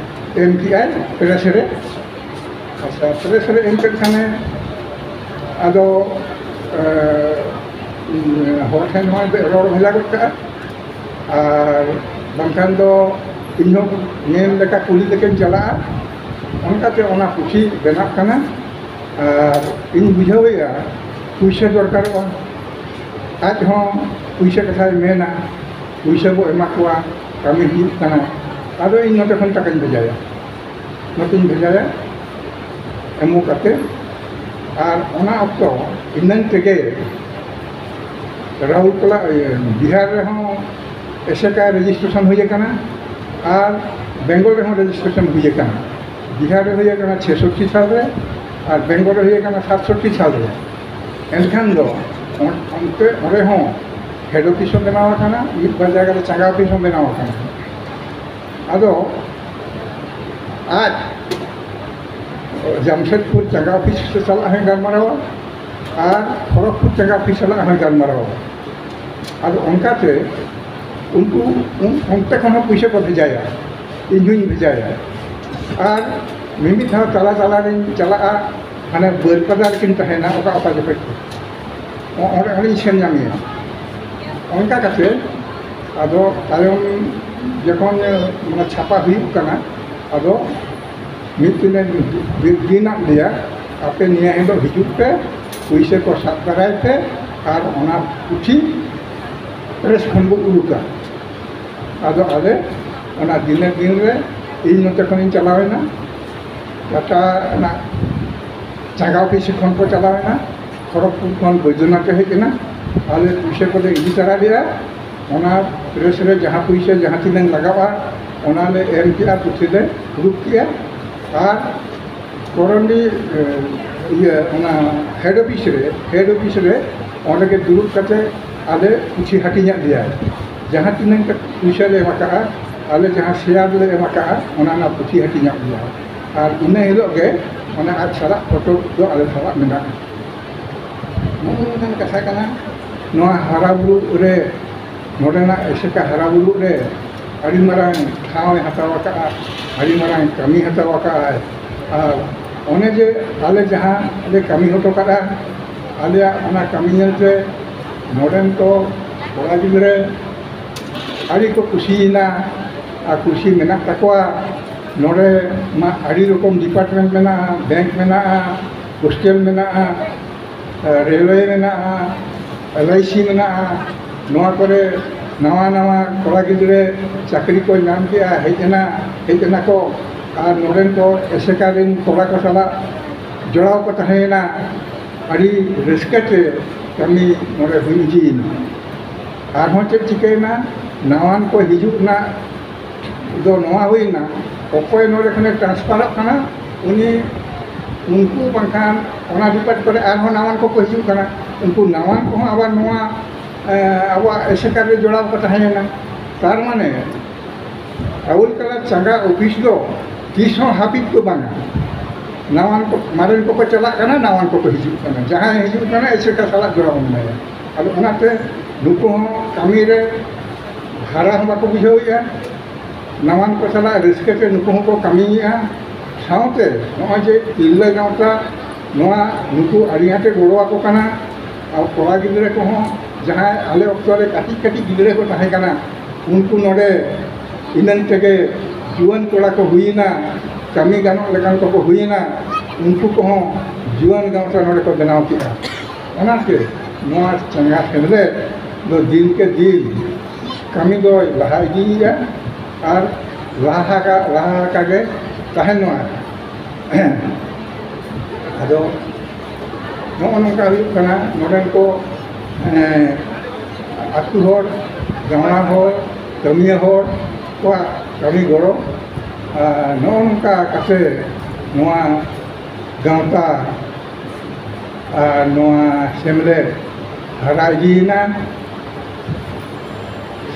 ᱮᱢ ᱠᱮᱜᱼᱟᱭ ᱯᱨᱮᱥ ᱨᱮ᱾ ᱟᱪᱪᱷᱟ, ᱯᱨᱮᱥ ᱨᱮ ᱮᱢ ᱠᱮᱫ ᱠᱷᱟᱱᱮ ᱟᱫᱚ, ᱮ, ᱦᱚᱲ ᱴᱷᱮᱱ ᱦᱚᱸᱭ ᱨᱚᱲ ᱵᱷᱮᱡᱟ ᱜᱚᱫ ᱠᱟᱜᱼᱟ, ᱟᱨ ᱵᱟᱝᱠᱷᱟᱱ ᱫᱚ ᱤᱧᱦᱚᱸ ᱢᱮᱱ ᱞᱮᱠᱟ ᱠᱩᱞᱤ ᱞᱮᱠᱟᱧ ᱪᱟᱞᱟᱜᱼᱟ᱾ ᱚᱱᱠᱟᱛᱮ ᱚᱱᱟ ᱯᱩᱛᱷᱤ ᱵᱮᱱᱟᱜ ᱠᱟᱱᱟ᱾ ᱟᱨ ᱤᱧ ᱵᱩᱡᱷᱟᱹᱣᱮᱫᱼᱟ, ᱯᱩᱭᱥᱟᱹ ᱫᱚᱨᱠᱟᱨᱚᱜᱼᱟ᱾ ᱟᱡ ᱦᱚᱸ ᱯᱩᱭᱥᱟᱹ ᱠᱟᱛᱷᱟᱭ ᱢᱮᱱᱟ, ᱯᱩᱭᱥᱟᱹ ᱵᱚ ᱮᱢᱟ ᱠᱚᱣᱟ, ᱠᱟᱹᱢᱤ ᱦᱩᱭᱩᱜ ᱠᱟᱱᱟ, ᱟᱫᱚ ᱤᱧ ᱱᱚᱛᱮ ᱠᱷᱚᱱ ᱴᱟᱠᱟᱧ ᱵᱷᱮᱡᱟᱭᱟ, ᱱᱚᱛᱮᱧ ᱵᱷᱮᱡᱟᱭᱟ, ᱮᱢᱚᱜ ᱠᱟᱛᱮ᱾ ᱟᱨ ᱚᱱᱟ ᱚᱠᱛᱚ ᱤᱱᱟᱹᱝ ᱛᱮᱜᱮ ᱨᱟᱦᱩᱞ ᱠᱮᱞᱟ, ᱤᱭᱟᱹ, ᱵᱤᱦᱟᱨ ᱨᱮᱦᱚᱸ ᱮᱥᱮᱠᱟ ᱨᱮᱡᱤᱥᱴᱨᱮᱥᱚᱱ ᱦᱩᱭ ᱟᱠᱟᱱᱟ ᱟᱨ ᱵᱮᱝᱜᱚᱞ ᱨᱮᱦᱚᱸ ᱨᱮᱡᱤᱥᱴᱨᱮᱥᱚᱱ ᱦᱩᱭ ᱟᱠᱟᱱᱟ᱾ ᱵᱤᱦᱟᱨ ᱨᱮ ᱦᱩᱭ ᱟᱠᱟᱱᱟ ᱪᱷᱮᱥᱚᱴᱴᱤ ᱥᱟᱞ ᱨᱮ ᱟᱨ ᱵᱮᱝᱜᱚᱞ ᱨᱮ ᱦᱩᱭ ᱟᱠᱟᱱᱟ ᱥᱟᱛᱥᱚᱴᱴᱤ ᱥᱟᱞ ᱨᱮ᱾ ᱮᱱᱠᱷᱟᱱ ᱫᱚ ᱚᱱ-, ᱚᱱᱛᱮ, ᱚᱸᱰᱮ ᱦᱚᱸ ᱦᱮᱰ ᱚᱯᱷᱤᱥ ᱦᱚᱸ ᱵᱮᱱᱟᱣ ᱟᱠᱟᱱᱟ, ᱢᱤᱫ ᱵᱟᱨ ᱡᱟᱭᱜᱟ ᱨᱮ ᱪᱟᱸᱜᱟ ᱚᱯᱷᱤᱥ ᱦᱚᱸ ᱵᱮᱱᱟᱣ ᱟᱠᱟᱱᱟ᱾ ᱟᱫᱚ ᱟᱡ ᱡᱟᱢᱥᱮᱫᱽᱯᱩᱨ ᱪᱟᱸᱜᱟ ᱚᱯᱷᱤᱥ ᱥᱟᱞᱟᱜ ᱦᱚᱸᱭ ᱜᱟᱞᱢᱟᱨᱟᱣᱟ ᱟᱨ ᱠᱷᱚᱲᱚᱜᱽᱯᱩᱨ ᱪᱟᱸᱜᱟ ᱚᱯᱷᱤᱥ ᱥᱟᱞᱟᱜ ᱦᱚᱸᱭ ᱜᱟᱞᱢᱟᱨᱟᱣᱟ᱾ ᱟᱫᱚ ᱚᱱᱠᱟᱛᱮ ᱩᱱᱠᱩ ᱩᱱ-, ᱚᱱᱛᱮ ᱠᱷᱚᱱ ᱦᱚᱸ ᱯᱩᱭᱥᱟᱹ ᱠᱚ ᱵᱷᱮᱡᱟᱭᱟ, ᱤᱧ ᱦᱚᱸᱧ ᱵᱷᱮᱡᱟᱭᱟ᱾ ᱟᱨ ᱢᱤᱢᱤᱫ ᱫᱷᱟᱣ ᱛᱟᱞᱟ ᱛᱟᱞᱟ ᱨᱤᱧ ᱪᱟᱞᱟᱜᱼᱟ, ᱦᱟᱱᱮ ᱵᱟᱹᱨᱯᱟᱫᱟ ᱨᱮᱠᱤᱱ ᱛᱟᱦᱮᱱᱟ ᱚᱠᱟ, ᱚᱠᱟ ᱡᱚᱠᱷᱚᱡ ᱠᱚ᱾ ᱚ-, ᱚᱸᱰᱮ, ᱚᱸᱰᱮᱧ ᱥᱮᱱ ᱧᱟᱢᱮᱭᱟ᱾ ᱚᱱᱠᱟ ᱠᱟᱛᱮ ᱟᱫᱚ ᱛᱟᱭᱚᱢ ᱡᱚᱠᱷᱚᱱ, ᱢᱟᱱᱮ, ᱪᱷᱟᱯᱟ ᱦᱩᱭᱩᱜ ᱠᱟᱱᱟ, ᱟᱫᱚ ᱢᱤᱫ ᱫᱤᱱᱮ ᱫᱤ-, ᱫᱤᱱᱟᱜ ᱞᱮᱭᱟ, "ᱟᱯᱮ ᱱᱤᱭᱟᱹ ᱦᱤᱞᱳᱜ ᱦᱤᱡᱩᱜ ᱯᱮ, ᱯᱩᱭᱥᱟᱹ ᱠᱚ ᱥᱟᱵ ᱛᱟᱨᱟᱭ ᱯᱮ ᱟᱨ ᱚᱱᱟ ᱯᱩᱛᱷᱤ ᱯᱨᱮᱥ ᱠᱷᱚᱱ ᱵᱚ ᱩᱰᱩᱠᱟ᱾" ᱟᱫᱚ ᱟᱞᱮ ᱚᱱᱟ ᱫᱤᱱᱮ ᱫᱤᱱ ᱨᱮ ᱤᱧ ᱱᱚᱛᱮ ᱠᱷᱚᱱᱤᱧ ᱪᱟᱞᱟᱣᱮᱱᱟ, ᱴᱟᱴᱟ ᱨᱮᱱᱟᱜ ᱪᱟᱸᱜᱟ ᱚᱯᱷᱤᱥ ᱠᱷᱚᱱ ᱠᱚ ᱪᱟᱞᱟᱣ ᱮᱱᱟ, ᱠᱷᱚᱲᱚᱜᱽᱯᱩᱨ ᱠᱷᱚᱱ ᱵᱳᱭᱫᱚᱱᱟᱛᱷ ᱮ ᱦᱮᱡ ᱮᱱᱟ᱾ ᱟᱞᱮ ᱯᱩᱭᱥᱟᱹ ᱠᱚᱞᱮ ᱤᱫᱤ ᱛᱟᱨᱟ ᱞᱮᱫᱼᱟ᱾ ᱚᱱᱟ ᱯᱨᱮᱥ ᱨᱮ ᱡᱟᱦᱟᱸ ᱯᱩᱭᱥᱟᱹ ᱡᱟᱦᱟᱸ ᱛᱤᱱᱟᱹᱝ ᱞᱟᱜᱟᱜᱼᱟ, ᱚᱱᱟ ᱞᱮ ᱮᱢ ᱠᱮᱜᱼᱟ, ᱯᱩᱛᱷᱤ ᱞᱮ ᱫᱩᱲᱩᱵ ᱠᱮᱜᱼᱟ᱾ ᱟᱨ ᱠᱚᱨᱚᱱᱰᱤ, ᱮ, ᱤᱭᱟᱹ, ᱚᱱᱟ ᱦᱮᱰ ᱚᱯᱷᱤᱥ ᱨᱮ, ᱦᱮᱰ ᱚᱯᱷᱤᱥ ᱨᱮ ᱚᱸᱰᱮ ᱜᱮ ᱫᱩᱲᱩᱵ ᱠᱟᱛᱮ ᱟᱞᱮ ᱯᱩᱛᱷᱤ ᱦᱟᱹᱴᱤᱧᱟᱫ ᱞᱮᱭᱟ᱾ ᱡᱟᱦᱟᱸ ᱛᱤᱱᱟᱹᱝ ᱯᱩᱭᱥᱟᱹ ᱞᱮ ᱮᱢ ᱟᱠᱟᱜᱼᱟ, ᱟᱞᱮ ᱡᱟᱦᱟᱸ ᱥᱮᱭᱟᱨ ᱞᱮ ᱮᱢ ᱟᱠᱟᱜᱼᱟ, ᱚᱱᱟ ᱨᱮᱱᱟᱜ ᱯᱩᱛᱷᱤ ᱦᱟᱹᱴᱤᱧᱟᱫ ᱞᱮᱭᱟ᱾ ᱟᱨ ᱤᱱᱟᱹ ᱦᱤᱞᱳᱜ ᱜᱮ ᱚᱱᱟ ᱟᱡ ᱥᱟᱞᱟᱜ ᱯᱷᱳᱴᱳ ᱫᱚ ᱟᱞᱮ ᱥᱟᱞᱟᱜ ᱢᱮᱱᱟᱜᱼᱟ᱾ ᱱᱚᱜᱼᱚ ᱱᱚᱝᱠᱟᱱ ᱠᱟᱛᱷᱟ ᱠᱟᱱᱟ᱾ ᱱᱚᱣᱟ ᱦᱟᱨᱟ ᱵᱩᱨᱩ ᱨᱮ, ᱱᱚᱰᱮᱱᱟᱜ ᱮᱥᱮᱠᱟ ᱦᱟᱨᱟ ᱵᱩᱨᱩ ᱨᱮ ᱟᱹᱰᱤ ᱢᱟᱨᱟᱝ ᱴᱷᱟᱶ ᱮ ᱦᱟᱛᱟᱣ ᱟᱠᱟᱫᱼᱟ, ᱟᱹᱰᱤ ᱢᱟᱨᱟᱝ ᱠᱟᱹᱢᱤ ᱦᱟᱛᱟᱣ ᱟᱠᱟᱫᱼᱟᱭ᱾ ᱟᱨ ᱚᱱᱮ ᱡᱮ ᱟᱞᱮ ᱡᱟᱦᱟᱸ ᱞᱮ ᱠᱟᱹᱢᱤ ᱦᱚᱴᱚ ᱠᱟᱫᱼᱟ, ᱟᱞᱮᱭᱟᱜ ᱚᱱᱟ ᱠᱟᱹᱢᱤ ᱧᱮᱞᱛᱮ ᱱᱚᱰᱮᱱ ᱠᱚ ᱠᱚᱲᱟ ᱜᱤᱫᱽᱨᱟᱹ ᱟᱹᱰᱤ ᱠᱚ ᱠᱩᱥᱤᱭᱮᱱᱟ᱾ ᱟᱨ ᱠᱩᱥᱤ ᱢᱮᱱᱟᱜ ᱛᱟᱠᱚᱣᱟ᱾ ᱱᱚᱰᱮ ᱢᱟ ᱟᱹᱰᱤ ᱨᱚᱠᱚᱢ ᱰᱤᱯᱟᱨᱴᱢᱮᱱᱴ ᱢᱮᱱᱟᱜᱼᱟ, ᱵᱮᱝᱠ ᱢᱮᱱᱟᱜᱼᱟ, ᱦᱳᱥᱴᱮᱞ ᱢᱮᱱᱟᱜᱼᱟ, ᱨᱮᱞᱣᱮ ᱢᱮᱱᱟᱜᱼᱟ, ᱮᱞ ᱟᱭ ᱥᱤ ᱢᱮᱱᱟᱜᱼᱟ᱾ ᱱᱚᱣᱟ ᱠᱚᱨᱮ ᱱᱟᱣᱟ ᱱᱟᱣᱟ ᱠᱚᱲᱟ ᱜᱤᱫᱽᱨᱟᱹ ᱪᱟᱹᱠᱨᱤ ᱠᱚ ᱧᱟᱢ ᱠᱮᱜᱼᱟ, ᱦᱮᱡ ᱮᱱᱟ, ᱦᱮᱡ ᱮᱱᱟ ᱠᱚ᱾ ᱟᱨ ᱱᱚᱰᱮᱱ ᱠᱚ ᱮᱥᱮᱠᱟ ᱨᱮᱱ ᱠᱚᱲᱟ ᱠᱚ ᱥᱟᱞᱟᱜ ᱡᱚᱲᱟᱣ ᱠᱚ ᱛᱟᱦᱮᱸᱭᱮᱱᱟ᱾ ᱟᱹᱰᱤ ᱨᱟᱹᱥᱠᱟᱹ ᱛᱮ ᱠᱟᱹᱢᱤ ᱱᱚᱰᱮ ᱦᱩᱭ ᱤᱫᱤᱭᱮᱱᱟ᱾ ᱟᱨᱦᱚᱸ ᱪᱮᱫ ᱪᱤᱠᱟᱹᱭᱮᱱᱟ, ᱱᱟᱣᱟᱱ ᱠᱚ ᱦᱤᱡᱩᱜ ᱨᱮᱱᱟᱜ ᱫᱚ ᱱᱚᱣᱟ ᱦᱩᱭᱱᱟ, ᱚᱠᱚᱭ ᱱᱚᱰᱮ ᱠᱷᱚᱱᱮ ᱴᱨᱟᱱᱥᱯᱷᱟᱨᱚᱜ ᱠᱟᱱᱟ, ᱩᱱᱤ, ᱩᱱᱠᱩ ᱵᱟᱝᱠᱷᱟᱱ ᱚᱱᱟ ᱰᱤᱯᱟᱨᱴ ᱠᱚᱨᱮ ᱟᱨᱦᱚᱸ ᱱᱟᱣᱟᱱ ᱠᱚᱠᱚ ᱦᱤᱡᱩᱜ ᱠᱟᱱᱟ, ᱩᱱᱠᱩ ᱱᱟᱣᱟᱱ ᱠᱚᱦᱚᱸ ᱟᱵᱟᱨ ᱱᱚᱣᱟ, ᱮ, ᱟᱵᱚᱣᱟᱜ ᱮᱥᱮᱠᱟ ᱨᱮ ᱡᱚᱲᱟᱣ ᱠᱚ ᱛᱟᱦᱮᱸᱭᱮᱱᱟ᱾ ᱛᱟᱨ ᱢᱟᱱᱮ ᱨᱟᱦᱩᱞ ᱠᱟᱞᱟ ᱪᱟᱸᱜᱟ ᱚᱯᱷᱤᱥ ᱫᱚ ᱛᱤᱥ ᱦᱚᱸ ᱦᱟᱹᱯᱤᱫ ᱫᱚ ᱵᱟᱝᱟ᱾ ᱱᱟᱣᱟᱱ ᱠᱚ, ᱢᱟᱨᱮᱱ ᱠᱚᱠᱚ ᱪᱟᱞᱟᱜ ᱠᱟᱱᱟ, ᱱᱟᱣᱟᱱ ᱠᱚᱠᱚ ᱦᱤᱡᱩᱜ ᱠᱟᱱᱟ᱾ ᱡᱟᱦᱟᱸᱭ ᱦᱤᱡᱩᱜ ᱠᱟᱱᱟ, ᱮᱥᱮᱠᱟ ᱥᱟᱞᱟᱜ ᱡᱚᱲᱟᱣ ᱢᱮᱱᱟᱭᱟ᱾ ᱟᱫᱚ ᱚᱱᱟᱛᱮ ᱱᱩᱠᱩ ᱦᱚᱸ ᱠᱟᱹᱢᱤ ᱨᱮ ᱦᱟᱨᱟ ᱦᱚᱸ ᱵᱟᱠᱚ ᱵᱩᱡᱷᱟᱹᱣᱮᱫᱼᱟ᱾ ᱱᱟᱣᱟᱱ ᱠᱚ ᱥᱟᱞᱟᱜ ᱨᱟᱹᱥᱠᱟᱹ ᱛᱮ ᱱᱩᱠᱩ ᱦᱚᱸᱠᱚ ᱠᱟᱹᱢᱤᱭᱮᱫᱼᱟ᱾ ᱥᱟᱶᱛᱮ ᱱᱚᱜᱼᱚᱭ ᱡᱮ ᱛᱤᱨᱞᱟᱹ ᱜᱟᱶᱛᱟ ᱱᱚᱣᱟ ᱱᱩᱠᱩ ᱟᱹᱰᱤ ᱟᱸᱴᱮ ᱜᱚᱲᱚ ᱟᱠᱚ ᱠᱟᱱᱟ᱾ ᱟᱨ ᱠᱚᱲᱟ ᱜᱤᱫᱽᱨᱟᱹ ᱠᱚᱦᱚᱸ ᱡᱟᱦᱟᱸᱭ ᱟᱞᱮ ᱚᱠᱛᱚ ᱨᱮ ᱠᱟᱹᱴᱤᱡ ᱠᱟᱹᱴᱤᱡ ᱜᱤᱫᱽᱨᱟᱹ ᱠᱚ ᱛᱟᱦᱮᱸ ᱠᱟᱱᱟ, ᱩᱱᱠᱩ ᱱᱚᱰᱮ ᱤᱱᱟᱹᱝ ᱛᱮᱜᱮ ᱡᱩᱣᱟᱹᱱ ᱠᱚᱲᱟ ᱠᱚ ᱦᱩᱭᱮᱱᱟ, ᱠᱟᱹᱢᱤ ᱜᱟᱱᱚᱜ ᱞᱮᱠᱟᱱ ᱠᱚᱠᱚ ᱦᱩᱭᱮᱱᱟ, ᱩᱱᱠᱩ ᱠᱚᱦᱚᱸ ᱡᱩᱣᱟᱹᱱ ᱜᱟᱶᱛᱟ ᱱᱚᱰᱮ ᱠᱚ ᱵᱮᱱᱟᱣ ᱠᱮᱫᱼᱟ᱾ ᱚᱱᱟᱛᱮ ᱱᱚᱣᱟ ᱪᱟᱸᱜᱟ ᱥᱮᱢᱞᱮᱫ ᱫᱚ ᱫᱤᱱ ᱠᱮ ᱫᱤᱱ ᱠᱟᱹᱢᱤ ᱫᱚᱭ ᱞᱟᱦᱟ ᱤᱫᱤᱭᱮᱫᱼᱟ ᱟᱨ ᱞᱟᱦᱟ ᱟᱠᱟ, ᱞᱟᱦᱟ ᱟᱠᱟ ᱜᱮ ᱛᱟᱦᱮᱱ ᱱᱚᱣᱟ᱾ ᱟᱫᱚ ᱱᱚᱜᱼᱚ ᱱᱚᱝᱠᱟ ᱦᱩᱭᱩᱜ ᱠᱟᱱᱟ ᱱᱚᱰᱮᱱ ᱠᱚ, ᱮᱸ, ᱟᱹᱛᱩ ᱦᱚᱲ, ᱜᱟᱶᱲᱟ ᱦᱚᱲ, ᱠᱟᱹᱢᱤᱭᱟᱹ ᱦᱚᱲ ᱠᱚᱣᱟᱜ ᱠᱟᱹᱢᱤ ᱜᱚᱲᱚ᱾ ᱟᱨ ᱱᱚᱜᱼᱚ ᱱᱚᱝᱠᱟ ᱠᱟᱛᱮ ᱱᱚᱣᱟ ᱜᱟᱶᱛᱟ ᱟᱨ ᱱᱚᱣᱟ ᱥᱮᱢᱞᱮᱫ ᱦᱟᱨᱟ ᱤᱫᱤᱭᱮᱱᱟ᱾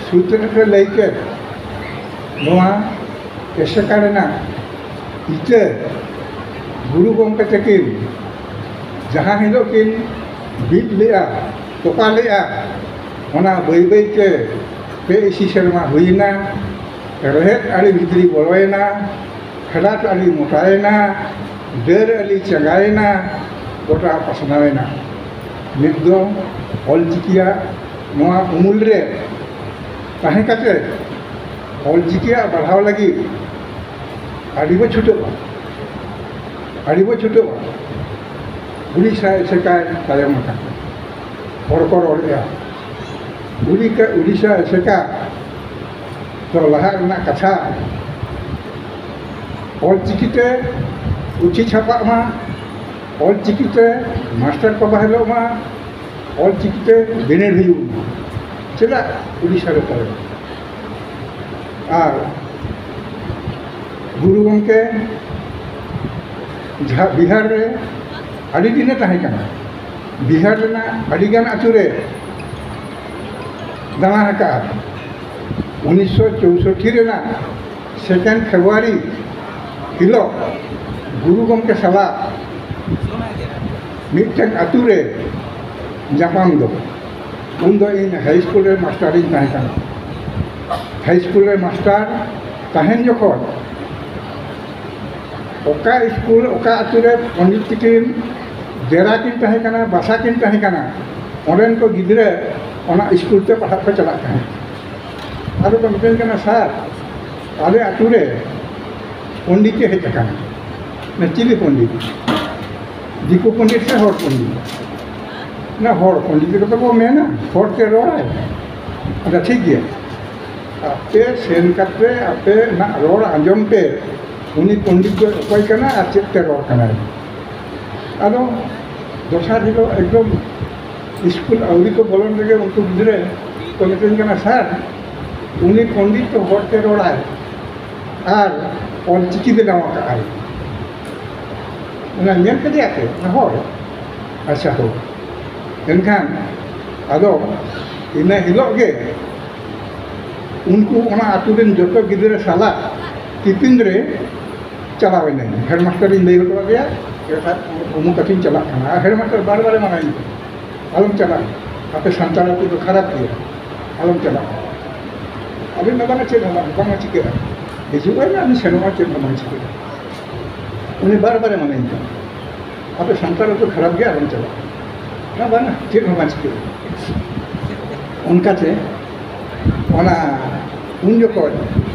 ᱥᱩᱛᱨᱮᱛ ᱨᱮ ᱞᱟᱹᱭ ᱠᱮᱫ, ᱱᱚᱣᱟ ᱮᱥᱮᱠᱟ ᱨᱮᱱᱟᱜ ᱤᱛᱟᱹ ᱜᱩᱨᱩ ᱜᱚᱢᱠᱮ ᱛᱟᱹᱠᱤᱱ ᱡᱟᱦᱟᱸ ᱦᱤᱞᱳᱜ ᱠᱤᱱ ᱵᱤᱫ ᱞᱮᱜᱼᱟ, ᱛᱚᱯᱟ ᱞᱮᱜᱼᱟ, ᱚᱱᱟ ᱵᱟᱹᱭ ᱵᱟᱹᱭ ᱛᱮ ᱯᱮ ᱤᱥᱤ ᱥᱮᱨᱢᱟ ᱦᱩᱭᱮᱱᱟ᱾ ᱨᱮᱦᱮᱫ ᱟᱹᱰᱤ ᱵᱷᱤᱛᱨᱤ ᱵᱚᱞᱚᱭᱮᱱᱟ, ᱯᱷᱮᱰᱟᱛ ᱟᱹᱰᱤ ᱢᱚᱴᱟᱭᱮᱱᱟ, ᱰᱟᱹᱨ ᱟᱹᱰᱤ ᱪᱟᱸᱜᱟᱭᱮᱱᱟ, ᱜᱚᱴᱟ ᱯᱟᱥᱱᱟᱣᱮᱱᱟ᱾ ᱱᱤᱛ ᱫᱚ ᱚᱞᱪᱤᱠᱤᱭᱟᱜ ᱱᱚᱣᱟ ᱩᱢᱩᱞ ᱨᱮ ᱛᱟᱦᱮᱸ ᱠᱟᱛᱮ ᱚᱞᱪᱤᱠᱤᱭᱟᱜ ᱵᱟᱲᱦᱟᱣ ᱞᱟᱹᱜᱤᱫ ᱟᱹᱰᱤ ᱵᱚ ᱪᱷᱩᱴᱟᱹᱜᱼᱟ, ᱟᱹᱰᱤ ᱵᱚ ᱪᱷᱩᱴᱟᱹᱜᱼᱟ᱾ ᱩᱲᱤᱥᱥᱟ ᱮᱥᱮᱠᱟᱭ ᱛᱟᱭᱚᱢ ᱟᱠᱟᱱᱟ, ᱦᱚᱲ ᱠᱚ ᱨᱚᱲᱮᱫᱼᱟ᱾ ᱩᱲᱤᱠᱟ-, ᱩᱲᱤᱥᱥᱟ ᱮᱥᱮᱠᱟ ᱫᱚ ᱞᱟᱦᱟᱜ ᱨᱮᱱᱟᱜ ᱠᱟᱛᱷᱟ, ᱚᱞᱪᱤᱠᱤᱛᱮ ᱯᱩᱛᱷᱤ ᱪᱷᱟᱯᱟᱜ ᱢᱟ, ᱚᱞᱪᱤᱠᱤᱛᱮ ᱢᱟᱥᱴᱟᱨ ᱠᱚ ᱵᱟᱦᱟᱞᱚᱜ ᱢᱟ, ᱚᱞᱪᱤᱠᱤᱛᱮ ᱵᱤᱱᱤᱰ ᱦᱩᱭᱩᱜ ᱢᱟ᱾ ᱪᱮᱫᱟᱜ ᱩᱲᱤᱥᱥᱟ ᱨᱮ ᱛᱟᱭᱚᱢ? ᱟᱨ ᱜᱩᱨᱩ ᱜᱚᱢᱠᱮ ᱡᱟᱦᱟᱸ ᱵᱤᱦᱟᱨ ᱨᱮ ᱟᱹᱰᱤ ᱫᱤᱱᱮ ᱛᱟᱦᱮᱸ ᱠᱟᱱᱟ, ᱵᱤᱦᱟᱨ ᱨᱮᱱᱟᱜ ᱟᱹᱰᱤᱜᱟᱱ ᱟᱹᱛᱩ ᱨᱮ ᱫᱟᱬᱟ ᱟᱠᱟᱫᱼᱟ᱾ ᱩᱱᱤᱥᱥᱚ ᱪᱳᱭᱥᱚᱴᱴᱤ ᱨᱮᱱᱟᱜ ᱥᱮᱠᱮᱱᱰ ᱯᱷᱮᱵᱽᱨᱩᱣᱟᱨᱤ ᱦᱤᱞᱳᱜ ᱜᱩᱨᱩ ᱜᱚᱢᱠᱮ ᱥᱟᱞᱟᱜ ᱢᱤᱫᱴᱟᱝ ᱟᱹᱛᱩ ᱨᱮ ᱧᱟᱯᱟᱢ ᱫᱚ᱾ ᱩᱱᱫᱚ ᱤᱧ ᱦᱟᱭ ᱥᱠᱩᱞ ᱨᱮ ᱢᱟᱥᱴᱟᱨᱤᱧ ᱛᱟᱦᱮᱸ ᱠᱟᱱᱟ᱾ ᱦᱟᱭ ᱥᱠᱩᱞ ᱨᱮ ᱢᱟᱥᱴᱟᱨ ᱛᱟᱦᱮᱱ ᱡᱚᱠᱷᱚᱱ ᱚᱠᱟ ᱥᱠᱩᱞ, ᱚᱠᱟ ᱟᱹᱛᱩ ᱨᱮ ᱯᱚᱱᱰᱤᱛ ᱛᱤᱠᱤᱱ ᱰᱮᱨᱟ ᱠᱤᱱ ᱛᱟᱦᱮᱸ ᱠᱟᱱᱟ, ᱵᱟᱥᱟ ᱠᱤᱱ ᱛᱟᱦᱮᱸ ᱠᱟᱱᱟ, ᱚᱸᱰᱮᱱ ᱠᱚ ᱜᱤᱫᱽᱨᱟᱹ ᱚᱱᱟ ᱥᱠᱩᱞ ᱛᱮ ᱯᱟᱲᱦᱟᱜ ᱠᱚ ᱪᱟᱞᱟᱜ ᱛᱟᱦᱮᱸᱫ᱾ ᱟᱫᱚ ᱠᱚ ᱢᱤᱛᱟᱹᱧ ᱠᱟᱱᱟ, "ᱥᱟᱨ, ᱟᱞᱮ ᱟᱹᱛᱩ ᱨᱮ ᱯᱚᱱᱰᱤᱛ ᱮ ᱦᱮᱡ ᱟᱠᱟᱱᱟ᱾" "ᱪᱤᱞᱤ ᱯᱚᱱᱰᱤᱛ? ᱫᱤᱠᱩ ᱯᱚᱱᱰᱤᱛ ᱥᱮ ᱦᱚᱲ ᱯᱚᱱᱰᱤᱛ?" "ᱚᱱᱟ ᱦᱚᱲ ᱯᱚᱱᱰᱤᱛ ᱜᱮᱛᱚ ᱠᱚ ᱢᱮᱱᱟ, ᱦᱚᱲ ᱛᱮ ᱨᱚᱲᱟᱭ᱾ ᱟᱫᱚ ᱴᱷᱤᱠ ᱜᱮᱭᱟ, ᱟᱯᱮ ᱥᱮᱱ ᱠᱟᱛᱮ ᱟᱯᱮ ᱱᱟᱜ ᱨᱚᱲ ᱟᱸᱡᱚᱢ ᱯᱮ, ᱩᱱᱤ ᱯᱚᱱᱰᱤᱛ ᱫᱚ ᱚᱠᱚᱭ ᱠᱟᱱᱟ ᱟᱨ ᱪᱮᱫ ᱛᱮ ᱨᱚᱲ ᱠᱟᱱᱟᱭ?" ᱟᱫᱚ ᱫᱚᱥᱟᱨ ᱦᱤᱞᱳᱜ ᱮᱠᱫᱚᱢ ᱥᱠᱩᱞ ᱟᱹᱣᱨᱤ ᱠᱚ ᱵᱚᱞᱚᱱ ᱨᱮᱜᱮ ᱩᱱᱠᱩ ᱜᱤᱫᱽᱨᱟᱹ ᱠᱚ ᱢᱤᱛᱟᱹᱧ ᱠᱟᱱᱟ, "ᱥᱟᱨ, ᱩᱱᱤ ᱯᱚᱱᱰᱤᱛ ᱫᱚ ᱦᱚᱲ ᱛᱮ ᱨᱚᱲᱟᱭ ᱟᱨ ᱚᱞᱪᱤᱠᱤ ᱵᱮᱱᱟᱣ ᱟᱠᱟᱫᱼᱟᱭ, ᱚᱱᱟ ᱧᱮᱞ ᱠᱮᱫᱮᱭᱟ ᱯᱮ ᱚᱱᱟ ᱦᱚᱲ?" ᱟᱪᱪᱷᱟ, ᱦᱳ᱾ ᱮᱱᱠᱷᱟᱱ ᱟᱫᱚ ᱤᱱᱟᱹ ᱦᱤᱞᱳᱜ ᱜᱮ ᱩᱱᱠᱩ ᱚᱱᱟ ᱟᱹᱛᱩ ᱨᱮᱱ ᱡᱚᱛᱚ ᱜᱤᱫᱽᱨᱟᱹ ᱥᱟᱞᱟᱜ ᱴᱤᱯᱤᱱ ᱨᱮ ᱪᱟᱞᱟᱣ ᱮᱱᱟᱹᱧ᱾ ᱦᱮᱰᱢᱟᱥᱴᱟᱨᱤᱧ ᱞᱟᱹᱭ ᱦᱚᱴᱚ ᱟᱫᱮᱭᱟ, "ᱮ ᱥᱟᱨ, ᱩᱢᱩᱠ ᱟᱹᱛᱩᱧ ᱪᱟᱞᱟᱜ ᱠᱟᱱᱟ᱾" ᱟᱨ ᱦᱮᱰᱢᱟᱥᱴᱟᱨ ᱵᱟᱨ ᱵᱟᱨᱮ ᱢᱟᱱᱟᱧ ᱠᱟᱱᱟ, "ᱟᱞᱚᱢ ᱪᱟᱞᱟᱜᱼᱟ, ᱟᱯᱮ ᱥᱟᱱᱛᱟᱲ ᱟᱹᱛᱩ ᱫᱚ ᱠᱷᱟᱨᱟᱯ ᱜᱮᱭᱟ, ᱟᱞᱚᱢ ᱪᱟᱞᱟᱜᱼᱟ᱾" ᱟᱫᱚᱧ ᱢᱮᱱᱫᱟ, "ᱪᱮᱫ ᱦᱚᱸ ᱵᱟᱝ, ᱵᱟᱝ ᱪᱤᱠᱟᱹᱜᱼᱟ, ᱦᱤᱡᱩᱜ ᱟᱭ, ᱟᱫᱚ ᱥᱮᱱᱚᱜᱼᱟ, ᱪᱮᱫ ᱦᱚᱸ ᱵᱟᱝ ᱪᱤᱠᱟᱹᱜᱼᱟ᱾" ᱩᱱᱤ ᱵᱟᱨ ᱵᱟᱨᱮ ᱢᱟᱱᱟᱧ ᱠᱟᱱᱟ, "ᱟᱯᱮ ᱥᱟᱱᱛᱟᱲ ᱟᱹᱛᱩ ᱠᱷᱟᱨᱟᱯ ᱜᱮᱭᱟ, ᱟᱞᱚᱢ ᱪᱟᱞᱟᱜᱼᱟ᱾" ᱵᱟᱝᱟ, ᱪᱮᱫ ᱦᱚᱸ ᱵᱟᱝ ᱪᱤᱠᱟᱹᱜᱼᱟ᱾ ᱚᱱᱠᱟᱛᱮ ᱚᱱᱟ ᱩᱱ ᱡᱚᱠᱷᱚᱱ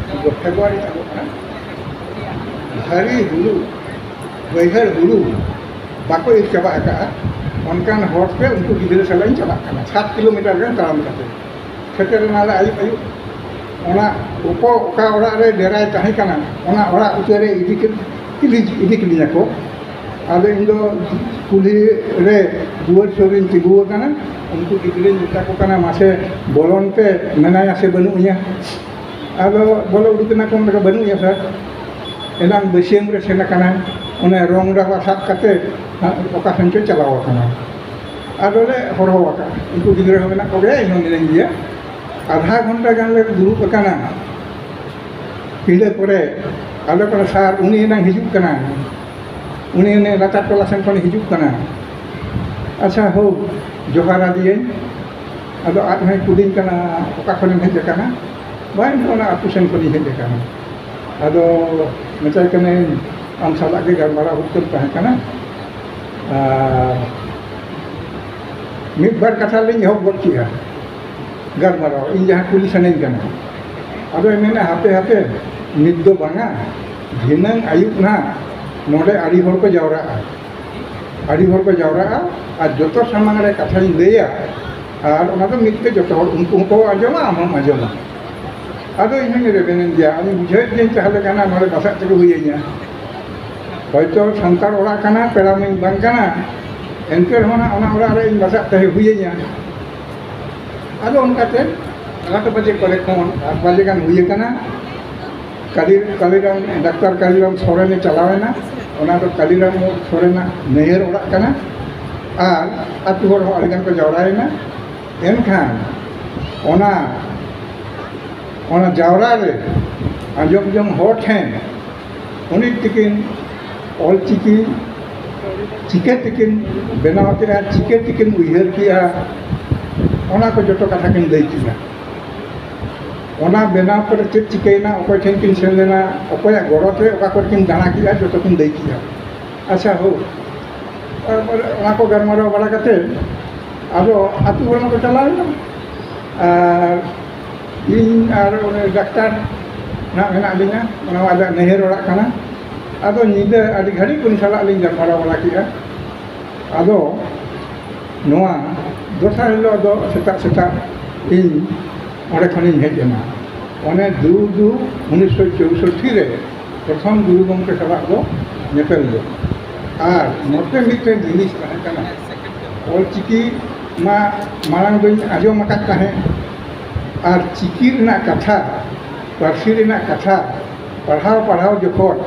ᱯᱷᱮᱵᱽᱨᱩᱣᱟᱨᱤ ᱪᱟᱸᱫᱳ ᱠᱟᱱᱟ, ᱵᱷᱟᱹᱨᱤ ᱦᱩᱲᱩ, ᱵᱟᱹᱭᱦᱟᱹᱲ ᱦᱩᱲᱩ ᱵᱟᱠᱚ ᱤᱨ ᱪᱟᱵᱟ ᱟᱠᱟᱫᱼᱟ, ᱚᱱᱠᱟᱱ ᱦᱚᱨ ᱛᱮ ᱩᱱᱠᱩ ᱜᱤᱫᱽᱨᱟᱹ ᱥᱟᱞᱟᱜ ᱤᱧ ᱪᱟᱞᱟᱜ ᱠᱟᱱᱟ, ᱥᱟᱛ ᱠᱤᱞᱳᱢᱤᱴᱟᱨ ᱜᱟᱱ ᱛᱟᱲᱟᱢ ᱠᱟᱛᱮ᱾ ᱥᱮᱴᱮᱨ ᱮᱱᱟᱞᱮ ᱟᱹᱭᱩᱵ ᱟᱹᱭᱩᱵ᱾ ᱚᱱᱟ ᱚᱠᱚ-, ᱚᱠᱟ ᱚᱲᱟᱜ ᱨᱮ ᱰᱮᱨᱟᱭ ᱛᱟᱦᱮᱸ ᱠᱟᱱᱟ, ᱚᱱᱟ ᱚᱲᱟᱜ ᱩᱛᱟᱹᱨ ᱨᱮ ᱤᱫᱤ ᱠᱮᱫ-, ᱤᱫᱤ, ᱤᱫᱤ ᱠᱤᱫᱤᱧᱟ ᱠᱚ᱾ ᱟᱫᱚ ᱤᱧ ᱫᱚ ᱠᱩᱞᱦᱤ ᱨᱮ ᱫᱩᱣᱟᱹᱨ ᱥᱩᱨ ᱨᱤᱧ ᱛᱤᱸᱜᱩ ᱟᱠᱟᱱᱟ᱾ ᱩᱱᱠᱩ ᱜᱤᱫᱽᱨᱟᱹᱧ ᱢᱮᱛᱟ ᱠᱚ ᱠᱟᱱᱟ, "ᱢᱟᱥᱮ ᱵᱚᱞᱚᱱ ᱯᱮ, ᱢᱮᱱᱟᱭᱟ ᱥᱮ ᱵᱟᱹᱱᱩᱜ ᱮᱭᱟ?" ᱟᱫᱚ ᱵᱚᱞᱚ ᱩᱰᱩᱠ ᱮᱱᱟ ᱠᱚ, ᱢᱮᱱ ᱫᱟᱠᱚ, "ᱵᱟᱹᱱᱩᱜ ᱮᱭᱟ ᱥᱟᱨ, ᱮᱱᱟᱝ ᱵᱟᱹᱥᱭᱟᱹᱢ ᱨᱮ ᱥᱮᱱ ᱟᱠᱟᱱᱟᱭ, ᱚᱱᱮ ᱨᱚᱝ ᱰᱟᱵᱟ ᱥᱟᱵ ᱠᱟᱛᱮ ᱚᱠᱟ ᱥᱮᱱ ᱪᱚ ᱪᱟᱞᱟᱣ ᱟᱠᱟᱱᱟ᱾" ᱟᱫᱚᱞᱮ ᱦᱚᱨᱦᱚ ᱟᱠᱟᱫᱼᱟ, ᱩᱱᱠᱩ ᱜᱤᱫᱽᱨᱟᱹ ᱦᱚᱸ ᱢᱮᱱᱟᱜ ᱠᱚᱜᱮᱭᱟ, ᱤᱧ ᱦᱚᱸ ᱢᱤᱱᱟᱹᱧ ᱜᱮᱭᱟ᱾ ᱟᱫᱷᱟ ᱜᱷᱚᱱᱴᱟ ᱜᱟᱱ ᱞᱮ ᱫᱩᱲᱩᱵ ᱟᱠᱟᱱᱟ ᱯᱤᱸᱰᱟᱹ ᱠᱚᱨᱮ᱾ ᱟᱫᱚ ᱠᱚ ᱞᱟᱹᱭᱟ, "ᱥᱟᱨ, ᱩᱱᱤ ᱮᱱᱟᱝ ᱦᱤᱡᱩᱜ ᱠᱟᱱᱟ, ᱩᱱᱤ ᱚᱱᱮ ᱞᱟᱛᱟᱨ ᱴᱚᱞᱟ ᱥᱮᱱ ᱠᱷᱚᱱ ᱦᱤᱡᱩᱜ ᱠᱟᱱᱟ᱾" ᱟᱪᱪᱷᱟ, ᱦᱳ, ᱡᱚᱦᱟᱨ ᱟᱫᱮᱭᱟᱹᱧ᱾ ᱟᱫᱚ ᱟᱡ ᱦᱚᱸᱭ ᱠᱩᱞᱤᱧ ᱠᱟᱱᱟ, "ᱚᱠᱟ ᱠᱷᱚᱱᱮᱢ ᱦᱮᱡ ᱟᱠᱟᱱᱟ?" "ᱵᱟᱝ, ᱤᱧ ᱫᱚ ᱚᱱᱟ ᱟᱹᱛᱩ ᱥᱮᱱ ᱠᱷᱚᱱᱤᱧ ᱦᱮᱡ ᱟᱠᱟᱱᱟ᱾" ᱟᱫᱚ ᱢᱮᱛᱟᱭ ᱠᱟᱹᱱᱟᱹᱧ, "ᱟᱢ ᱥᱟᱞᱟᱜ ᱜᱮ ᱜᱟᱞᱢᱟᱨᱟᱣ ᱦᱩᱭᱩᱜ ᱛᱮᱢ ᱛᱟᱦᱮᱸ ᱠᱟᱱᱟ, ᱟᱨ ᱢᱤᱫ ᱵᱟᱨ ᱠᱟᱛᱷᱟ ᱞᱤᱧ ᱮᱦᱚᱵ ᱜᱚᱫ ᱠᱮᱜᱼᱟ ᱜᱟᱞᱢᱟᱨᱟᱣ, ᱤᱧ ᱡᱟᱦᱟᱸ ᱠᱩᱞᱤ ᱥᱟᱱᱟᱧ ᱠᱟᱱᱟ᱾" ᱟᱫᱚᱭ ᱢᱮᱱᱟ, "ᱦᱟᱯᱮ, ᱦᱟᱯᱮ, ᱱᱤᱛ ᱫᱚ ᱵᱟᱝᱟ, ᱫᱷᱤᱱᱟᱹᱝ ᱟᱹᱭᱩᱵ ᱱᱟᱦᱟᱜ ᱱᱚᱰᱮ ᱟᱹᱰᱤ ᱦᱚᱲ ᱠᱚ ᱡᱟᱣᱨᱟᱜᱼᱟ, ᱟᱹᱰᱤ ᱦᱚᱲ ᱠᱚ ᱡᱟᱣᱨᱟᱜᱼᱟ, ᱟᱨ ᱡᱚᱛᱚ ᱥᱟᱢᱟᱝ ᱨᱮ ᱠᱟᱛᱷᱟᱧ ᱞᱟᱹᱭᱟ, ᱟᱨ ᱚᱱᱟ ᱫᱚ ᱢᱤᱫ ᱛᱮ ᱡᱚᱛᱚ ᱦᱚᱲ, ᱩᱱᱠᱩ ᱦᱚᱸᱠᱚ ᱟᱸᱡᱚᱢᱟ, ᱟᱢ ᱦᱚᱸᱢ ᱟᱸᱡᱚᱢᱟ᱾" ᱟᱫᱚ ᱤᱧ ᱦᱚᱸᱧ ᱨᱮᱵᱮᱱ ᱮᱱ ᱜᱮᱭᱟ, ᱟᱫᱚᱧ ᱵᱩᱡᱷᱟᱹᱣᱮᱫ ᱜᱤᱭᱟᱹᱧ ᱛᱟᱦᱞᱮ ᱠᱷᱟᱱ ᱱᱚᱰᱮ ᱵᱟᱥᱟᱜ ᱛᱮᱜᱮ ᱦᱩᱭ ᱟᱹᱧᱟ᱾ ᱦᱚᱭᱛᱚ ᱥᱟᱱᱛᱟᱲ ᱚᱲᱟᱜ ᱠᱟᱱᱟ, ᱯᱮᱲᱟ ᱢᱟᱹᱧ ᱵᱟᱝ ᱠᱟᱱᱟ, ᱮᱱᱛᱮ ᱨᱮᱦᱚᱸ ᱱᱟᱜ ᱚᱱᱟ ᱚᱲᱟᱜ ᱨᱮ ᱤᱧ ᱵᱟᱥᱟᱜ ᱛᱟᱦᱮᱸ ᱦᱩᱭᱟᱹᱧᱟ᱾ ᱟᱫᱚ ᱚᱱᱠᱟᱛᱮ ᱟᱴ ᱵᱟᱡᱮ ᱠᱚᱨᱮ ᱠᱷᱚᱱ, ᱟᱴ ᱵᱟᱡᱮ ᱜᱟᱱ ᱦᱩᱭ ᱟᱠᱟᱱᱟ᱾ ᱠᱟᱞᱤ ᱠᱟᱞᱤᱨᱟᱢ, ᱰᱟᱠᱛᱟᱨ ᱠᱟᱞᱤᱨᱟᱢ ᱥᱚᱨᱮᱱᱮ ᱪᱟᱞᱟᱣ ᱮᱱᱟ᱾ ᱚᱱᱟ ᱫᱚ ᱠᱟᱞᱤᱨᱟᱢ ᱥᱚᱨᱮᱱᱟᱜ ᱱᱟᱹᱭᱦᱟᱹᱨ ᱚᱲᱟᱜ ᱠᱟᱱᱟ᱾ ᱟᱨ ᱟᱹᱛᱩ ᱦᱚᱲ ᱦᱚᱸ ᱟᱹᱰᱤ ᱜᱟᱱ ᱠᱚ ᱡᱟᱣᱨᱟᱭᱮᱱᱟ᱾ ᱮᱱᱠᱷᱟᱱ ᱚᱱᱟ ᱚᱱᱟ ᱡᱟᱣᱨᱟ ᱨᱮ ᱟᱸᱡᱚᱢ ᱡᱚᱝ ᱦᱚᱲ ᱴᱷᱮᱱ ᱩᱱᱤ ᱛᱤᱠᱤᱱ ᱚᱞ ᱪᱤᱠᱤ ᱪᱤᱠᱟᱹ ᱛᱮᱠᱤᱱ ᱵᱮᱱᱟᱣ ᱠᱮᱫᱼᱟ, ᱪᱤᱠᱟᱹ ᱛᱮᱠᱤᱱ ᱩᱭᱦᱟᱹᱨ ᱠᱮᱫᱼᱟ, ᱚᱱᱟ ᱠᱚ ᱡᱚᱛᱚ ᱠᱟᱛᱷᱟ ᱠᱤᱱ ᱞᱟᱹᱭ ᱠᱮᱫᱼᱟ᱾ ᱚᱱᱟ ᱵᱮᱱᱟᱣ ᱠᱚᱨᱮ ᱪᱮᱫ ᱪᱤᱠᱟᱹᱭᱮᱱᱟ, ᱚᱠᱚᱭ ᱴᱷᱮᱱ ᱠᱤᱱ ᱥᱮᱱ ᱞᱮᱱᱟ, ᱚᱠᱚᱭᱟᱜ ᱜᱚᱲᱚ ᱛᱮ ᱚᱠᱟ ᱠᱚᱨᱮ ᱠᱤᱱ ᱫᱟᱬᱟ ᱠᱮᱫᱼᱟ, ᱡᱚᱛᱚ ᱠᱤᱱ ᱞᱟᱹᱭ ᱠᱮᱫᱼᱟ᱾ ᱟᱪᱪᱷᱟ, ᱦᱳ, ᱛᱟᱨᱯᱚᱨᱮ ᱚᱱᱟ ᱠᱚ ᱜᱟᱞᱢᱟᱨᱟᱣ ᱵᱟᱲᱟ ᱠᱟᱛᱮ ᱟᱫᱚ ᱟᱹᱛᱩ ᱦᱚᱲ ᱢᱟᱠᱚ ᱪᱟᱞᱟᱣ ᱮᱱᱟ᱾ ᱟᱨ ᱤᱧ ᱟᱨ ᱩᱱᱤ ᱰᱟᱠᱛᱟᱨ ᱱᱟᱜ ᱢᱮᱱᱟᱜ ᱞᱤᱧᱟ, ᱚᱱᱟ ᱟᱞᱮᱭᱟᱜ ᱱᱟᱹᱭᱦᱟᱹᱨ ᱚᱲᱟᱜ ᱠᱟᱱᱟ᱾ ᱟᱫᱚ ᱧᱤᱫᱟᱹ ᱟᱹᱰᱤ ᱜᱷᱟᱹᱲᱤᱡ ᱩᱱᱤ ᱥᱟᱞᱟᱜ ᱞᱤᱧ ᱜᱟᱞᱢᱟᱨᱟᱣ ᱵᱟᱲᱟ ᱠᱮᱫᱼᱟ᱾ ᱟᱫᱚ ᱱᱚᱣᱟ ᱫᱚᱥᱟᱨ ᱦᱤᱞᱳᱜ ᱫᱚ ᱥᱮᱛᱟᱜ ᱥᱮᱛᱟᱜ ᱤᱧ ᱚᱸᱰᱮ ᱠᱷᱚᱱᱤᱧ ᱦᱮᱡ ᱮᱱᱟ᱾ ᱚᱱᱮ ᱫᱩ ᱫᱩ ᱩᱱᱤᱥᱥᱚ ᱪᱳᱭᱥᱚᱴᱴᱤ ᱨᱮ ᱯᱨᱚᱛᱷᱚᱢ ᱜᱩᱨᱩ ᱜᱚᱢᱠᱮ ᱥᱟᱞᱟᱜ ᱫᱚ ᱧᱮᱯᱮᱞ ᱫᱚ᱾ ᱟᱨ ᱱᱚᱛᱮ ᱢᱤᱫᱴᱮᱱ ᱡᱤᱱᱤᱥ ᱛᱟᱦᱮᱸ ᱠᱟᱱᱟ, ᱚᱞ ᱪᱤᱠᱤ ᱢᱟ ᱢᱟᱲᱟᱝ ᱫᱚᱧ ᱟᱸᱡᱚᱢ ᱟᱠᱟᱫ ᱛᱟᱦᱮᱸᱫ, ᱟᱨ ᱪᱤᱠᱤ ᱨᱮᱱᱟᱜ ᱠᱟᱛᱷᱟ, ᱯᱟᱹᱨᱥᱤ ᱨᱮᱱᱟᱜ ᱠᱟᱛᱷᱟ ᱯᱟᱲᱦᱟᱣ ᱯᱟᱲᱦᱟᱣ ᱡᱚᱠᱷᱚᱱ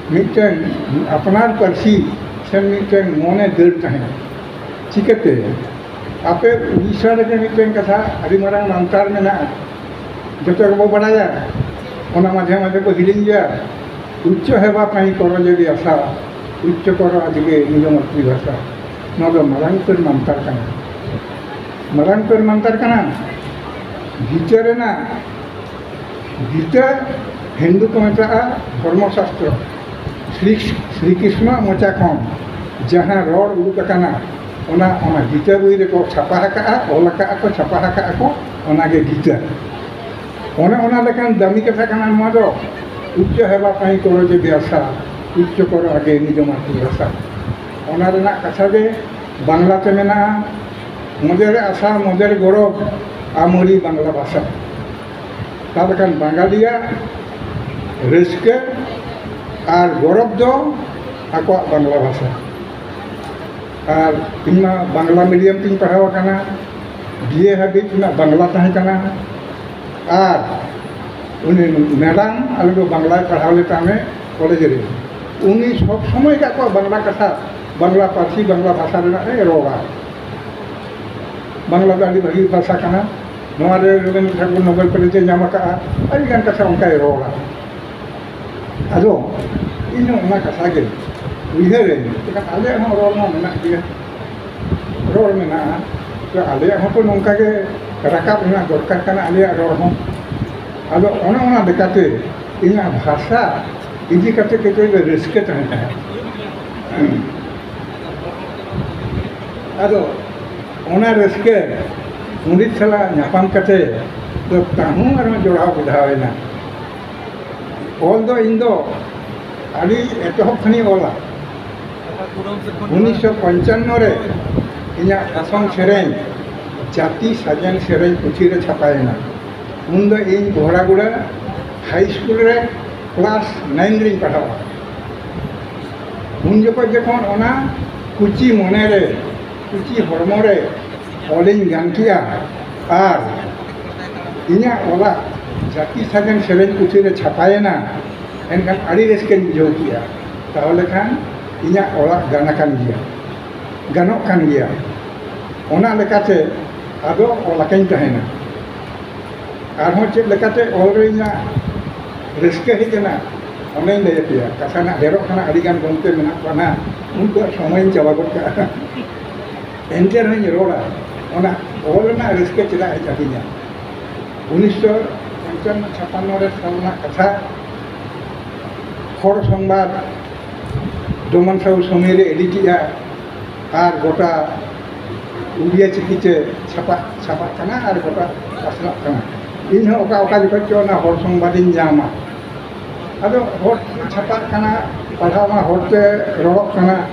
ᱢᱤᱫᱴᱮᱱ ᱟᱯᱱᱟᱨ ᱯᱟᱹᱨᱥᱤ ᱥᱮ ᱢᱤᱫᱴᱮᱱ ᱢᱚᱱᱮ ᱫᱟᱹᱲ ᱛᱟᱦᱮᱸᱫ᱾ ᱪᱤᱠᱟᱹᱛᱮ? ᱟᱯᱮ ᱩᱲᱤᱥᱥᱟ ᱨᱮᱜᱮ ᱢᱤᱫᱴᱮᱱ ᱠᱟᱛᱷᱟ ᱟᱹᱰᱤ ᱢᱟᱨᱟᱝ ᱢᱟᱱᱛᱟᱨ ᱢᱮᱱᱟᱜᱼᱟ, ᱡᱚᱛᱚ ᱜᱮᱵᱚ ᱵᱟᱲᱟᱭᱟ, ᱚᱱᱟ ᱢᱟᱡᱷᱮ ᱢᱟᱡᱷᱮ ᱵᱚ ᱦᱤᱲᱤᱧ ᱜᱮᱭᱟ᱾ ᱩᱪᱪᱚ ᱦᱮᱵᱟ ᱯᱟᱹᱧ ᱠᱚᱨᱚ ᱡᱮ ᱵᱮᱥᱟ, ᱩᱪᱪᱚ ᱠᱚᱨᱚ ᱟᱡᱜᱮ ᱱᱤᱡᱚ ᱢᱟᱛᱨᱤᱵᱷᱟᱥᱟ᱾ ᱱᱚᱣᱟ ᱫᱚ ᱢᱟᱨᱟᱝ ᱩᱛᱟᱹᱨ ᱢᱟᱱᱛᱟᱨ ᱠᱟᱱᱟ᱾ ᱢᱟᱨᱟᱝ ᱩᱛᱟᱹᱨ ᱢᱟᱱᱛᱟᱨ ᱠᱟᱱᱟ᱾ ᱵᱤᱪᱟᱹᱨ ᱨᱮᱱᱟᱜ ᱜᱤᱛᱟᱹ ᱦᱤᱱᱫᱩ ᱠᱚ ᱢᱮᱛᱟᱜᱼᱟ ᱫᱷᱚᱨᱢᱚ ᱥᱟᱥᱛᱨᱚ᱾ ᱥᱨᱤ ᱥᱨᱤ ᱠᱨᱤᱥᱱᱚᱣᱟᱜ ᱢᱚᱪᱟ ᱠᱷᱚᱱ ᱡᱟᱦᱟᱸ ᱨᱚᱲ ᱩᱰᱩᱠ ᱟᱠᱟᱱᱟ, ᱚᱱᱟ ᱚᱱᱟ ᱜᱤᱛᱟᱹ ᱵᱳᱭ ᱨᱮᱠᱚ ᱪᱷᱟᱯᱟ ᱟᱠᱟᱫᱼᱟ, ᱚᱞ ᱟᱠᱟᱫᱼᱟ ᱠᱚ, ᱪᱷᱟᱯᱟ ᱟᱠᱟᱫᱼᱟ ᱠᱚ, ᱚᱱᱟᱜᱮ ᱜᱤᱛᱟᱹ᱾ ᱚᱱᱮ ᱚᱱᱟ ᱞᱮᱠᱟᱱ ᱫᱟᱹᱢᱤ ᱠᱟᱛᱷᱟ ᱠᱟᱱᱟ ᱱᱚᱣᱟ ᱫᱚ᱾ ᱩᱪᱪᱚ ᱦᱮᱵᱟ ᱯᱟᱹᱧ ᱠᱚᱨᱚ ᱡᱮ ᱵᱮᱥᱟ, ᱩᱪᱪᱚ ᱠᱚᱨᱚ ᱟᱜᱮ ᱱᱤᱡᱚ ᱢᱟᱛᱨᱤᱵᱷᱟᱥᱟ᱾ ᱚᱱᱟ ᱨᱮᱱᱟᱜ ᱠᱟᱛᱷᱟ ᱜᱮ ᱵᱟᱝᱞᱟ ᱛᱮ ᱢᱮᱱᱟᱜᱼᱟ, ᱢᱚᱡᱮᱨ ᱟᱥᱟ ᱢᱚᱡᱮᱨ ᱜᱚᱨᱚᱵ ᱟᱢᱟᱨᱤ ᱵᱟᱝᱞᱟ ᱵᱷᱟᱥᱟ᱾ ᱛᱟᱦᱞᱮ ᱠᱷᱟᱱ ᱵᱟᱝᱜᱟᱞᱤᱭᱟᱜ ᱨᱟᱹᱥᱠᱟᱹ ᱟᱨ ᱜᱚᱨᱚᱵᱽ ᱫᱚ ᱟᱠᱚᱣᱟᱜ ᱵᱟᱝᱞᱟ ᱵᱷᱟᱥᱟ᱾ ᱟᱨ ᱤᱧ ᱢᱟ ᱵᱟᱝᱞᱟ ᱢᱤᱰᱤᱭᱟᱢ ᱛᱤᱧ ᱯᱟᱲᱦᱟᱣ ᱟᱠᱟᱱᱟ, ᱵᱤ ᱮ ᱦᱟᱹᱵᱤᱡ ᱤᱧᱟᱹᱜ ᱵᱟᱝᱞᱟ ᱛᱟᱦᱮᱸ ᱠᱟᱱᱟ᱾ ᱟᱨ ᱩᱱᱤ ᱢᱮᱰᱟᱢ, ᱟᱞᱮ ᱫᱚ ᱵᱟᱝᱞᱟᱭ ᱯᱟᱲᱦᱟᱣ ᱞᱮ ᱛᱟᱦᱮᱸᱫ ᱠᱚᱞᱮᱡᱽ ᱨᱮ, ᱩᱱᱤ ᱥᱚᱵ ᱥᱚᱢᱚᱭ ᱜᱮ ᱟᱠᱚᱣᱟᱜ ᱵᱟᱝᱞᱟ ᱠᱟᱛᱷᱟ, ᱵᱟᱝᱞᱟ ᱯᱟᱹᱨᱥᱤ, ᱵᱟᱝᱞᱟ ᱵᱷᱟᱥᱟ ᱨᱮᱱᱟᱜ ᱮ ᱨᱚᱲᱟ᱾ ᱵᱟᱝᱞᱟ ᱫᱚ ᱟᱹᱰᱤ ᱵᱷᱟᱹᱜᱤ ᱵᱷᱟᱥᱟ ᱠᱟᱱᱟ, ᱱᱚᱣᱟ ᱨᱮ ᱨᱚᱵᱤᱱᱫᱨᱚᱱᱟᱛᱷ ᱴᱷᱟᱠᱩᱨ ᱱᱳᱵᱮᱞ ᱯᱨᱟᱭᱤᱡᱽ ᱮ ᱧᱟᱢ ᱟᱠᱟᱫᱼᱟ, ᱟᱹᱰᱤ ᱜᱟᱱ ᱠᱟᱛᱷᱟ ᱚᱱᱠᱟᱭ ᱨᱚᱲᱟ᱾ ᱟᱫᱚ ᱤᱧ ᱦᱚᱸ ᱚᱱᱟ ᱠᱟᱛᱷᱟ ᱜᱮ ᱩᱭᱦᱟᱹᱨᱟᱹᱧ, ᱪᱮᱫᱟᱜ ᱟᱞᱮᱭᱟᱜ ᱦᱚᱸ ᱨᱚᱲ ᱢᱟ ᱢᱮᱱᱟᱜ ᱜᱮᱭᱟ, ᱨᱚᱲ ᱢᱮᱱᱟᱜᱼᱟ, ᱛᱚ ᱟᱞᱮᱭᱟᱜ ᱦᱚᱸᱛᱚ ᱱᱚᱝᱠᱟ ᱜᱮ ᱨᱟᱠᱟᱵ ᱨᱮᱱᱟᱜ ᱫᱚᱨᱠᱟᱨ ᱠᱟᱱᱟ ᱟᱞᱮᱭᱟᱜ ᱨᱚᱲ ᱦᱚᱸ᱾ ᱟᱫᱚ ᱚᱱᱮ ᱚᱱᱟ ᱞᱮᱠᱟᱛᱮ ᱤᱧᱟᱹᱜ ᱵᱷᱟᱥᱟ ᱤᱫᱤ ᱠᱟᱛᱮ ᱠᱟᱹᱡ ᱨᱟᱹᱥᱠᱟᱹ ᱛᱟᱦᱮᱸ ᱠᱟᱱᱟ᱾ ᱟᱫᱚ ᱚᱱᱟ ᱨᱟᱹᱥᱠᱟᱹ ᱯᱚᱸᱰᱤᱛ ᱥᱟᱞᱟᱜ ᱧᱟᱯᱟᱢ ᱠᱟᱛᱮ ᱫᱚ ᱛᱟᱹᱦᱩ ᱟᱨᱦᱚᱸ ᱡᱚᱲᱟᱣ ᱵᱮᱫᱷᱟᱣ ᱮᱱᱟ᱾ ᱚᱞ ᱫᱚ ᱤᱧ ᱫᱚ ᱟᱹᱰᱤ ᱮᱛᱚᱦᱚᱵ ᱠᱷᱚᱱᱤᱧ ᱚᱞᱟ᱾ ᱩᱱᱤᱥᱥᱚ ᱯᱚᱧᱪᱟᱱᱱᱚ ᱨᱮ ᱤᱧᱟᱹᱜ ᱯᱨᱚᱛᱷᱚᱢ ᱥᱮᱨᱮᱧ ᱡᱟᱹᱛᱤ ᱥᱟᱡᱮᱱ ᱥᱮᱨᱮᱧ ᱯᱩᱛᱷᱤ ᱨᱮ ᱪᱷᱟᱯᱟᱭᱮᱱᱟ᱾ ᱩᱱ ᱫᱚ ᱤᱧ ᱵᱚᱦᱲᱟᱜᱩᱲᱟᱹ ᱦᱟᱭ ᱥᱠᱩᱞ ᱨᱮ ᱠᱞᱟᱥ ᱱᱟᱭᱤᱱ ᱨᱤᱧ ᱯᱟᱲᱦᱟᱜᱼᱟ᱾ ᱩᱱ ᱡᱚᱠᱷᱚᱱ ᱡᱚᱠᱷᱚᱱ ᱚᱱᱟ ᱠᱩᱪᱤ ᱢᱚᱱᱮ ᱨᱮ, ᱠᱩᱪᱤ ᱦᱚᱲᱢᱚ ᱨᱮ ᱚᱞᱤᱧ ᱜᱟᱱ ᱠᱮᱜᱼᱟ ᱟᱨ ᱤᱧᱟᱹᱜ ᱚᱞᱟᱜ ᱡᱟᱹᱛᱤ ᱥᱟᱡᱮᱱ ᱥᱮᱨᱮᱧ ᱯᱩᱛᱷᱤ ᱨᱮ ᱪᱷᱟᱯᱟᱭᱮᱱᱟ, ᱮᱱᱠᱷᱟᱱ ᱟᱹᱰᱤ ᱨᱟᱹᱥᱠᱟᱹᱧ ᱵᱩᱡᱷᱟᱹᱣ ᱠᱮᱜᱼᱟ᱾ ᱛᱟᱦᱚᱞᱮ ᱠᱷᱟᱱ ᱤᱧᱟᱹᱜ ᱚᱞᱟᱜ ᱜᱟᱱ ᱟᱠᱟᱱ ᱜᱮᱭᱟ, ᱜᱟᱱᱚᱜ ᱠᱟᱱ ᱜᱮᱭᱟ᱾ ᱚᱱᱟ ᱞᱮᱠᱟᱛᱮ ᱟᱫᱚ ᱚᱞ ᱟᱠᱟᱧ ᱛᱟᱦᱮᱱᱟ᱾ ᱟᱨᱦᱚᱸ ᱪᱮᱫ ᱞᱮᱠᱟᱛᱮ ᱚᱞ ᱨᱮ ᱤᱧᱟᱹᱜ ᱨᱟᱹᱥᱠᱟᱹ ᱦᱮᱡ ᱮᱱᱟ, ᱚᱱᱟᱧ ᱞᱟᱹᱭ ᱟᱯᱮᱭᱟ᱾ ᱠᱟᱛᱷᱟ ᱱᱟᱜ ᱰᱷᱮᱨᱚᱜ ᱠᱟᱱᱟ, ᱟᱹᱰᱤ ᱜᱟᱱ ᱜᱚᱢᱠᱮ ᱢᱮᱱᱟᱜ ᱠᱚᱣᱟ ᱱᱟᱜ, ᱩᱱᱠᱩᱣᱟᱜ ᱥᱚᱢᱚᱭᱤᱧ ᱪᱟᱵᱟ ᱜᱚᱫ ᱠᱟᱜᱼᱟ᱾ ᱮᱱᱛᱮ ᱨᱮᱦᱚᱸᱧ ᱨᱚᱲᱟ, ᱚᱱᱟ ᱚᱞ ᱨᱮᱱᱟᱜ ᱨᱟᱹᱥᱠᱟᱹ ᱪᱮᱫᱟᱜ ᱦᱮᱡ ᱟᱹᱫᱤᱧᱟ᱾ ᱩᱱᱤᱥᱥᱚ ᱯᱚᱧᱪᱟᱱᱱᱚ ᱪᱷᱟᱯᱟᱱᱱᱚ ᱨᱮ ᱥᱟᱞ ᱨᱮᱱᱟᱜ ᱠᱟᱛᱷᱟ, ᱦᱚᱲ ᱥᱚᱝᱵᱟᱫ ᱰᱚᱢᱚᱱ ᱥᱟᱦᱩ ᱥᱚᱢᱤᱨ ᱮ ᱮᱰᱤᱴᱮᱜᱼᱟ ᱟᱨ ᱜᱚᱴᱟ ᱩᱲᱤᱭᱟ ᱪᱤᱠᱤᱛᱮ ᱪᱷᱟᱯᱟᱜ, ᱪᱷᱟᱯᱟᱜ ᱠᱟᱱᱟ ᱟᱨ ᱜᱚᱴᱟ ᱯᱟᱥᱱᱟᱜ ᱠᱟᱱᱟ᱾ ᱤᱧ ᱦᱚᱸ ᱚᱠᱟ, ᱚᱠᱟ ᱡᱚᱠᱷᱚᱡ ᱪᱚ ᱚᱱᱟ ᱦᱚᱲ ᱥᱚᱝᱵᱟᱫᱤᱧ ᱧᱟᱢᱟ᱾ ᱟᱫᱚ ᱦᱚᱲ ᱛᱮ ᱪᱷᱟᱯᱟᱜ ᱠᱟᱱᱟ, ᱯᱟᱲᱦᱟᱣ ᱢᱟ ᱦᱚᱲ ᱛᱮ ᱨᱚᱲᱚᱜ ᱠᱟᱱᱟ᱾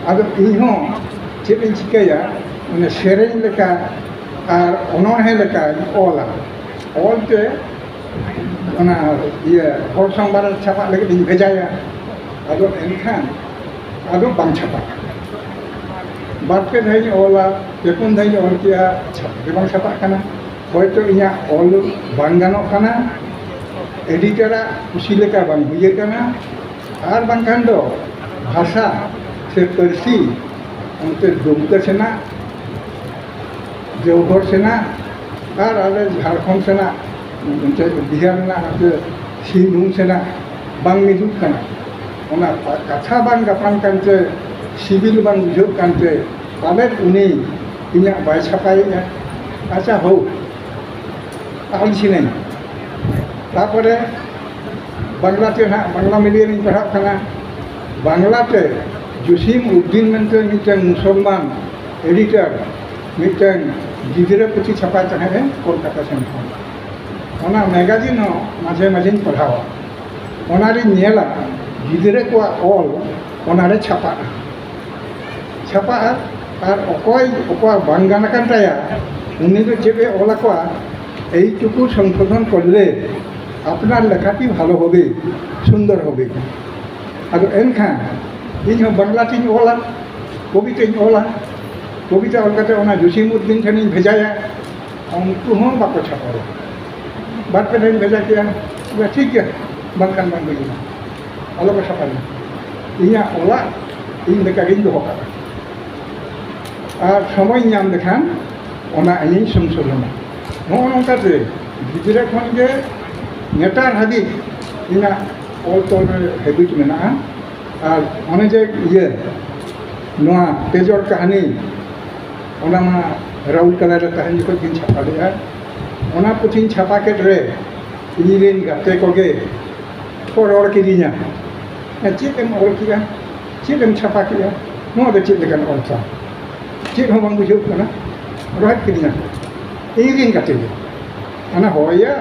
ᱟᱫᱚ ᱤᱧ ᱦᱚᱸ ᱪᱮᱫ ᱤᱧ ᱪᱤᱠᱟᱹᱭᱟ, ᱢᱟᱱᱮ ᱥᱮᱨᱮᱧ ᱞᱮᱠᱟ ᱟᱨ ᱚᱱᱚᱬᱦᱮ ᱞᱮᱠᱟᱧ ᱚᱞᱟ᱾ ᱚᱞ ᱛᱮ ᱚᱱᱟ ᱤᱭᱟᱹ ᱦᱚᱲ ᱥᱚᱝᱵᱟᱫ ᱨᱮ ᱪᱷᱟᱯᱟᱜ ᱞᱟᱹᱜᱤᱫ ᱤᱧ ᱵᱷᱮᱡᱟᱭᱟ᱾ ᱟᱫᱚ ᱮᱱᱠᱷᱟᱱ ᱟᱫᱚ ᱵᱟᱝ ᱪᱷᱟᱯᱟᱜ ᱠᱟᱱᱟ᱾ ᱵᱟᱨ ᱯᱮ ᱫᱷᱟᱣᱤᱧ ᱚᱞᱟ, ᱯᱮ ᱯᱩᱱ ᱫᱷᱟᱣᱤᱧ ᱚᱞ ᱠᱮᱜᱼᱟ, ᱪᱷᱟᱯᱟ ᱜᱮ ᱵᱟᱝ ᱪᱷᱟᱯᱟᱜ ᱠᱟᱱᱟ᱾ ᱦᱚᱭᱛᱳ ᱤᱧᱟᱹᱜ ᱚᱞ ᱵᱟᱝ ᱜᱟᱱᱚᱜ ᱠᱟᱱᱟ, ᱮᱰᱤᱴᱟᱨᱟᱜ ᱠᱩᱥᱤ ᱞᱮᱠᱟ ᱵᱟᱝ ᱦᱩᱭ ᱟᱠᱟᱱᱟ, ᱟᱨ ᱵᱟᱝᱠᱷᱟᱱ ᱫᱚ ᱵᱷᱟᱥᱟ ᱥᱮ ᱯᱟᱹᱨᱥᱤ ᱚᱱᱛᱮ ᱫᱩᱢᱠᱟᱹ ᱥᱮᱱᱟᱜ, ᱫᱮᱣᱜᱷᱚᱨ ᱥᱮᱱᱟᱜ ᱟᱨ ᱟᱞᱮ ᱡᱷᱟᱲᱠᱷᱚᱸᱰ ᱥᱮᱱᱟᱜ, ᱚᱱᱛᱮ ᱵᱤᱦᱟᱨ ᱨᱮᱱᱟᱜ ᱦᱟᱱᱛᱮ ᱥᱤᱝᱵᱷᱩᱢ ᱥᱮᱱᱟᱜ ᱵᱟᱝ ᱢᱤᱫᱚᱜ ᱠᱟᱱᱟ᱾ ᱚᱱᱟ ᱠᱟᱛᱷᱟ ᱵᱟᱝ ᱜᱟᱯᱟᱱ ᱠᱟᱱᱛᱮ, ᱥᱤᱵᱤᱞ ᱵᱟᱝ ᱵᱩᱡᱷᱟᱹᱜ ᱠᱟᱱᱛᱮ, ᱯᱟᱞᱮᱫ ᱩᱱᱤ ᱤᱧᱟᱹᱜ ᱵᱟᱭ ᱪᱷᱟᱯᱟᱭᱮᱫᱼᱟ᱾ ᱟᱪᱪᱷᱟ, ᱦᱳ, ᱟᱞ ᱥᱤᱱᱟᱹᱧ᱾ ᱛᱟᱯᱚᱨᱮ ᱵᱟᱝᱞᱟ ᱛᱮ ᱱᱟᱦᱟᱜ, ᱵᱟᱝᱞᱟ ᱢᱤᱰᱤᱭᱟᱢ ᱨᱤᱧ ᱯᱟᱲᱦᱟᱜ ᱠᱟᱱᱟ᱾ ᱵᱟᱝᱞᱟ ᱛᱮ ᱡᱚᱥᱤᱢ ᱩᱫᱫᱤᱱ ᱢᱮᱱᱛᱮ ᱢᱤᱫᱴᱟᱝ ᱢᱩᱥᱚᱞᱢᱟᱱ ᱮᱰᱤᱴᱟᱨ ᱢᱤᱫᱴᱟᱝ ᱜᱤᱫᱽᱨᱟᱹ ᱯᱩᱛᱷᱤ ᱪᱷᱟᱯᱟᱭ ᱛᱟᱦᱮᱸᱫ ᱮ ᱠᱳᱞᱠᱟᱛᱟ ᱥᱮᱱ ᱠᱷᱚᱱ᱾ ᱚᱱᱟ ᱢᱮᱜᱟᱡᱤᱱ ᱦᱚᱸ ᱢᱟᱡᱷᱮ ᱢᱟᱡᱷᱮᱧ ᱯᱟᱲᱦᱟᱣᱟ᱾ ᱚᱱᱟᱨᱤᱧ ᱧᱮᱞᱟ ᱜᱤᱫᱽᱨᱟᱹ ᱠᱚᱣᱟᱜ ᱚᱞ ᱚᱱᱟᱨᱮ ᱪᱷᱟᱯᱟᱜᱼᱟ, ᱪᱷᱟᱯᱟᱜᱼᱟ᱾ ᱟᱨ ᱚᱠᱚᱭ ᱚᱠᱚᱣᱟᱜ ᱵᱟᱝ ᱜᱟᱱ ᱟᱠᱟᱱ ᱛᱟᱭᱟ, ᱩᱱᱤ ᱫᱚ ᱪᱮᱫ ᱮ ᱚᱞ ᱟᱠᱚᱣᱟ, ᱮᱭᱴᱩᱠᱩ সংশোধন করলে আপনার লেখাটি ভালো হবে, সুন্দর হবে। ᱟᱫᱚ ᱮᱱᱠᱷᱟᱱ ᱤᱧ ᱦᱚᱸ ᱵᱟᱝᱞᱟ ᱛᱤᱧ ᱚᱞᱟ, ᱠᱚᱵᱤᱛᱟᱧ ᱚᱞᱟ, ᱠᱚᱵᱤᱛᱟ ᱚᱞ ᱠᱟᱛᱮ ᱚᱱᱟ ᱡᱚᱥᱤᱢ ᱩᱫᱫᱤᱱ ᱴᱷᱮᱱᱤᱧ ᱵᱷᱮᱡᱟᱭᱟ, ᱩᱱᱠᱩ ᱦᱚᱸ ᱵᱟᱠᱚ ᱪᱷᱟᱯᱟᱭᱟ᱾ ᱵᱟᱨ ᱯᱮ ᱫᱷᱟᱣᱤᱧ ᱵᱷᱮᱡᱟ ᱠᱮᱜᱼᱟ, ᱵᱚᱞᱮ, "ᱴᱷᱤᱠ ᱜᱮᱭᱟ, ᱵᱟᱝᱠᱷᱟᱱ ᱵᱟᱝ ᱦᱩᱭ ᱞᱮᱱᱟ, ᱟᱞᱚ ᱠᱚ ᱪᱷᱟᱯᱟᱭᱟ, ᱤᱧᱟᱹᱜ ᱚᱞᱟᱜ ᱤᱧ ᱞᱮᱠᱟᱜᱤᱧ ᱫᱚᱦᱚ ᱠᱟᱜᱼᱟ, ᱟᱨ ᱥᱚᱢᱚᱭ ᱧᱟᱢ ᱞᱮᱠᱷᱟᱱ ᱚᱱᱟ ᱤᱧᱤᱧ ᱥᱚᱝᱥᱳᱫᱷᱚᱱᱟ᱾" ᱱᱚᱜᱼᱚ ᱱᱚᱝᱠᱟᱛᱮ ᱜᱤᱫᱽᱨᱟᱹ ᱠᱷᱚᱱ ᱜᱮ ᱱᱮᱛᱟᱨ ᱦᱟᱹᱵᱤᱡ ᱤᱧᱟᱹᱜ ᱚᱞ ᱛᱚᱞ ᱨᱮ ᱦᱮᱵᱤᱴ ᱢᱮᱱᱟᱜᱼᱟ᱾ ᱟᱨ ᱚᱱᱮ ᱡᱮ ᱤᱭᱟᱹ, ᱱᱚᱣᱟ ᱯᱮᱡᱚᱲ ᱠᱟᱹᱦᱱᱤ, ᱚᱱᱟ ᱢᱟ ᱨᱟᱣᱩᱞ ᱠᱟᱞᱟ ᱨᱮ ᱛᱟᱦᱮᱱ ᱡᱚᱠᱷᱚᱡ ᱜᱤᱧ ᱪᱷᱟᱯᱟ ᱞᱮᱫᱼᱟ᱾ ᱚᱱᱟ ᱯᱩᱛᱷᱤᱧ ᱪᱷᱟᱯᱟ ᱠᱮᱫ ᱨᱮ ᱤᱧ ᱨᱮᱱ ᱜᱟᱛᱮ ᱠᱚᱜᱮ ᱠᱚ ᱨᱚᱲ ᱠᱤᱫᱤᱧᱟ, "ᱦᱮᱸ, ᱪᱮᱫ ᱮᱢ ᱚᱞ ᱠᱮᱫᱼᱟ? ᱪᱮᱫ ᱮᱢ ᱪᱷᱟᱯᱟ ᱠᱮᱫᱼᱟ? ᱱᱚᱣᱟ ᱫᱚ ᱪᱮᱫ ᱞᱮᱠᱟᱱ ᱚᱞ ᱛᱟᱢ? ᱪᱮᱫ ᱦᱚᱸ ᱵᱟᱝ ᱵᱩᱡᱷᱟᱹᱜ ᱠᱟᱱᱟ?" ᱨᱚᱦᱮᱫ ᱠᱤᱫᱤᱧᱟ ᱠᱚ᱾ ᱤᱧ ᱨᱮᱱ ᱜᱟᱛᱮ ᱜᱮ, ᱚᱱᱟ ᱦᱚᱭᱟ,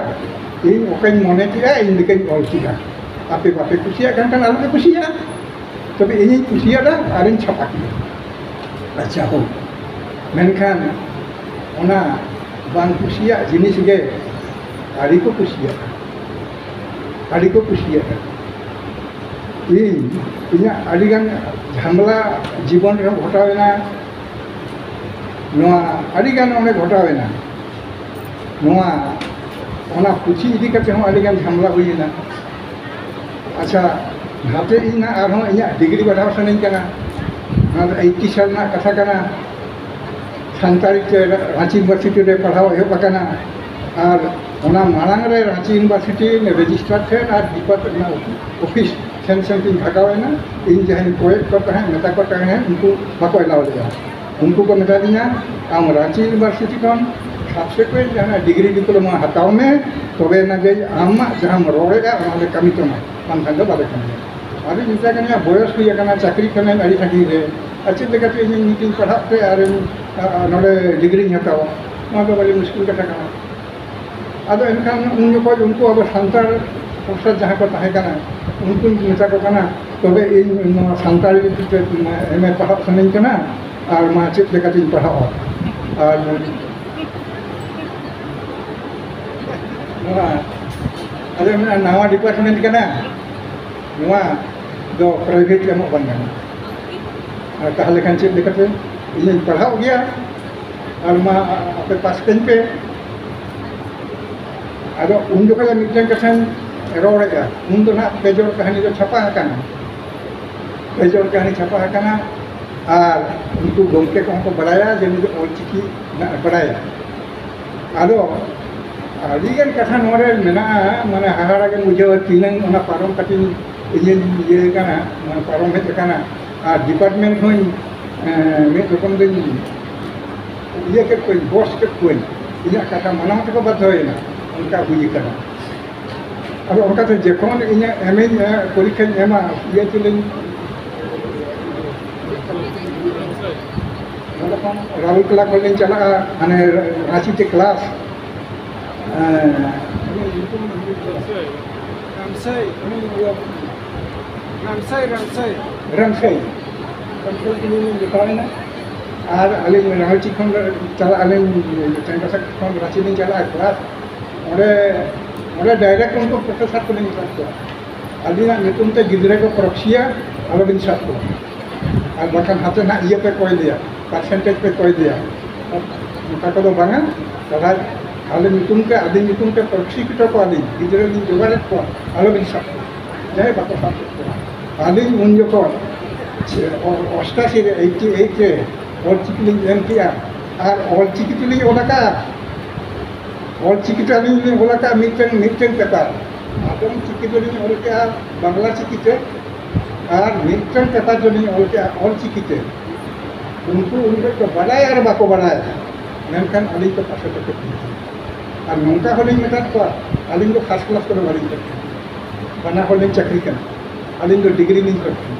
ᱤᱧ ᱚᱠᱟᱧ ᱢᱚᱱᱮ ᱠᱮᱫᱼᱟ, ᱤᱧ ᱞᱮᱠᱟᱧ ᱚᱞ ᱠᱮᱫᱼᱟ᱾ ᱟᱯᱮ ᱵᱟᱯᱮ ᱠᱩᱥᱤᱭᱟᱜ ᱠᱟᱱ ᱠᱷᱟᱱ ᱟᱞᱚᱯᱮ ᱠᱩᱥᱤᱭᱟᱜᱼᱟ, ᱛᱚᱵᱮ ᱤᱧᱤᱧ ᱠᱩᱥᱤᱭᱟᱫᱟ ᱟᱨᱤᱧ ᱪᱷᱟᱯᱟ ᱠᱮᱫᱟ᱾ ᱟᱪᱪᱷᱟ, ᱦᱳᱭ᱾ ᱢᱮᱱᱠᱷᱟᱱ ᱚᱱᱟ ᱵᱟᱝ ᱠᱩᱥᱤᱭᱟᱜ ᱡᱤᱱᱤᱥ ᱜᱮ ᱟᱹᱰᱤ ᱠᱚ ᱠᱩᱥᱤᱭᱟᱜᱼᱟ, ᱟᱹᱰᱤ ᱠᱚ ᱠᱩᱥᱤᱭᱟᱜᱼᱟ᱾ ᱤᱧ ᱤᱧᱟᱹᱜ ᱟᱹᱰᱤᱜᱟᱱ ᱡᱷᱟᱢᱮᱞᱟ ᱡᱤᱵᱚᱱ ᱨᱮᱦᱚᱸ ᱜᱷᱚᱴᱟᱣᱮᱱᱟ᱾ ᱱᱚᱣᱟ ᱟᱹᱰᱤᱜᱟᱱ ᱚᱸᱰᱮ ᱜᱷᱚᱴᱟᱣᱮᱱᱟ᱾ ᱱᱚᱣᱟ ᱚᱱᱟ ᱯᱩᱛᱷᱤ ᱤᱫᱤ ᱠᱟᱛᱮ ᱦᱚᱸ ᱟᱹᱰᱤᱜᱟᱱ ᱡᱷᱟᱢᱮᱞᱟ ᱦᱩᱭᱮᱱᱟ᱾ ᱟᱪᱪᱷᱟ, ᱱᱟᱛᱮ ᱤᱧ ᱱᱟᱜ ᱟᱨᱦᱚᱸ ᱤᱧᱟᱹᱜ ᱰᱤᱜᱽᱨᱤ ᱵᱟᱲᱦᱟᱣ ᱥᱟᱱᱟᱧ ᱠᱟᱱᱟ᱾ ᱚᱱᱟ ᱫᱚ ᱮᱭᱤᱴᱴᱤ ᱥᱟᱞ ᱨᱮᱱᱟᱜ ᱠᱟᱛᱷᱟ ᱠᱟᱱᱟ᱾ ᱥᱟᱱᱛᱟᱲᱤ ᱛᱮ ᱨᱟᱸᱪᱤ ᱤᱭᱩᱱᱤᱵᱷᱟᱨᱥᱤᱴᱤ ᱨᱮ ᱯᱟᱲᱦᱟᱣ ᱮᱦᱚᱵ ᱟᱠᱟᱱᱟ᱾ ᱟᱨ ᱚᱱᱟ ᱢᱟᱲᱟᱝ ᱨᱮ ᱨᱟᱸᱪᱤ ᱤᱭᱩᱱᱤᱵᱷᱟᱨᱥᱤᱴᱤ ᱨᱮᱱ ᱨᱮᱡᱤᱥᱴᱟᱨ ᱴᱷᱮᱱ ᱟᱨ ᱰᱤᱯᱟᱨᱴ-, ᱚᱱᱟ ᱚᱯᱷᱤᱥ ᱥᱮᱱ ᱥᱮᱱ ᱛᱤᱧ ᱵᱷᱟᱜᱟᱣ ᱮᱱᱟ᱾ ᱤᱧ ᱡᱟᱦᱟᱸᱧ ᱠᱚᱭᱮᱫ ᱠᱚ ᱛᱟᱦᱮᱸᱫ, ᱢᱮᱛᱟ ᱠᱚ ᱛᱟᱦᱮᱸᱫ, ᱩᱱᱠᱩ ᱵᱟᱠᱚ ᱮᱞᱟᱣ ᱞᱮᱫᱟ᱾ ᱩᱱᱠᱩ ᱠᱚ ᱢᱮᱛᱟ ᱫᱤᱧᱟ, "ᱟᱢ ᱨᱟᱸᱪᱤ ᱤᱭᱩᱱᱤᱵᱷᱟᱨᱥᱤᱴᱤ ᱠᱷᱚᱱ ᱥᱟᱵᱥᱤᱠᱩᱭᱮᱱᱴ ᱡᱟᱦᱟᱱᱟᱜ ᱰᱤᱜᱽᱨᱤ ᱰᱤᱯᱞᱳᱢᱟ ᱦᱟᱛᱟᱣ ᱢᱮ, ᱛᱚᱵᱮ ᱮᱱᱟᱝ ᱜᱮ ᱟᱢᱟᱜ ᱡᱟᱦᱟᱸᱢ ᱨᱚᱲᱮᱫᱼᱟ, ᱚᱱᱟ ᱞᱮ ᱠᱟᱹᱢᱤ ᱛᱟᱢᱟ, ᱵᱟᱝᱠᱷᱟᱱ ᱫᱚ ᱵᱟᱞᱮ ᱠᱟᱹᱢᱤᱭᱟ᱾" ᱟᱫᱚᱧ ᱢᱮᱛᱟᱭ ᱠᱟᱱᱟ, "ᱵᱚᱭᱚᱥ ᱦᱩᱭ ᱟᱠᱟᱱᱟ, ᱪᱟᱹᱠᱨᱤ ᱠᱟᱹᱱᱟᱹᱧ ᱟᱹᱰᱤ ᱥᱟᱺᱜᱤᱧ ᱨᱮ, ᱟᱨ ᱪᱮᱫ ᱞᱮᱠᱟᱛᱮ ᱤᱧᱤᱧ ᱱᱤᱛᱤᱧ ᱯᱟᱲᱦᱟᱜ ᱛᱮ ᱟᱨᱤᱧ, ᱟ, ᱟ, ᱱᱚᱰᱮ ᱰᱤᱜᱽᱨᱤᱧ ᱦᱟᱛᱟᱣᱟ? ᱱᱚᱣᱟ ᱫᱚ ᱟᱹᱰᱤ ᱢᱩᱥᱠᱤᱞ ᱠᱟᱛᱷᱟ ᱠᱟᱱᱟ᱾" ᱟᱫᱚ ᱮᱱᱠᱷᱟᱱ ᱩᱱ ᱡᱚᱠᱷᱚᱡ ᱩᱱᱠᱩ ᱟᱵᱚ ᱥᱟᱱᱛᱟᱲ ᱯᱨᱚᱯᱷᱮᱥᱚᱨ ᱡᱟᱦᱟᱸ ᱠᱚ ᱛᱟᱦᱮᱸ ᱠᱟᱱᱟ, ᱩᱱᱠᱩᱧ ᱢᱮᱛᱟ ᱠᱚ ᱠᱟᱱᱟ, "ᱛᱚᱵᱮ ᱤᱧ ᱱᱚᱣᱟ ᱥᱟᱱᱛᱟᱲᱤ ᱛᱮ ᱮᱢ ᱮ ᱯᱟᱲᱦᱟᱜ ᱥᱟᱱᱟᱧ ᱠᱟᱱᱟ, ᱟᱨ ᱢᱟ ᱪᱮᱫ ᱞᱮᱠᱟᱛᱤᱧ ᱯᱟᱲᱦᱟᱜᱼᱟ?" ᱟᱨ ᱱᱚᱣᱟ ᱟᱞᱮ ᱢᱮᱱᱟᱜᱼᱟ, ᱱᱟᱣᱟ ᱰᱤᱯᱟᱨᱴᱢᱮᱱᱴ ᱠᱟᱱᱟ, ᱱᱚᱣᱟ ᱫᱚ ᱯᱨᱟᱭᱵᱷᱮᱴ ᱮᱢᱚᱜ ᱵᱟᱝ ᱜᱟᱱᱚᱜᱼᱟ᱾ ᱟᱨ ᱛᱟᱦᱚᱞᱮ ᱠᱷᱟᱱ ᱪᱮᱫ ᱞᱮᱠᱟᱛᱮ ᱤᱧᱤᱧ ᱯᱟᱲᱦᱟᱣ ᱜᱮᱭᱟ? ᱟᱨ ᱢᱟ ᱟᱯᱮ ᱯᱟᱥ ᱠᱟᱹᱧ ᱯᱮ᱾ ᱟᱫᱚ ᱩᱱ ᱡᱚᱠᱷᱚᱱ ᱢᱤᱫᱴᱮᱱ ᱠᱟᱛᱷᱟᱧ ᱨᱚᱲᱮᱫᱼᱟ, ᱩᱱ ᱫᱚ ᱱᱟᱦᱟᱜ ᱯᱮᱡᱚᱨ ᱠᱟᱹᱦᱱᱤ ᱫᱚ ᱪᱷᱟᱯᱟ ᱟᱠᱟᱱᱟ, ᱯᱮᱡᱚᱨ ᱠᱟᱹᱦᱱᱤ ᱪᱷᱟᱯᱟ ᱟᱠᱟᱱᱟ᱾ ᱟᱨ ᱩᱱᱠᱩ ᱜᱚᱢᱠᱮ ᱠᱚᱦᱚᱸ ᱠᱚ ᱵᱟᱲᱟᱭᱟ ᱡᱮ ᱱᱩᱭ ᱫᱚ ᱚᱞᱪᱤᱠᱤ ᱱᱟᱦᱟᱜ ᱮ ᱵᱟᱲᱟᱭᱟ᱾ ᱟᱫᱚ ᱟᱹᱰᱤᱜᱟᱱ ᱠᱟᱛᱷᱟ ᱱᱚᱣᱟ ᱨᱮ ᱢᱮᱱᱟᱜᱼᱟ, ᱢᱟᱱᱮ ᱦᱟᱦᱟᱲᱟ ᱜᱮᱢ ᱵᱩᱡᱷᱟᱹᱣᱟ, ᱛᱤᱱᱟᱹᱝ ᱚᱱᱟ ᱯᱟᱨᱚᱢ ᱠᱟᱛᱮᱧ ᱤᱧᱤᱧ ᱤᱭᱟᱹ ᱠᱟᱱᱟ, ᱢᱟᱱᱮ ᱯᱟᱨᱚᱢ ᱦᱮᱡ ᱟᱠᱟᱱᱟ᱾ ᱟᱨ ᱰᱤᱯᱟᱨᱴᱢᱮᱱᱴ ᱦᱚᱸᱧ, ᱮᱸ, ᱢᱤᱫ ᱨᱚᱠᱚᱢ ᱫᱚᱧ ᱤᱭᱟᱹ ᱠᱮᱫ ᱠᱚᱣᱟᱧ, ᱵᱚᱥ ᱠᱮᱫ ᱠᱚᱣᱟᱧ, ᱤᱧᱟᱹᱜ ᱠᱟᱛᱷᱟ ᱢᱟᱱᱟᱣ ᱛᱮᱠᱚ ᱵᱟᱫᱽᱫᱷᱚᱭᱮᱱᱟ, ᱚᱱᱠᱟ ᱦᱩᱭ ᱟᱠᱟᱱᱟ᱾ ᱟᱫᱚ ᱚᱱᱠᱟᱛᱮ ᱡᱚᱠᱷᱚᱱ ᱤᱧᱟᱹᱜ ᱮᱢ ᱤᱧ, ᱮᱸ, ᱯᱚᱨᱤᱠᱠᱷᱟᱧ ᱮᱢᱟ, ᱤᱭᱟᱹ ᱛᱮᱞᱤᱧ ᱱᱚᱰᱮ ᱠᱷᱚᱱ ᱨᱟᱣᱩᱨᱠᱮᱞᱟ ᱠᱷᱚᱱ ᱞᱤᱧ ᱪᱟᱞᱟᱜᱼᱟ, ᱦᱟᱱᱮ ᱨᱟᱸᱪᱤ ᱛᱮ ᱠᱞᱟᱥ᱾ ᱦᱮᱸ᱾ ᱨᱟᱢᱥᱟᱭ, ᱩᱱᱤ ᱤᱭᱟᱹ, ᱨᱟᱢᱥᱟᱭ, ᱨᱟᱢᱥᱟᱭ᱾ ᱨᱟᱢᱥᱟᱭ᱾ ᱨᱟᱢᱥᱟᱭ ᱛᱮᱞᱤᱧ ᱡᱚᱴᱟᱣ ᱮᱱᱟ᱾ ᱟᱨ ᱟᱹᱞᱤᱧ ᱨᱟᱸᱪᱤ ᱠᱷᱚᱱ ᱪᱟᱞᱟᱜ ᱟᱹᱞᱤᱧ, ᱪᱟᱱᱰᱟᱥᱟ ᱠᱷᱚᱱ ᱨᱟᱸᱪᱤ ᱞᱤᱧ ᱪᱟᱞᱟᱜᱼᱟ ᱠᱞᱟᱥ᱾ ᱚᱸᱰᱮ, ᱚᱸᱰᱮ ᱰᱟᱭᱨᱮᱠᱴ ᱩᱱᱠᱩ ᱯᱨᱚᱯᱷᱮᱥᱚᱨ ᱠᱚᱞᱤᱧ ᱢᱮᱛᱟᱫ ᱠᱚᱣᱟ᱾ ᱟᱹᱞᱤᱧᱟᱜ ᱧᱩᱛᱩᱢ ᱛᱮ ᱜᱤᱫᱽᱨᱟᱹ ᱠᱚ ᱯᱨᱚᱠᱥᱤᱭᱟ, ᱟᱞᱚᱵᱤᱱ ᱥᱟᱵ ᱠᱚᱣᱟ᱾ ᱟᱨ ᱵᱟᱠᱷᱟᱱ ᱦᱟᱛᱮ ᱱᱟᱦᱟᱜ ᱤᱭᱟᱹ ᱯᱮ ᱠᱚᱭ ᱞᱮᱭᱟ, ᱯᱟᱨᱥᱮᱱᱴᱮᱡᱽ ᱯᱮ ᱠᱚᱭ ᱞᱮᱭᱟ, ᱚᱱᱠᱟ ᱠᱚᱫᱚ ᱵᱟᱝᱟ᱾ ᱛᱟᱦᱚᱞᱮ ᱟᱞᱮ ᱧᱩᱛᱩᱢ ᱛᱮ, ᱟᱹᱞᱤᱧ ᱧᱩᱛᱩᱢ ᱛᱮ ᱯᱨᱚᱠᱥᱤ ᱦᱚᱪᱚ ᱠᱚᱣᱟᱞᱤᱧ, ᱜᱤᱫᱽᱨᱟᱹ ᱞᱤᱧ ᱡᱚᱜᱟᱲᱮᱫ ᱠᱚᱣᱟ, ᱟᱞᱚᱵᱤᱱ ᱥᱟᱵ ᱠᱚᱣᱟ᱾ ᱡᱟᱦᱟᱸᱭ ᱵᱟᱠᱚ ᱥᱟᱵ ᱠᱮᱫ ᱠᱚᱣᱟ, ᱟᱹᱞᱤᱧ ᱩᱱ ᱡᱚᱠᱷᱚᱱ ᱚᱥᱴᱟᱥᱤ ᱨᱮ, ᱮᱭᱤᱴᱤ ᱮᱭᱤᱴ ᱨᱮ ᱚᱞ ᱪᱤᱠᱤ ᱞᱤᱧ ᱮᱢ ᱠᱮᱜᱼᱟ᱾ ᱟᱨ ᱚᱞ ᱪᱤᱠᱤ ᱛᱮᱞᱤᱧ ᱚᱞ ᱟᱠᱟᱫᱼᱟ, ᱚᱞ ᱪᱤᱠᱤ ᱛᱮ ᱟᱹᱞᱤᱧ ᱞᱤᱧ ᱚᱞ ᱟᱠᱟᱫᱼᱟ ᱢᱤᱫᱴᱮᱱ, ᱢᱤᱫᱴᱮᱱ ᱯᱮᱯᱟᱨ᱾ ᱟᱫᱚᱢ ᱪᱤᱠᱤ ᱫᱚᱞᱤᱧ ᱚᱞ ᱠᱮᱜᱼᱟ ᱵᱟᱝᱞᱟ ᱪᱤᱠᱤ ᱛᱮ, ᱟᱨ ᱢᱤᱫᱴᱮᱱ ᱯᱮᱯᱟᱨ ᱫᱚᱞᱤᱧ ᱚᱞ ᱠᱮᱜᱼᱟ ᱚᱞ ᱪᱤᱠᱤ ᱛᱮ᱾ ᱩᱱᱠᱩ ᱩᱱ ᱡᱚᱠᱷᱚᱡ ᱠᱚ ᱵᱟᱰᱟᱭ ᱟᱨ ᱵᱟᱠᱚ ᱵᱟᱰᱟᱭ, ᱢᱮᱱᱠᱷᱟᱱ ᱟᱹᱞᱤᱧ ᱠᱚ ᱯᱟᱥᱮ ᱛᱮᱠᱚ ᱠᱩᱞᱤ ᱠᱮᱫᱟ᱾ ᱟᱨ ᱱᱚᱝᱠᱟ ᱦᱚᱸᱞᱤᱧ ᱢᱮᱛᱟᱫ ᱠᱚᱣᱟ, ᱟᱹᱞᱤᱧ ᱫᱚ ᱯᱷᱟᱥᱴ ᱠᱞᱟᱥ ᱠᱚᱨᱮ ᱵᱟᱹᱞᱤᱧ ᱠᱟᱹᱢᱤ ᱠᱟᱱᱟ, ᱵᱟᱱᱟ ᱦᱚᱲ ᱞᱤᱧ ᱪᱟᱹᱠᱨᱤ ᱠᱟᱱᱟ, ᱟᱹᱞᱤᱧ ᱫᱚ ᱰᱤᱜᱽᱨᱤ ᱞᱤᱧ ᱠᱚᱨᱟᱣ ᱠᱟᱱᱟ,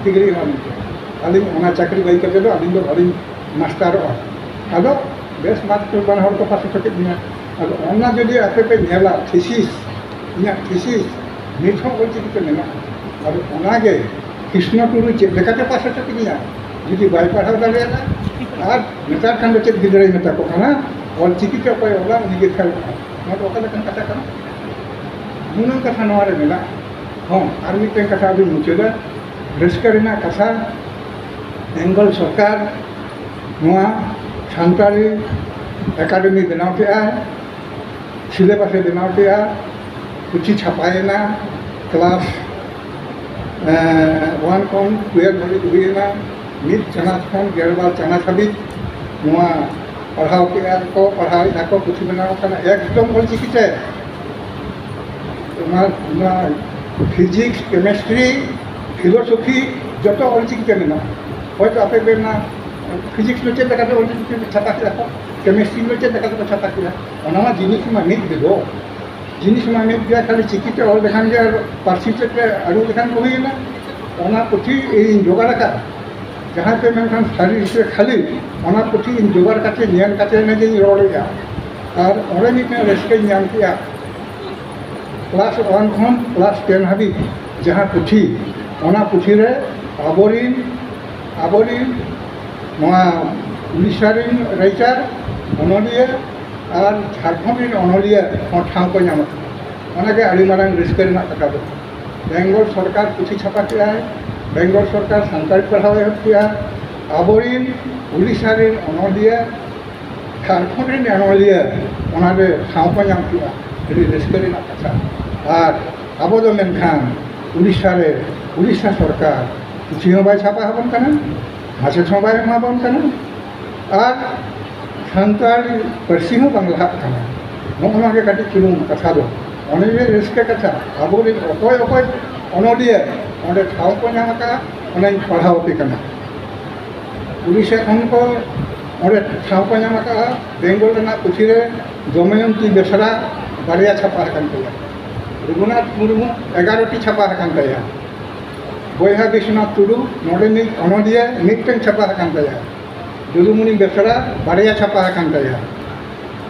ᱰᱤᱜᱽᱨᱤ ᱮᱢᱟ ᱞᱤᱧ ᱯᱮ᱾ ᱟᱹᱞᱤᱧ ᱚᱱᱟ ᱪᱟᱹᱠᱨᱤ ᱵᱟᱹᱜᱤ ᱠᱟᱛᱮ ᱫᱚ ᱟᱹᱞᱤᱧ ᱫᱚ ᱵᱟᱹᱞᱤᱧ ᱢᱟᱥᱴᱟᱨᱚᱜᱼᱟ᱾ ᱟᱫᱚ ᱵᱮᱥ ᱢᱟᱛᱠᱚ ᱵᱟᱱᱟ ᱦᱚᱲ ᱠᱚ ᱯᱟᱥᱮ ᱦᱚᱪᱚ ᱠᱮᱫ ᱞᱤᱧᱟ᱾ ᱟᱫᱚ ᱚᱱᱟ ᱡᱩᱫᱤ ᱟᱯᱮ ᱯᱮ ᱧᱮᱞᱟ, ᱛᱷᱤᱥᱤᱥ, ᱤᱧᱟᱹᱜ ᱛᱷᱤᱥᱤᱥ ᱱᱤᱛ ᱦᱚᱸ ᱚᱞ ᱪᱤᱠᱤ ᱛᱮ ᱢᱮᱱᱟᱜᱼᱟ᱾ ᱟᱫᱚ ᱚᱱᱟᱜᱮ ᱠᱨᱤᱥᱱᱚ ᱴᱩᱰᱩ ᱪᱮᱫ ᱞᱮᱠᱟᱛᱮ ᱯᱟᱥ ᱦᱚᱪᱚ ᱠᱤᱫᱤᱧᱟ, ᱡᱩᱫᱤ ᱵᱟᱭ ᱯᱟᱲᱦᱟᱣ ᱫᱟᱲᱮᱭᱟᱫᱟ? ᱟᱨ ᱱᱮᱛᱟᱨ ᱠᱷᱟᱱ ᱫᱚ ᱪᱮᱫ ᱜᱤᱫᱽᱨᱟᱹᱭ ᱢᱮᱛᱟ ᱠᱚ ᱠᱟᱱᱟ, ᱚᱞ ᱪᱤᱠᱤ ᱛᱮ ᱚᱠᱚᱭ ᱚᱞᱟ ᱩᱱᱤ ᱜᱮ ᱯᱷᱮᱞᱚᱜᱼᱟ? ᱱᱚᱣᱟ ᱫᱚ ᱚᱠᱟ ᱞᱮᱠᱟᱱ ᱠᱟᱛᱷᱟ ᱠᱟᱱᱟ? ᱱᱩᱱᱟᱹᱝ ᱠᱟᱛᱷᱟ ᱱᱚᱣᱟ ᱨᱮ ᱢᱮᱱᱟᱜᱼᱟ᱾ ᱦᱚᱸ, ᱟᱨ ᱢᱤᱫᱴᱮᱱ ᱠᱟᱛᱷᱟ ᱟᱫᱚᱧ ᱢᱩᱪᱟᱹᱫᱟ᱾ ᱨᱟᱹᱥᱠᱟᱹ ᱨᱮᱱᱟᱜ ᱠᱟᱛᱷᱟ, ᱵᱮᱝᱜᱚᱞ ᱥᱚᱨᱠᱟᱨ ᱱᱚᱣᱟ ᱥᱟᱱᱛᱟᱲᱤ ᱮᱠᱟᱰᱮᱢᱤ ᱵᱮᱱᱟᱣ ᱠᱮᱜᱼᱟ, ᱥᱤᱞᱮᱵᱟᱥ ᱮ ᱵᱮᱱᱟᱣ ᱠᱮᱜᱼᱟ, ᱯᱩᱛᱷᱤ ᱪᱷᱟᱯᱟᱭᱮᱱᱟ, ᱠᱞᱟᱥ ᱮᱸ, ᱳᱣᱟᱱ ᱠᱷᱚᱱ ᱴᱩᱭᱮᱞᱵᱷ ᱫᱷᱟᱹᱵᱤᱡ ᱦᱩᱭᱮᱱᱟ᱾ ᱢᱤᱫ ᱪᱟᱱᱟᱪ ᱠᱷᱚᱱ ᱜᱮᱞᱵᱟᱨ ᱪᱟᱱᱟᱪ ᱦᱟᱹᱵᱤᱡ ᱱᱚᱣᱟ ᱯᱟᱲᱦᱟᱣ ᱠᱮᱜᱼᱟ ᱠᱚ, ᱯᱟᱲᱦᱟᱣᱮᱫᱼᱟ ᱠᱚ, ᱯᱩᱛᱷᱤ ᱵᱮᱱᱟᱣ ᱠᱟᱱᱟ ᱮᱠᱫᱚᱢ ᱚᱞ ᱪᱤᱠᱤ ᱛᱮ᱾ ᱚᱱᱟ, ᱚᱱᱟ ᱯᱷᱤᱡᱤᱠᱥ, ᱠᱮᱢᱮᱥᱴᱨᱤ, ᱯᱷᱤᱞᱳᱥᱚᱯᱷᱤ ᱡᱚᱛᱚ ᱚᱞ ᱪᱤᱠᱤ ᱛᱮ ᱢᱮᱱᱟᱜᱼᱟ᱾ ᱦᱚᱭᱛᱳ ᱟᱯᱮ ᱯᱮ ᱢᱮᱱᱟ ᱯᱷᱤᱡᱤᱠᱥ ᱫᱚ ᱪᱮᱫ ᱞᱮᱠᱟᱛᱮ ᱚᱞ ᱪᱤᱠᱤ ᱛᱮ ᱪᱷᱟᱯᱟ ᱠᱮᱫᱟ ᱠᱚ, ᱠᱮᱢᱮᱥᱴᱨᱤ ᱫᱚ ᱪᱮᱫ ᱞᱮᱠᱟᱛᱮ ᱠᱚ ᱪᱷᱟᱯᱟ ᱠᱮᱫᱟ? ᱚᱱᱟ ᱢᱟ ᱡᱤᱱᱤᱥ ᱢᱟ ᱢᱤᱫ ᱜᱮ ᱫᱚ᱾ ᱡᱤᱱᱤᱥ ᱢᱟ ᱢᱤᱫ ᱜᱮᱭᱟ, ᱠᱷᱟᱹᱞᱤ ᱪᱤᱠᱤᱛᱮ ᱚᱞ ᱞᱮᱠᱷᱟᱱ ᱜᱮ ᱟᱨ ᱯᱟᱹᱨᱥᱤ ᱛᱮᱫ ᱯᱮ ᱟᱹᱨᱩ ᱞᱮᱠᱷᱟᱱ ᱜᱮ ᱦᱩᱭᱮᱱᱟ᱾ ᱚᱱᱟ ᱯᱩᱛᱷᱤ ᱤᱧ ᱡᱚᱜᱟᱲ ᱟᱠᱟᱫᱼᱟ, ᱡᱟᱦᱟᱸᱭ ᱯᱮ ᱢᱮᱱᱠᱷᱟᱱ ᱥᱟᱹᱨᱤ ᱥᱮ ᱠᱷᱟᱹᱞᱤ, ᱚᱱᱟ ᱯᱩᱛᱷᱤ ᱤᱧ ᱡᱚᱜᱟᱲ ᱠᱟᱛᱮ ᱧᱮᱞ ᱠᱟᱛᱮ ᱤᱱᱟᱹ ᱜᱤᱧ ᱨᱚᱲᱮᱫᱼᱟ᱾ ᱟᱨ ᱚᱸᱰᱮ ᱢᱤᱫᱴᱮᱱ ᱨᱟᱹᱥᱠᱟᱹᱧ ᱧᱟᱢ ᱠᱮᱜᱼᱟ, ᱠᱞᱟᱥ ᱳᱣᱟᱱ ᱠᱷᱚᱱ ᱠᱞᱟᱥ ᱴᱮᱱ ᱦᱟᱹᱵᱤᱡ ᱡᱟᱦᱟᱸ ᱯᱩᱛᱷᱤ, ᱚᱱᱟ ᱯᱩᱛᱷᱤ ᱨᱮ ᱟᱵᱚᱨᱤᱱ, ᱟᱵᱚᱨᱤᱱ ᱱᱚᱣᱟ ᱩᱲᱤᱥᱥᱟ ᱨᱤᱱ ᱨᱟᱭᱴᱟᱨ, ᱚᱱᱚᱞᱤᱭᱟᱹ ᱟᱨ ᱡᱷᱟᱲᱠᱷᱚᱸᱰ ᱨᱤᱱ ᱚᱱᱚᱞᱤᱭᱟᱹ ᱦᱚᱸ ᱴᱷᱟᱶ ᱠᱚ ᱧᱟᱢ ᱟᱠᱟᱫᱟ᱾ ᱚᱱᱟᱜᱮ ᱟᱹᱰᱤ ᱢᱟᱨᱟᱝ ᱨᱟᱹᱥᱠᱟᱹ ᱨᱮᱱᱟᱜ ᱠᱟᱛᱷᱟ ᱫᱚ᱾ ᱵᱮᱝᱜᱚᱞ ᱥᱚᱨᱠᱟᱨ ᱯᱩᱛᱷᱤ ᱪᱷᱟᱯᱟ ᱠᱮᱫᱟᱭ, ᱵᱮᱝᱜᱚᱞ ᱥᱚᱨᱠᱟᱨ ᱥᱟᱱᱛᱟᱲᱤ ᱯᱟᱲᱦᱟᱣ ᱮᱦᱚᱵ ᱠᱮᱫᱟ, ᱟᱵᱚᱨᱮᱱ ᱩᱲᱤᱥᱥᱟ ᱨᱮᱱ ᱚᱱᱚᱞᱤᱭᱟᱹ, ᱡᱷᱟᱲᱠᱷᱚᱸᱰ ᱨᱮᱱ ᱚᱱᱚᱞᱤᱭᱟᱹ ᱚᱱᱟᱨᱮ ᱴᱷᱟᱶ ᱠᱚ ᱧᱟᱢ ᱠᱮᱫᱟ᱾ ᱟᱹᱰᱤ ᱨᱟᱹᱥᱠᱟᱹ ᱨᱮᱱᱟᱜ ᱠᱟᱛᱷᱟ᱾ ᱟᱨ ᱟᱵᱚ ᱫᱚ ᱢᱮᱱᱠᱷᱟᱱ ᱩᱲᱤᱥᱥᱟ ᱨᱮ, ᱩᱲᱤᱥᱥᱟ ᱥᱚᱨᱠᱟᱨ ᱯᱩᱛᱷᱤ ᱦᱚᱸ ᱵᱟᱭ ᱪᱷᱟᱯᱟ ᱟᱵᱚᱱ ᱠᱟᱱᱟ, ᱢᱟᱪᱮᱫ ᱦᱚᱸ ᱵᱟᱭ ᱮᱢᱟ ᱵᱚᱱ ᱠᱟᱱᱟ, ᱟᱨ ᱥᱟᱱᱛᱟᱲᱤ ᱯᱟᱹᱨᱥᱤ ᱦᱚᱸ ᱵᱟᱝ ᱞᱟᱦᱟᱜ ᱠᱟᱱᱟ᱾ ᱱᱚᱜᱼᱚ ᱱᱚᱣᱟ ᱜᱮ ᱠᱟᱹᱴᱤᱡ ᱪᱩᱞᱩᱝ ᱠᱟᱛᱷᱟ ᱫᱚ᱾ ᱚᱱᱮ ᱡᱮ ᱨᱟᱹᱥᱠᱟᱹ ᱠᱟᱛᱷᱟ, ᱟᱵᱚᱨᱮᱱ ᱚᱠᱚᱭ ᱚᱠᱚᱭ ᱚᱱᱚᱞᱤᱭᱟᱹ ᱚᱸᱰᱮ ᱴᱷᱟᱶ ᱠᱚ ᱧᱟᱢ ᱟᱠᱟᱫᱼᱟ, ᱚᱱᱟᱧ ᱯᱟᱲᱦᱟᱣ ᱟᱯᱮ ᱠᱟᱱᱟ᱾ ᱩᱲᱤᱥᱥᱟ ᱠᱷᱚᱱ ᱠᱚ ᱚᱸᱰᱮ ᱴᱷᱟᱶ ᱠᱚ ᱧᱟᱢ ᱟᱠᱟᱫᱼᱟ᱾ ᱵᱮᱝᱜᱚᱞ ᱨᱮᱱᱟᱜ ᱯᱩᱛᱷᱤ ᱨᱮ ᱫᱚᱢᱚᱭᱚᱱᱛᱤ ᱵᱮᱥᱨᱟ ᱵᱟᱨᱭᱟ ᱪᱷᱟᱯᱟ ᱟᱠᱟᱱ ᱛᱟᱭᱟ, ᱨᱚᱜᱷᱩᱱᱟᱛᱷ ᱢᱩᱨᱢᱩ ᱮᱜᱟᱨᱚᱴᱤ ᱪᱷᱟᱯᱟ ᱟᱠᱟᱱ ᱛᱟᱭᱟ, ᱵᱚᱭᱦᱟ ᱵᱤᱥᱣᱚᱱᱟᱛᱷ ᱴᱩᱰᱩ ᱱᱚᱰᱮᱱᱤᱡ ᱚᱱᱚᱞᱤᱭᱟᱹ ᱢᱤᱫᱴᱮᱱ ᱪᱷᱟᱯᱟ ᱟᱠᱟᱱ ᱛᱟᱭᱟ, ᱡᱚᱫᱩᱢᱚᱱᱤ ᱵᱮᱥᱨᱟ ᱵᱟᱨᱭᱟ ᱪᱷᱟᱯᱟ ᱟᱠᱟᱱ ᱛᱟᱭᱟ,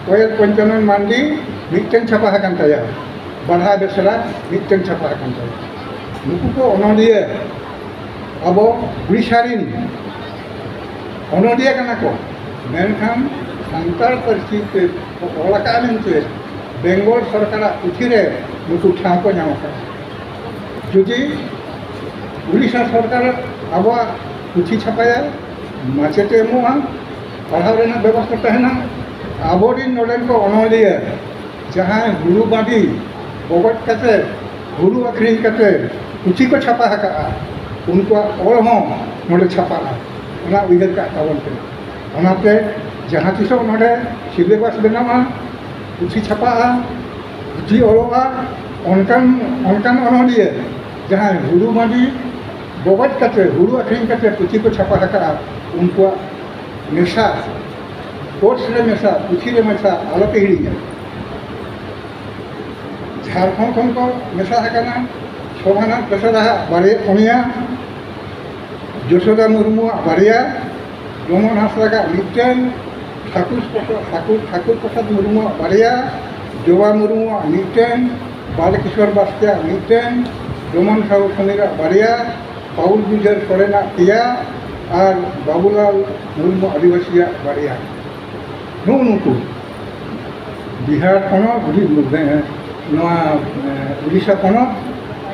ᱠᱚᱭᱮᱞ ᱯᱚᱧᱪᱟᱱᱚᱱ ᱢᱟᱱᱰᱤ ᱢᱤᱫᱴᱮᱱ ᱪᱷᱟᱯᱟ ᱟᱠᱟᱱ ᱛᱟᱭᱟ, ᱵᱟᱲᱦᱟ ᱵᱮᱥᱨᱟ ᱢᱤᱫᱴᱮᱱ ᱪᱷᱟᱯᱟ ᱟᱠᱟᱱ ᱛᱟᱭᱟ᱾ ᱱᱩᱠᱩ ᱠᱚ ᱚᱱᱚᱞᱤᱭᱟᱹ ᱟᱵᱚ ᱩᱲᱤᱥᱥᱟ ᱨᱤᱱ ᱚᱱᱚᱞᱤᱭᱟᱹ ᱠᱟᱱᱟ ᱠᱚ, ᱢᱮᱱᱠᱷᱟᱱ ᱥᱟᱱᱛᱟᱲ ᱯᱟᱹᱨᱥᱤ ᱛᱮ ᱠᱚ ᱚᱞ ᱟᱠᱟᱫ ᱢᱮᱱᱛᱮ ᱵᱮᱝᱜᱚᱞ ᱥᱚᱨᱠᱟᱨᱟᱜ ᱯᱩᱛᱷᱤ ᱨᱮ ᱱᱩᱠᱩ ᱴᱷᱟᱶ ᱠᱚ ᱧᱟᱢ ᱟᱠᱟᱫᱟ᱾ ᱡᱩᱫᱤ ᱩᱲᱤᱥᱥᱟ ᱥᱚᱨᱠᱟᱨ ᱟᱵᱚᱣᱟᱜ ᱯᱩᱛᱷᱤ ᱪᱷᱟᱯᱟᱭᱟ, ᱢᱟᱪᱮᱫ ᱮ ᱮᱢᱚᱜᱼᱟ, ᱯᱟᱲᱦᱟᱣ ᱨᱮᱱᱟᱜ ᱵᱮᱵᱚᱥᱛᱷᱟ ᱛᱟᱦᱮᱱᱟ, ᱟᱵᱚᱨᱮᱱ ᱱᱚᱰᱮᱱ ᱠᱚ ᱚᱱᱚᱞᱤᱭᱟᱹ ᱡᱟᱦᱟᱸᱭ ᱦᱩᱲᱩ ᱵᱟᱹᱫᱤ ᱵᱚᱜᱚᱡ ᱠᱟᱛᱮ, ᱦᱩᱲᱩ ᱟᱹᱠᱷᱨᱤᱧ ᱠᱟᱛᱮ ᱯᱩᱛᱷᱤ ᱠᱚ ᱪᱷᱟᱯᱟ ᱟᱠᱟᱫᱼᱟ, ᱩᱱᱠᱩᱣᱟᱜ ᱚᱞ ᱦᱚᱸ ᱱᱚᱰᱮ ᱪᱷᱟᱯᱟᱜᱼᱟ, ᱚᱱᱟ ᱩᱭᱦᱟᱹᱨ ᱠᱟᱜ ᱛᱟᱵᱚᱱ ᱯᱮ᱾ ᱚᱱᱟᱛᱮ ᱡᱟᱦᱟᱸ ᱛᱤᱥᱚᱜ ᱱᱚᱰᱮ ᱥᱤᱞᱮᱵᱟᱥ ᱵᱮᱱᱟᱣᱟ, ᱯᱩᱛᱷᱤ ᱪᱷᱟᱯᱟᱜᱼᱟ, ᱯᱩᱛᱷᱤ ᱚᱞᱚᱜᱼᱟ, ᱚᱱᱠᱟᱱ, ᱚᱱᱠᱟᱱ ᱚᱱᱚᱞᱤᱭᱟᱹ ᱡᱟᱦᱟᱸᱭ ᱦᱩᱲᱩ ᱵᱟᱹᱫᱤ ᱵᱚᱜᱚᱡ ᱠᱟᱛᱮ, ᱦᱩᱲᱩ ᱟᱹᱠᱷᱨᱤᱧ ᱠᱟᱛᱮ ᱯᱩᱛᱷᱤ ᱠᱚ ᱪᱷᱟᱯᱟ ᱟᱠᱟᱫᱼᱟ, ᱩᱱᱠᱩᱣᱟᱜ ᱢᱮᱥᱟ, ᱠᱳᱨᱥ ᱨᱮ ᱢᱮᱥᱟ, ᱯᱩᱛᱷᱤ ᱨᱮ ᱢᱮᱥᱟ ᱟᱞᱚᱯᱮ ᱦᱤᱲᱤᱧᱟ᱾ ᱡᱷᱟᱲᱠᱷᱚᱸᱰ ᱠᱷᱚᱱ ᱠᱚ ᱢᱮᱥᱟ ᱟᱠᱟᱱᱟ ᱥᱳᱵᱷᱟᱱᱟᱛᱷ ᱵᱮᱥᱨᱟᱦᱟᱜ ᱵᱟᱨᱭᱟ, ᱯᱩᱱᱭᱟ, ᱡᱚᱥᱳᱫᱟ ᱢᱩᱨᱢᱩᱣᱟᱜ ᱵᱟᱨᱭᱟ, ᱰᱚᱢᱚᱱ ᱦᱟᱸᱥᱫᱟᱜᱟᱜ ᱢᱤᱫᱴᱮᱱ, ᱴᱷᱟᱠᱩᱨ ᱯᱨᱚᱥᱟᱫᱽ, ᱴᱷᱟᱠᱩᱨ, ᱴᱷᱟᱠᱩᱨ ᱯᱨᱚᱥᱟᱫᱽ ᱢᱩᱨᱢᱩᱣᱟᱜ ᱵᱟᱨᱭᱟ, ᱡᱚᱵᱟ ᱢᱩᱨᱢᱩᱣᱟᱜ ᱢᱤᱫᱴᱮᱱ, ᱵᱟᱞᱠᱤᱥᱳᱨ ᱵᱟᱥᱠᱮᱭᱟᱜ ᱢᱤᱫᱴᱮᱱ, ᱰᱚᱢᱚᱱ ᱥᱟᱦᱩ ᱥᱚᱢᱤᱨᱟᱜ ᱵᱟᱨᱭᱟ, ᱯᱟᱣᱩᱞ ᱜᱩᱡᱟᱹᱨ ᱥᱚᱨᱮᱱᱟᱜ ᱯᱮᱭᱟ ᱟᱨ ᱵᱟᱵᱩᱞᱟᱞ ᱢᱩᱨᱢᱩ ᱟᱹᱫᱤᱵᱟᱹᱥᱤᱭᱟᱜ ᱵᱟᱨᱭᱟ᱾ ᱱᱩᱜᱼᱩ ᱱᱩᱠᱩ ᱵᱤᱦᱟᱨ ᱯᱚᱱᱚᱛ, ᱱᱚᱣᱟ, ᱮ, ᱩᱲᱤᱥᱥᱟ ᱯᱚᱱᱚᱛ,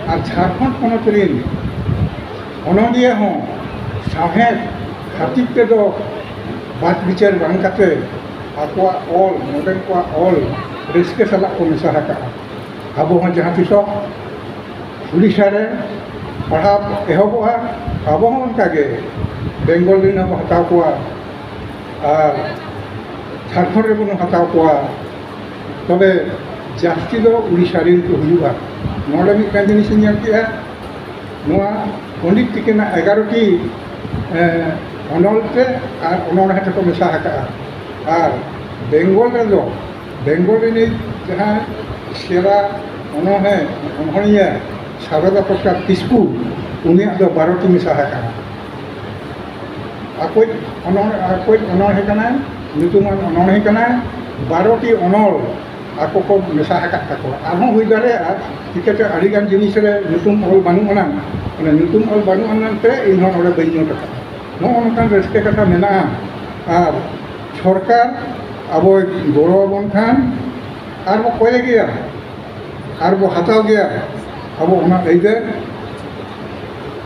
ᱟᱨ ᱡᱷᱟᱲᱠᱷᱚᱸᱰ ᱯᱚᱱᱚᱛ ᱨᱤᱱ ᱚᱱᱚᱞᱤᱭᱟᱹ ᱦᱚᱸ ᱥᱟᱶᱦᱮᱫ ᱠᱷᱟᱹᱛᱤᱨ ᱛᱮᱫᱚ ᱵᱟᱫ ᱵᱤᱪᱟᱹᱨ ᱵᱟᱝ ᱠᱟᱛᱮ ᱟᱠᱚᱣᱟᱜ ᱚᱞ, ᱱᱚᱰᱮᱱ ᱠᱚᱣᱟᱜ ᱚᱞ ᱨᱟᱹᱥᱠᱟᱹ ᱥᱟᱞᱟᱜ ᱠᱚ ᱢᱮᱥᱟ ᱟᱠᱟᱫᱼᱟ᱾ ᱟᱵᱚ ᱦᱚᱸ ᱡᱟᱦᱟᱸ ᱛᱤᱥᱚᱜ ᱩᱲᱤᱥᱥᱟ ᱨᱮ ᱯᱟᱲᱦᱟᱣ ᱮᱦᱚᱵᱚᱜᱼᱟ, ᱟᱵᱚ ᱦᱚᱸ ᱚᱱᱠᱟᱜᱮ ᱵᱮᱝᱜᱚᱞ ᱨᱮᱱ ᱦᱚᱸᱵᱚ ᱦᱟᱛᱟᱣ ᱠᱚᱣᱟ ᱟᱨ ᱡᱷᱟᱲᱠᱷᱚᱸᱰ ᱨᱮᱵᱚᱱ ᱦᱟᱛᱟᱣ ᱠᱚᱣᱟ᱾ ᱛᱚᱵᱮ ᱡᱟᱹᱥᱛᱤ ᱫᱚ ᱩᱲᱤᱥᱥᱟ ᱨᱮᱱ ᱠᱚ ᱦᱩᱭᱩᱜᱼᱟ᱾ ᱱᱚᱰᱮ ᱢᱤᱫᱴᱟᱝ ᱡᱤᱱᱤᱥ ᱤᱧ ᱧᱮᱞ ᱠᱮᱜᱼᱟ, ᱱᱚᱣᱟ ᱯᱚᱱᱰᱤᱛ ᱛᱤᱠᱤᱱᱟᱜ ᱮᱜᱟᱨᱚ ᱴᱤ, ᱮ, ᱚᱱᱚᱞ ᱛᱮ ᱟᱨ ᱚᱱᱚᱬᱦᱮ ᱛᱮᱠᱚ ᱢᱮᱥᱟ ᱟᱠᱟᱜᱼᱟ᱾ ᱟᱨ ᱵᱮᱝᱜᱚᱞ ᱨᱮᱫᱚ, ᱵᱮᱝᱜᱚᱞ ᱨᱤᱱᱤᱡ ᱡᱟᱦᱟᱸ ᱥᱮᱨᱟ ᱚᱱᱚᱬᱦᱮ, ᱚᱱᱚᱬᱦᱤᱭᱟᱹ ᱥᱟᱨᱚᱫᱟ ᱯᱨᱚᱥᱟᱫᱽ ᱠᱤᱥᱠᱩ, ᱩᱱᱤᱭᱟᱜ ᱫᱚ ᱵᱟᱨᱚ ᱴᱤ ᱢᱮᱥᱟ ᱟᱠᱟᱱᱟ᱾ ᱟᱠᱚᱭᱤᱡ ᱚᱱᱚᱬ-, ᱟᱠᱚᱭᱤᱡ ᱚᱱᱚᱬᱦᱮ ᱠᱟᱱᱟᱭ, ᱧᱩᱛᱩᱢᱟᱱ ᱚᱱᱚᱬᱦᱮ ᱠᱟᱱᱟᱭ, ᱵᱟᱨᱚ ᱴᱤ ᱚᱱᱚᱞ ᱟᱠᱚ ᱠᱚ ᱢᱮᱥᱟ ᱟᱠᱟᱫ ᱛᱟᱠᱚᱣᱟ᱾ ᱟᱨᱦᱚᱸ ᱦᱩᱭ ᱫᱟᱲᱮᱭᱟᱜᱼᱟ, ᱪᱤᱠᱟᱹᱛᱮ ᱟᱹᱰᱤᱜᱟᱱ ᱡᱤᱱᱤᱥ ᱨᱮ ᱧᱩᱛᱩᱢ ᱚᱞ ᱵᱟᱹᱱᱩᱜ ᱟᱱᱟᱝ, ᱚᱱᱟ ᱧᱩᱛᱩᱢ ᱚᱞ ᱵᱟᱹᱱᱩᱜ ᱟᱱᱟᱝ ᱛᱮ ᱤᱧᱦᱚᱸ ᱱᱚᱰᱮ ᱵᱟᱹᱧ ᱱᱳᱴ ᱟᱠᱟᱫᱼᱟ᱾ ᱱᱚᱜᱼᱚ ᱱᱚᱝᱠᱟᱱ ᱨᱟᱹᱥᱠᱟᱹ ᱠᱟᱛᱷᱟ ᱢᱮᱱᱟᱜᱼᱟ᱾ ᱟᱨ ᱥᱚᱨᱠᱟᱨ ᱟᱵᱚᱭ ᱜᱚᱲᱚ ᱟᱵᱚᱱ ᱠᱷᱟᱱ ᱟᱨ ᱵᱚ ᱠᱚᱭ ᱜᱮᱭᱟ, ᱟᱨ ᱵᱚ ᱦᱟᱛᱟᱣ ᱜᱮᱭᱟ ᱟᱵᱚ ᱚᱱᱟ ᱟᱹᱭᱫᱟᱹᱨ,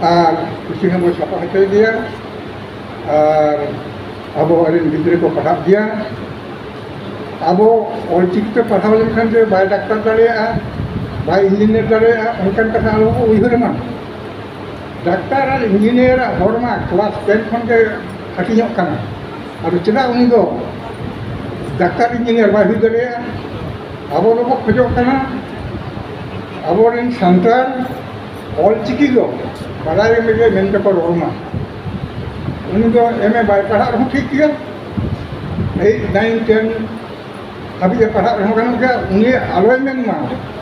ᱟᱨ ᱠᱩᱥᱤ ᱦᱚᱸᱵᱚ ᱪᱷᱟᱯᱟ ᱦᱚᱪᱚᱭ ᱜᱮᱭᱟ, ᱟᱨ ᱟᱵᱚ ᱨᱮᱱ ᱜᱤᱫᱽᱨᱟᱹ ᱠᱚ ᱯᱟᱲᱦᱟᱜ ᱜᱮᱭᱟ᱾ ᱟᱵᱚ ᱚᱞᱪᱤᱠᱤ ᱛᱮ ᱯᱟᱲᱦᱟᱣ ᱞᱮᱱᱠᱷᱟᱱ ᱡᱮ ᱵᱟᱭ ᱰᱟᱠᱛᱟᱨ ᱫᱟᱲᱮᱭᱟᱜᱼᱟ, ᱵᱟᱭ ᱤᱧᱡᱤᱱᱤᱭᱟᱨ ᱫᱟᱲᱮᱭᱟᱜᱼᱟ, ᱚᱱᱠᱟᱱ ᱠᱟᱛᱷᱟ ᱟᱞᱚ ᱵᱚ ᱩᱭᱦᱟᱹᱨ ᱢᱟ᱾ ᱰᱟᱠᱛᱟᱨ ᱟᱨ ᱤᱧᱡᱤᱱᱤᱭᱟᱨᱟᱜ ᱦᱚᱨ ᱢᱟ ᱠᱞᱟᱥ ᱴᱮᱱ ᱠᱷᱚᱱ ᱜᱮ ᱦᱟᱹᱴᱤᱧᱚᱜ ᱠᱟᱱᱟ᱾ ᱟᱫᱚ ᱪᱮᱫᱟᱜ ᱩᱱᱤ ᱫᱚ ᱰᱟᱠᱛᱟᱨ ᱤᱧᱡᱤᱱᱤᱭᱟᱨ ᱵᱟᱭ ᱦᱩᱭ ᱫᱟᱲᱮᱭᱟᱜᱼᱟ? ᱟᱵᱚ ᱫᱚᱵᱚ ᱠᱷᱚᱡᱚᱜ ᱠᱟᱱᱟ ᱟᱵᱚᱨᱮᱱ ᱥᱟᱱᱛᱟᱲ ᱚᱞᱪᱤᱠᱤ ᱫᱚ ᱵᱟᱲᱟᱭ ᱞᱟᱹᱜᱤᱫ ᱢᱮᱱᱛᱮ ᱠᱚ ᱨᱚᱲ ᱢᱟ᱾ ᱩᱱᱤ ᱫᱚ ᱮᱢ ᱮ ᱵᱟᱭ ᱯᱟᱲᱦᱟᱜ ᱨᱮᱦᱚᱸ ᱴᱷᱤᱠ ᱜᱮᱭᱟ, ᱮᱭᱤᱴ, ᱱᱟᱭᱤᱱ, ᱴᱮᱱ ᱦᱟᱹᱵᱤᱡ ᱮ ᱯᱟᱲᱦᱟᱜ ᱨᱮᱦᱚᱸ ᱜᱟᱱᱚᱜ ᱜᱮᱭᱟ᱾ ᱩᱱᱤ ᱟᱞᱚᱭ ᱢᱮᱱ ᱢᱟ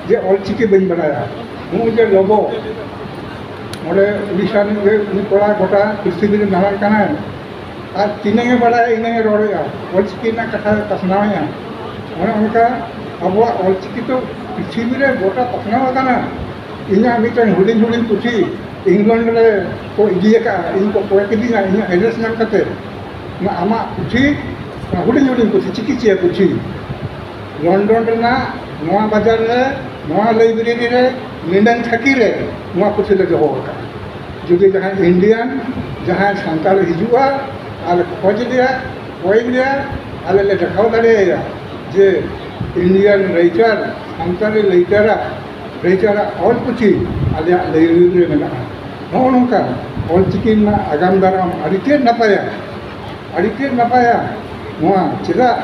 ᱡᱮ ᱚᱞᱪᱤᱠᱤ ᱵᱟᱹᱧ ᱵᱟᱲᱟᱭᱟ᱾ ᱱᱚᱜᱼᱚᱭ ᱡᱮ ᱞᱚᱵᱚ, ᱱᱚᱰᱮ ᱩᱲᱤᱥᱥᱟ ᱨᱤᱱᱤᱡ ᱜᱮ ᱩᱱᱤ ᱠᱚᱲᱟ ᱜᱚᱴᱟ ᱯᱨᱤᱛᱷᱤᱵᱤ ᱨᱮ ᱫᱟᱬᱟᱱ ᱠᱟᱱᱟᱭ, ᱟᱨ ᱛᱤᱱᱟᱹᱝ ᱮ ᱵᱟᱲᱟᱭᱟ ᱤᱱᱟᱹᱝ ᱮ ᱨᱚᱲᱮᱜᱼᱟ, ᱚᱞᱪᱤᱠᱤ ᱨᱮᱱᱟᱜ ᱠᱟᱛᱷᱟᱭ ᱯᱟᱥᱱᱟᱣᱮᱜᱼᱟ᱾ ᱚᱱᱮ ᱚᱱᱠᱟ ᱟᱵᱚᱣᱟᱜ ᱚᱞᱪᱤᱠᱤ ᱫᱚ ᱯᱨᱤᱛᱷᱤᱵᱤ ᱨᱮ ᱜᱚᱴᱟ ᱯᱟᱥᱱᱟᱣ ᱟᱠᱟᱱᱟ᱾ ᱤᱧᱟᱹᱜ ᱢᱤᱫᱴᱮᱱ ᱦᱩᱰᱤᱧ ᱦᱩᱰᱤᱧ ᱯᱩᱛᱷᱤ ᱤᱝᱞᱮᱱᱰ ᱨᱮ ᱠᱚ ᱤᱫᱤ ᱟᱠᱟᱫᱼᱟ, ᱤᱧ ᱠᱚ ᱠᱚᱭ ᱠᱤᱫᱤᱧᱟ, ᱤᱧᱟᱹᱜ ᱮᱰᱨᱮᱥ ᱧᱟᱢ ᱠᱟᱛᱮ᱾ ᱚᱱᱟ ᱟᱢᱟᱜ ᱯᱩᱛᱷᱤ, ᱚᱱᱟ ᱦᱩᱰᱤᱧ ᱦᱩᱰᱤᱧ ᱯᱩᱛᱷᱤ, ᱪᱤᱠᱤ ᱪᱮᱭᱟ ᱯᱩᱛᱷᱤ, ᱞᱚᱱᱰᱚᱱ ᱨᱮᱱᱟᱜ ᱱᱚᱣᱟ ᱵᱟᱡᱟᱨ ᱨᱮ, ᱱᱚᱣᱟ ᱞᱟᱭᱵᱨᱮᱨᱤ ᱨᱮ ᱱᱤᱱᱟᱹᱝ ᱛᱷᱟᱹᱠᱤ ᱨᱮ ᱱᱚᱣᱟ ᱯᱩᱛᱷᱤ ᱞᱮ ᱫᱚᱦᱚ ᱟᱠᱟᱫᱼᱟ᱾ ᱡᱩᱫᱤ ᱡᱟᱦᱟᱸᱭ ᱤᱱᱰᱤᱭᱟᱱ, ᱡᱟᱦᱟᱸᱭ ᱥᱟᱱᱛᱟᱲ ᱦᱤᱡᱩᱜᱼᱟ ᱟᱨ ᱠᱷᱚᱡᱽ ᱞᱮᱭᱟ, ᱠᱚᱭ ᱞᱮᱭᱟ, ᱟᱞᱮ ᱞᱮ ᱫᱮᱠᱷᱟᱣ ᱫᱟᱲᱮᱭᱟᱭᱟ ᱡᱮ ᱤᱱᱰᱤᱭᱟᱱ ᱞᱟᱭᱪᱟᱨ, ᱥᱟᱱᱛᱟᱲᱤ ᱞᱟᱭᱪᱟᱨᱟᱜ, ᱞᱟᱭᱪᱟᱨᱟᱜ ᱚᱞ ᱯᱩᱛᱷᱤ ᱟᱞᱮᱭᱟᱜ ᱞᱟᱭᱵᱨᱮᱨᱤ ᱨᱮ ᱢᱮᱱᱟᱜᱼᱟ᱾ ᱱᱚᱜᱼᱚ ᱱᱚᱝᱠᱟ ᱚᱞ ᱪᱤᱠᱤ ᱨᱮᱱᱟᱜ ᱟᱜᱟᱢ ᱫᱟᱨᱟᱢ ᱟᱹᱰᱤ ᱛᱮᱫ ᱱᱟᱯᱟᱭᱟ, ᱟᱹᱰᱤ ᱛᱮᱫ ᱱᱟᱯᱟᱭᱟ᱾ ᱱᱚᱣᱟ ᱪᱮᱫᱟᱜ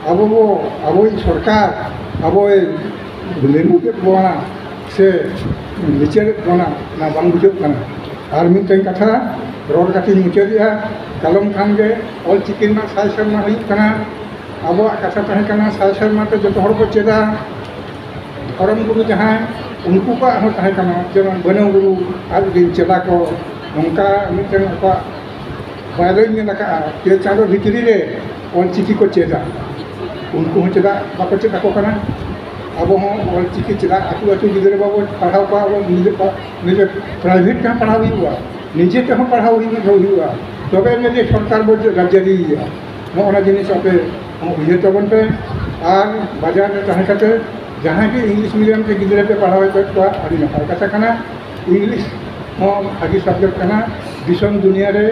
ᱟᱵᱚ ᱵᱚ, ᱟᱵᱚᱭᱤᱡ ᱥᱚᱨᱠᱟᱨ ᱟᱵᱚᱭ ᱞᱮᱸᱜᱩ ᱠᱮᱫ ᱵᱚᱱᱟ ᱥᱮ ᱵᱤᱪᱟᱹᱨᱮᱫ ᱵᱚᱱᱟ, ᱚᱱᱟ ᱵᱟᱝ ᱵᱩᱡᱷᱟᱹᱜ ᱠᱟᱱᱟ᱾ ᱟᱨ ᱢᱤᱫᱴᱮᱱ ᱠᱟᱛᱷᱟ ᱨᱚᱲ ᱠᱟᱛᱮᱧ ᱢᱩᱪᱟᱹᱫᱮᱜᱼᱟ, ᱠᱟᱞᱚᱢ ᱠᱷᱟᱱ ᱜᱮ ᱚᱞ ᱪᱤᱠᱤ ᱨᱮᱱᱟᱜ ᱥᱟᱭ ᱥᱮᱨᱢᱟ ᱦᱩᱭᱩᱜ ᱠᱟᱱᱟ᱾ ᱟᱵᱚᱣᱟᱜ ᱠᱟᱛᱷᱟ ᱛᱟᱦᱮᱸ ᱠᱟᱱᱟ, ᱥᱟᱭ ᱥᱮᱨᱢᱟ ᱛᱮ ᱡᱚᱛᱚ ᱦᱚᱲ ᱠᱚ ᱪᱮᱫᱟ᱾ ᱫᱷᱚᱨᱚᱢ ᱜᱩᱨᱩ ᱡᱟᱦᱟᱸᱭ, ᱩᱱᱠᱩ ᱠᱚᱣᱟᱜ ᱦᱚᱸ ᱛᱟᱦᱮᱸ ᱠᱟᱱᱟ, ᱡᱮᱢᱚᱱ ᱵᱟᱹᱱᱟᱹᱣ ᱜᱩᱨᱩ ᱟᱡ ᱨᱮᱱ ᱪᱮᱞᱟ ᱠᱚ ᱱᱚᱝᱠᱟ ᱢᱤᱫᱴᱮᱱ ᱟᱠᱚᱣᱟᱜ ᱵᱟᱭᱨᱮᱧ ᱧᱮᱞ ᱟᱠᱟᱫᱼᱟ, ᱯᱮ ᱪᱟᱸᱫᱚ ᱵᱷᱤᱛᱨᱤ ᱨᱮ ᱚᱞ ᱪᱤᱠᱤ ᱠᱚ ᱪᱮᱫᱟ᱾ ᱩᱱᱠᱩ ᱦᱚᱸ ᱪᱮᱫᱟᱜ ᱵᱟᱠᱚ ᱪᱮᱫ ᱟᱠᱚ ᱠᱟᱱᱟ? ᱟᱵᱚ ᱦᱚᱸ ᱚᱞ ᱪᱤᱠᱤ ᱪᱮᱫᱟᱜ ᱟᱹᱛᱩ ᱟᱹᱛᱩ ᱜᱤᱫᱽᱨᱟᱹ ᱵᱟᱵᱚ ᱯᱟᱲᱦᱟᱣ ᱠᱚᱣᱟ? ᱟᱵᱚ ᱱᱤᱡᱮ ᱯᱟ-, ᱱᱤᱡᱮ ᱯᱨᱟᱭᱵᱷᱮᱴ ᱛᱮᱦᱚᱸ ᱯᱟᱲᱦᱟᱣ ᱦᱩᱭᱩᱜᱼᱟ, ᱱᱤᱡᱮ ᱛᱮᱦᱚᱸ ᱯᱟᱲᱦᱟᱣ ᱦᱩᱭᱩᱜ, ᱦᱩᱭᱩᱜᱼᱟ, ᱛᱚᱵᱮ ᱟᱹᱱᱤᱡ ᱡᱮ ᱥᱚᱨᱠᱟᱨ ᱵᱚ ᱡᱟᱹᱨᱤᱭᱮᱭᱟ᱾ ᱱᱚᱜᱼᱚ ᱱᱟ ᱡᱤᱱᱤᱥ ᱟᱯᱮ ᱦᱚᱸ ᱩᱭᱦᱟᱹᱨ ᱛᱟᱵᱚᱱ ᱯᱮ᱾ ᱟᱨ ᱵᱟᱡᱟᱨ ᱨᱮ ᱛᱟᱦᱮᱸ ᱠᱟᱛᱮ ᱡᱟᱦᱟᱸᱭ ᱜᱮ ᱤᱝᱞᱤᱥ ᱢᱤᱰᱤᱭᱟᱢ ᱛᱮ ᱜᱤᱫᱽᱨᱟᱹ ᱯᱮ ᱯᱟᱲᱦᱟᱣ ᱦᱚᱪᱚᱭᱮᱫ ᱠᱚᱣᱟ, ᱟᱹᱰᱤ ᱱᱟᱯᱟᱭ ᱠᱟᱛᱷᱟ ᱠᱟᱱᱟ᱾ ᱤᱝᱞᱤᱥ ᱦᱚᱸ ᱵᱷᱟᱹᱜᱤ ᱥᱟᱵᱡᱮᱠᱴ ᱠᱟᱱᱟ᱾ ᱫᱤᱥᱚᱢ ᱫᱩᱱᱤᱭᱟᱹ ᱨᱮ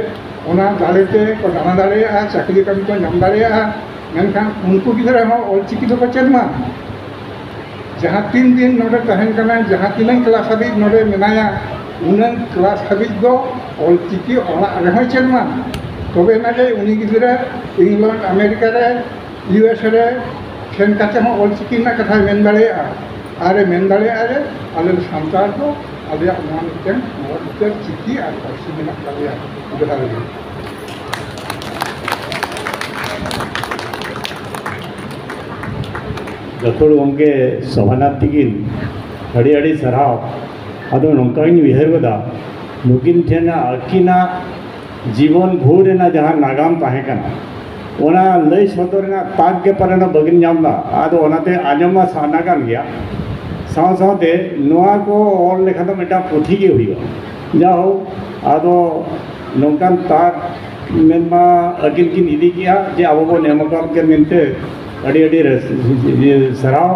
ᱚᱱᱟ ᱫᱟᱲᱮ ᱛᱮ ᱠᱚ ᱫᱟᱬᱟ ᱫᱟᱲᱮᱭᱟᱜᱼᱟ, ᱪᱟᱹᱠᱨᱤ ᱠᱟᱹᱢᱤ ᱠᱚ ᱧᱟᱢ ᱫᱟᱲᱮᱭᱟᱜᱼᱟ᱾ ᱢᱮᱱᱠᱷᱟᱱ ᱩᱱᱠᱩ ᱜᱤᱫᱽᱨᱟᱹ ᱦᱚᱸ ᱚᱞ ᱪᱤᱠᱤ ᱫᱚᱠᱚ ᱪᱮᱫ ᱢᱟ᱾ ᱡᱟᱦᱟᱸ ᱛᱤᱱ ᱫᱤᱱ ᱱᱚᱰᱮ ᱛᱟᱦᱮᱱ ᱠᱟᱱᱟᱭ, ᱡᱟᱦᱟᱸ ᱛᱤᱱᱟᱹᱝ ᱠᱞᱟᱥ ᱦᱟᱹᱵᱤᱡ ᱱᱚᱰᱮ ᱢᱮᱱᱟᱭᱟ, ᱩᱱᱟᱹᱝ ᱠᱞᱟᱥ ᱦᱟᱹᱵᱤᱡ ᱫᱚ ᱚᱞ ᱪᱤᱠᱤ ᱚᱲᱟᱜ ᱨᱮᱦᱚᱸᱭ ᱪᱮᱫ ᱢᱟ᱾ ᱛᱚᱵᱮ ᱮᱱᱟᱜ ᱜᱮ ᱩᱱᱤ ᱜᱤᱫᱽᱨᱟᱹ ᱤᱝᱞᱮᱱᱰ, ᱟᱢᱮᱨᱤᱠᱟ ᱨᱮ, ᱤᱭᱩ ᱮᱥ ᱮ ᱨᱮ ᱥᱮᱱ ᱠᱟᱛᱮ ᱦᱚᱸ ᱚᱞ ᱪᱤᱠᱤ ᱨᱮᱱᱟᱜ ᱠᱟᱛᱷᱟᱭ ᱢᱮᱱ ᱫᱟᱲᱮᱭᱟᱜᱼᱟ᱾ ᱟᱨ ᱮ ᱢᱮᱱ ᱫᱟᱲᱮᱭᱟᱜᱼᱟ ᱡᱮ ᱟᱞᱮ ᱥᱟᱱᱛᱟᱲ ᱫᱚ ᱟᱞᱮᱭᱟᱜ ᱱᱚᱣᱟ ᱢᱤᱫᱴᱮᱱ ᱢᱚᱲᱟ ᱵᱤᱪᱟᱹᱨ ᱪᱤᱠᱤ ᱟᱨ ᱯᱟᱹᱨᱥᱤ ᱢᱮᱱᱟᱜ ᱛᱟᱞᱮᱭᱟ᱾ ᱡᱚᱦᱟᱨ ᱜᱮ᱾ ᱜᱟᱹᱠᱷᱩᱲ ᱜᱚᱢᱠᱮ ᱥᱳᱵᱷᱟᱱᱟᱛᱷ ᱛᱤᱠᱤᱱ, ᱟᱹᱰᱤ ᱟᱹᱰᱤ ᱥᱟᱨᱦᱟᱣ᱾ ᱟᱫᱚ ᱱᱚᱝᱠᱟᱧ ᱩᱭᱦᱟᱹᱨ ᱜᱚᱫᱟ, ᱱᱩᱠᱤᱱ ᱴᱷᱮᱱ ᱟᱹᱠᱤᱱᱟᱜ ᱡᱤᱵᱚᱱ ᱵᱷᱳᱨ ᱨᱮᱱᱟᱜ ᱡᱟᱦᱟᱸ ᱱᱟᱜᱟᱢ ᱛᱟᱦᱮᱸ ᱠᱟᱱᱟ, ᱚᱱᱟ ᱞᱟᱹᱭ ᱥᱚᱫᱚᱨ ᱨᱮᱱᱟᱜ ᱛᱟᱠ ᱜᱮ ᱯᱟᱞᱮᱱ ᱵᱟᱹᱠᱤᱱ ᱧᱟᱢ ᱮᱫᱟ᱾ ᱟᱫᱚ ᱚᱱᱟᱛᱮ ᱟᱸᱡᱚᱢ ᱢᱟ ᱥᱟᱱᱟ ᱠᱟᱱ ᱜᱮᱭᱟ, ᱥᱟᱶ ᱥᱟᱶᱛᱮ ᱱᱚᱣᱟ ᱠᱚ ᱚᱞ ᱞᱮᱠᱷᱟᱱ ᱫᱚ ᱢᱤᱫᱴᱟᱝ ᱯᱩᱛᱷᱤ ᱜᱮ ᱦᱩᱭᱩᱜᱼᱟ᱾ ᱡᱟᱭᱦᱳᱠ, ᱟᱫᱚ ᱱᱚᱝᱠᱟᱱ ᱛᱟᱠ ᱢᱮᱱᱢᱟ ᱟᱹᱠᱤᱱ ᱠᱤᱱ ᱤᱫᱤ ᱠᱮᱜᱼᱟ ᱡᱮ ᱟᱵᱚ ᱵᱚᱱ ᱮᱢ ᱟᱠᱟᱫ ᱠᱤᱱ ᱢᱮᱱᱛᱮ ᱟᱹᱰᱤ ᱟᱹᱰᱤ ᱨᱟᱹᱥ-, ᱤᱭᱟᱹ, ᱥᱟᱨᱦᱟᱣ᱾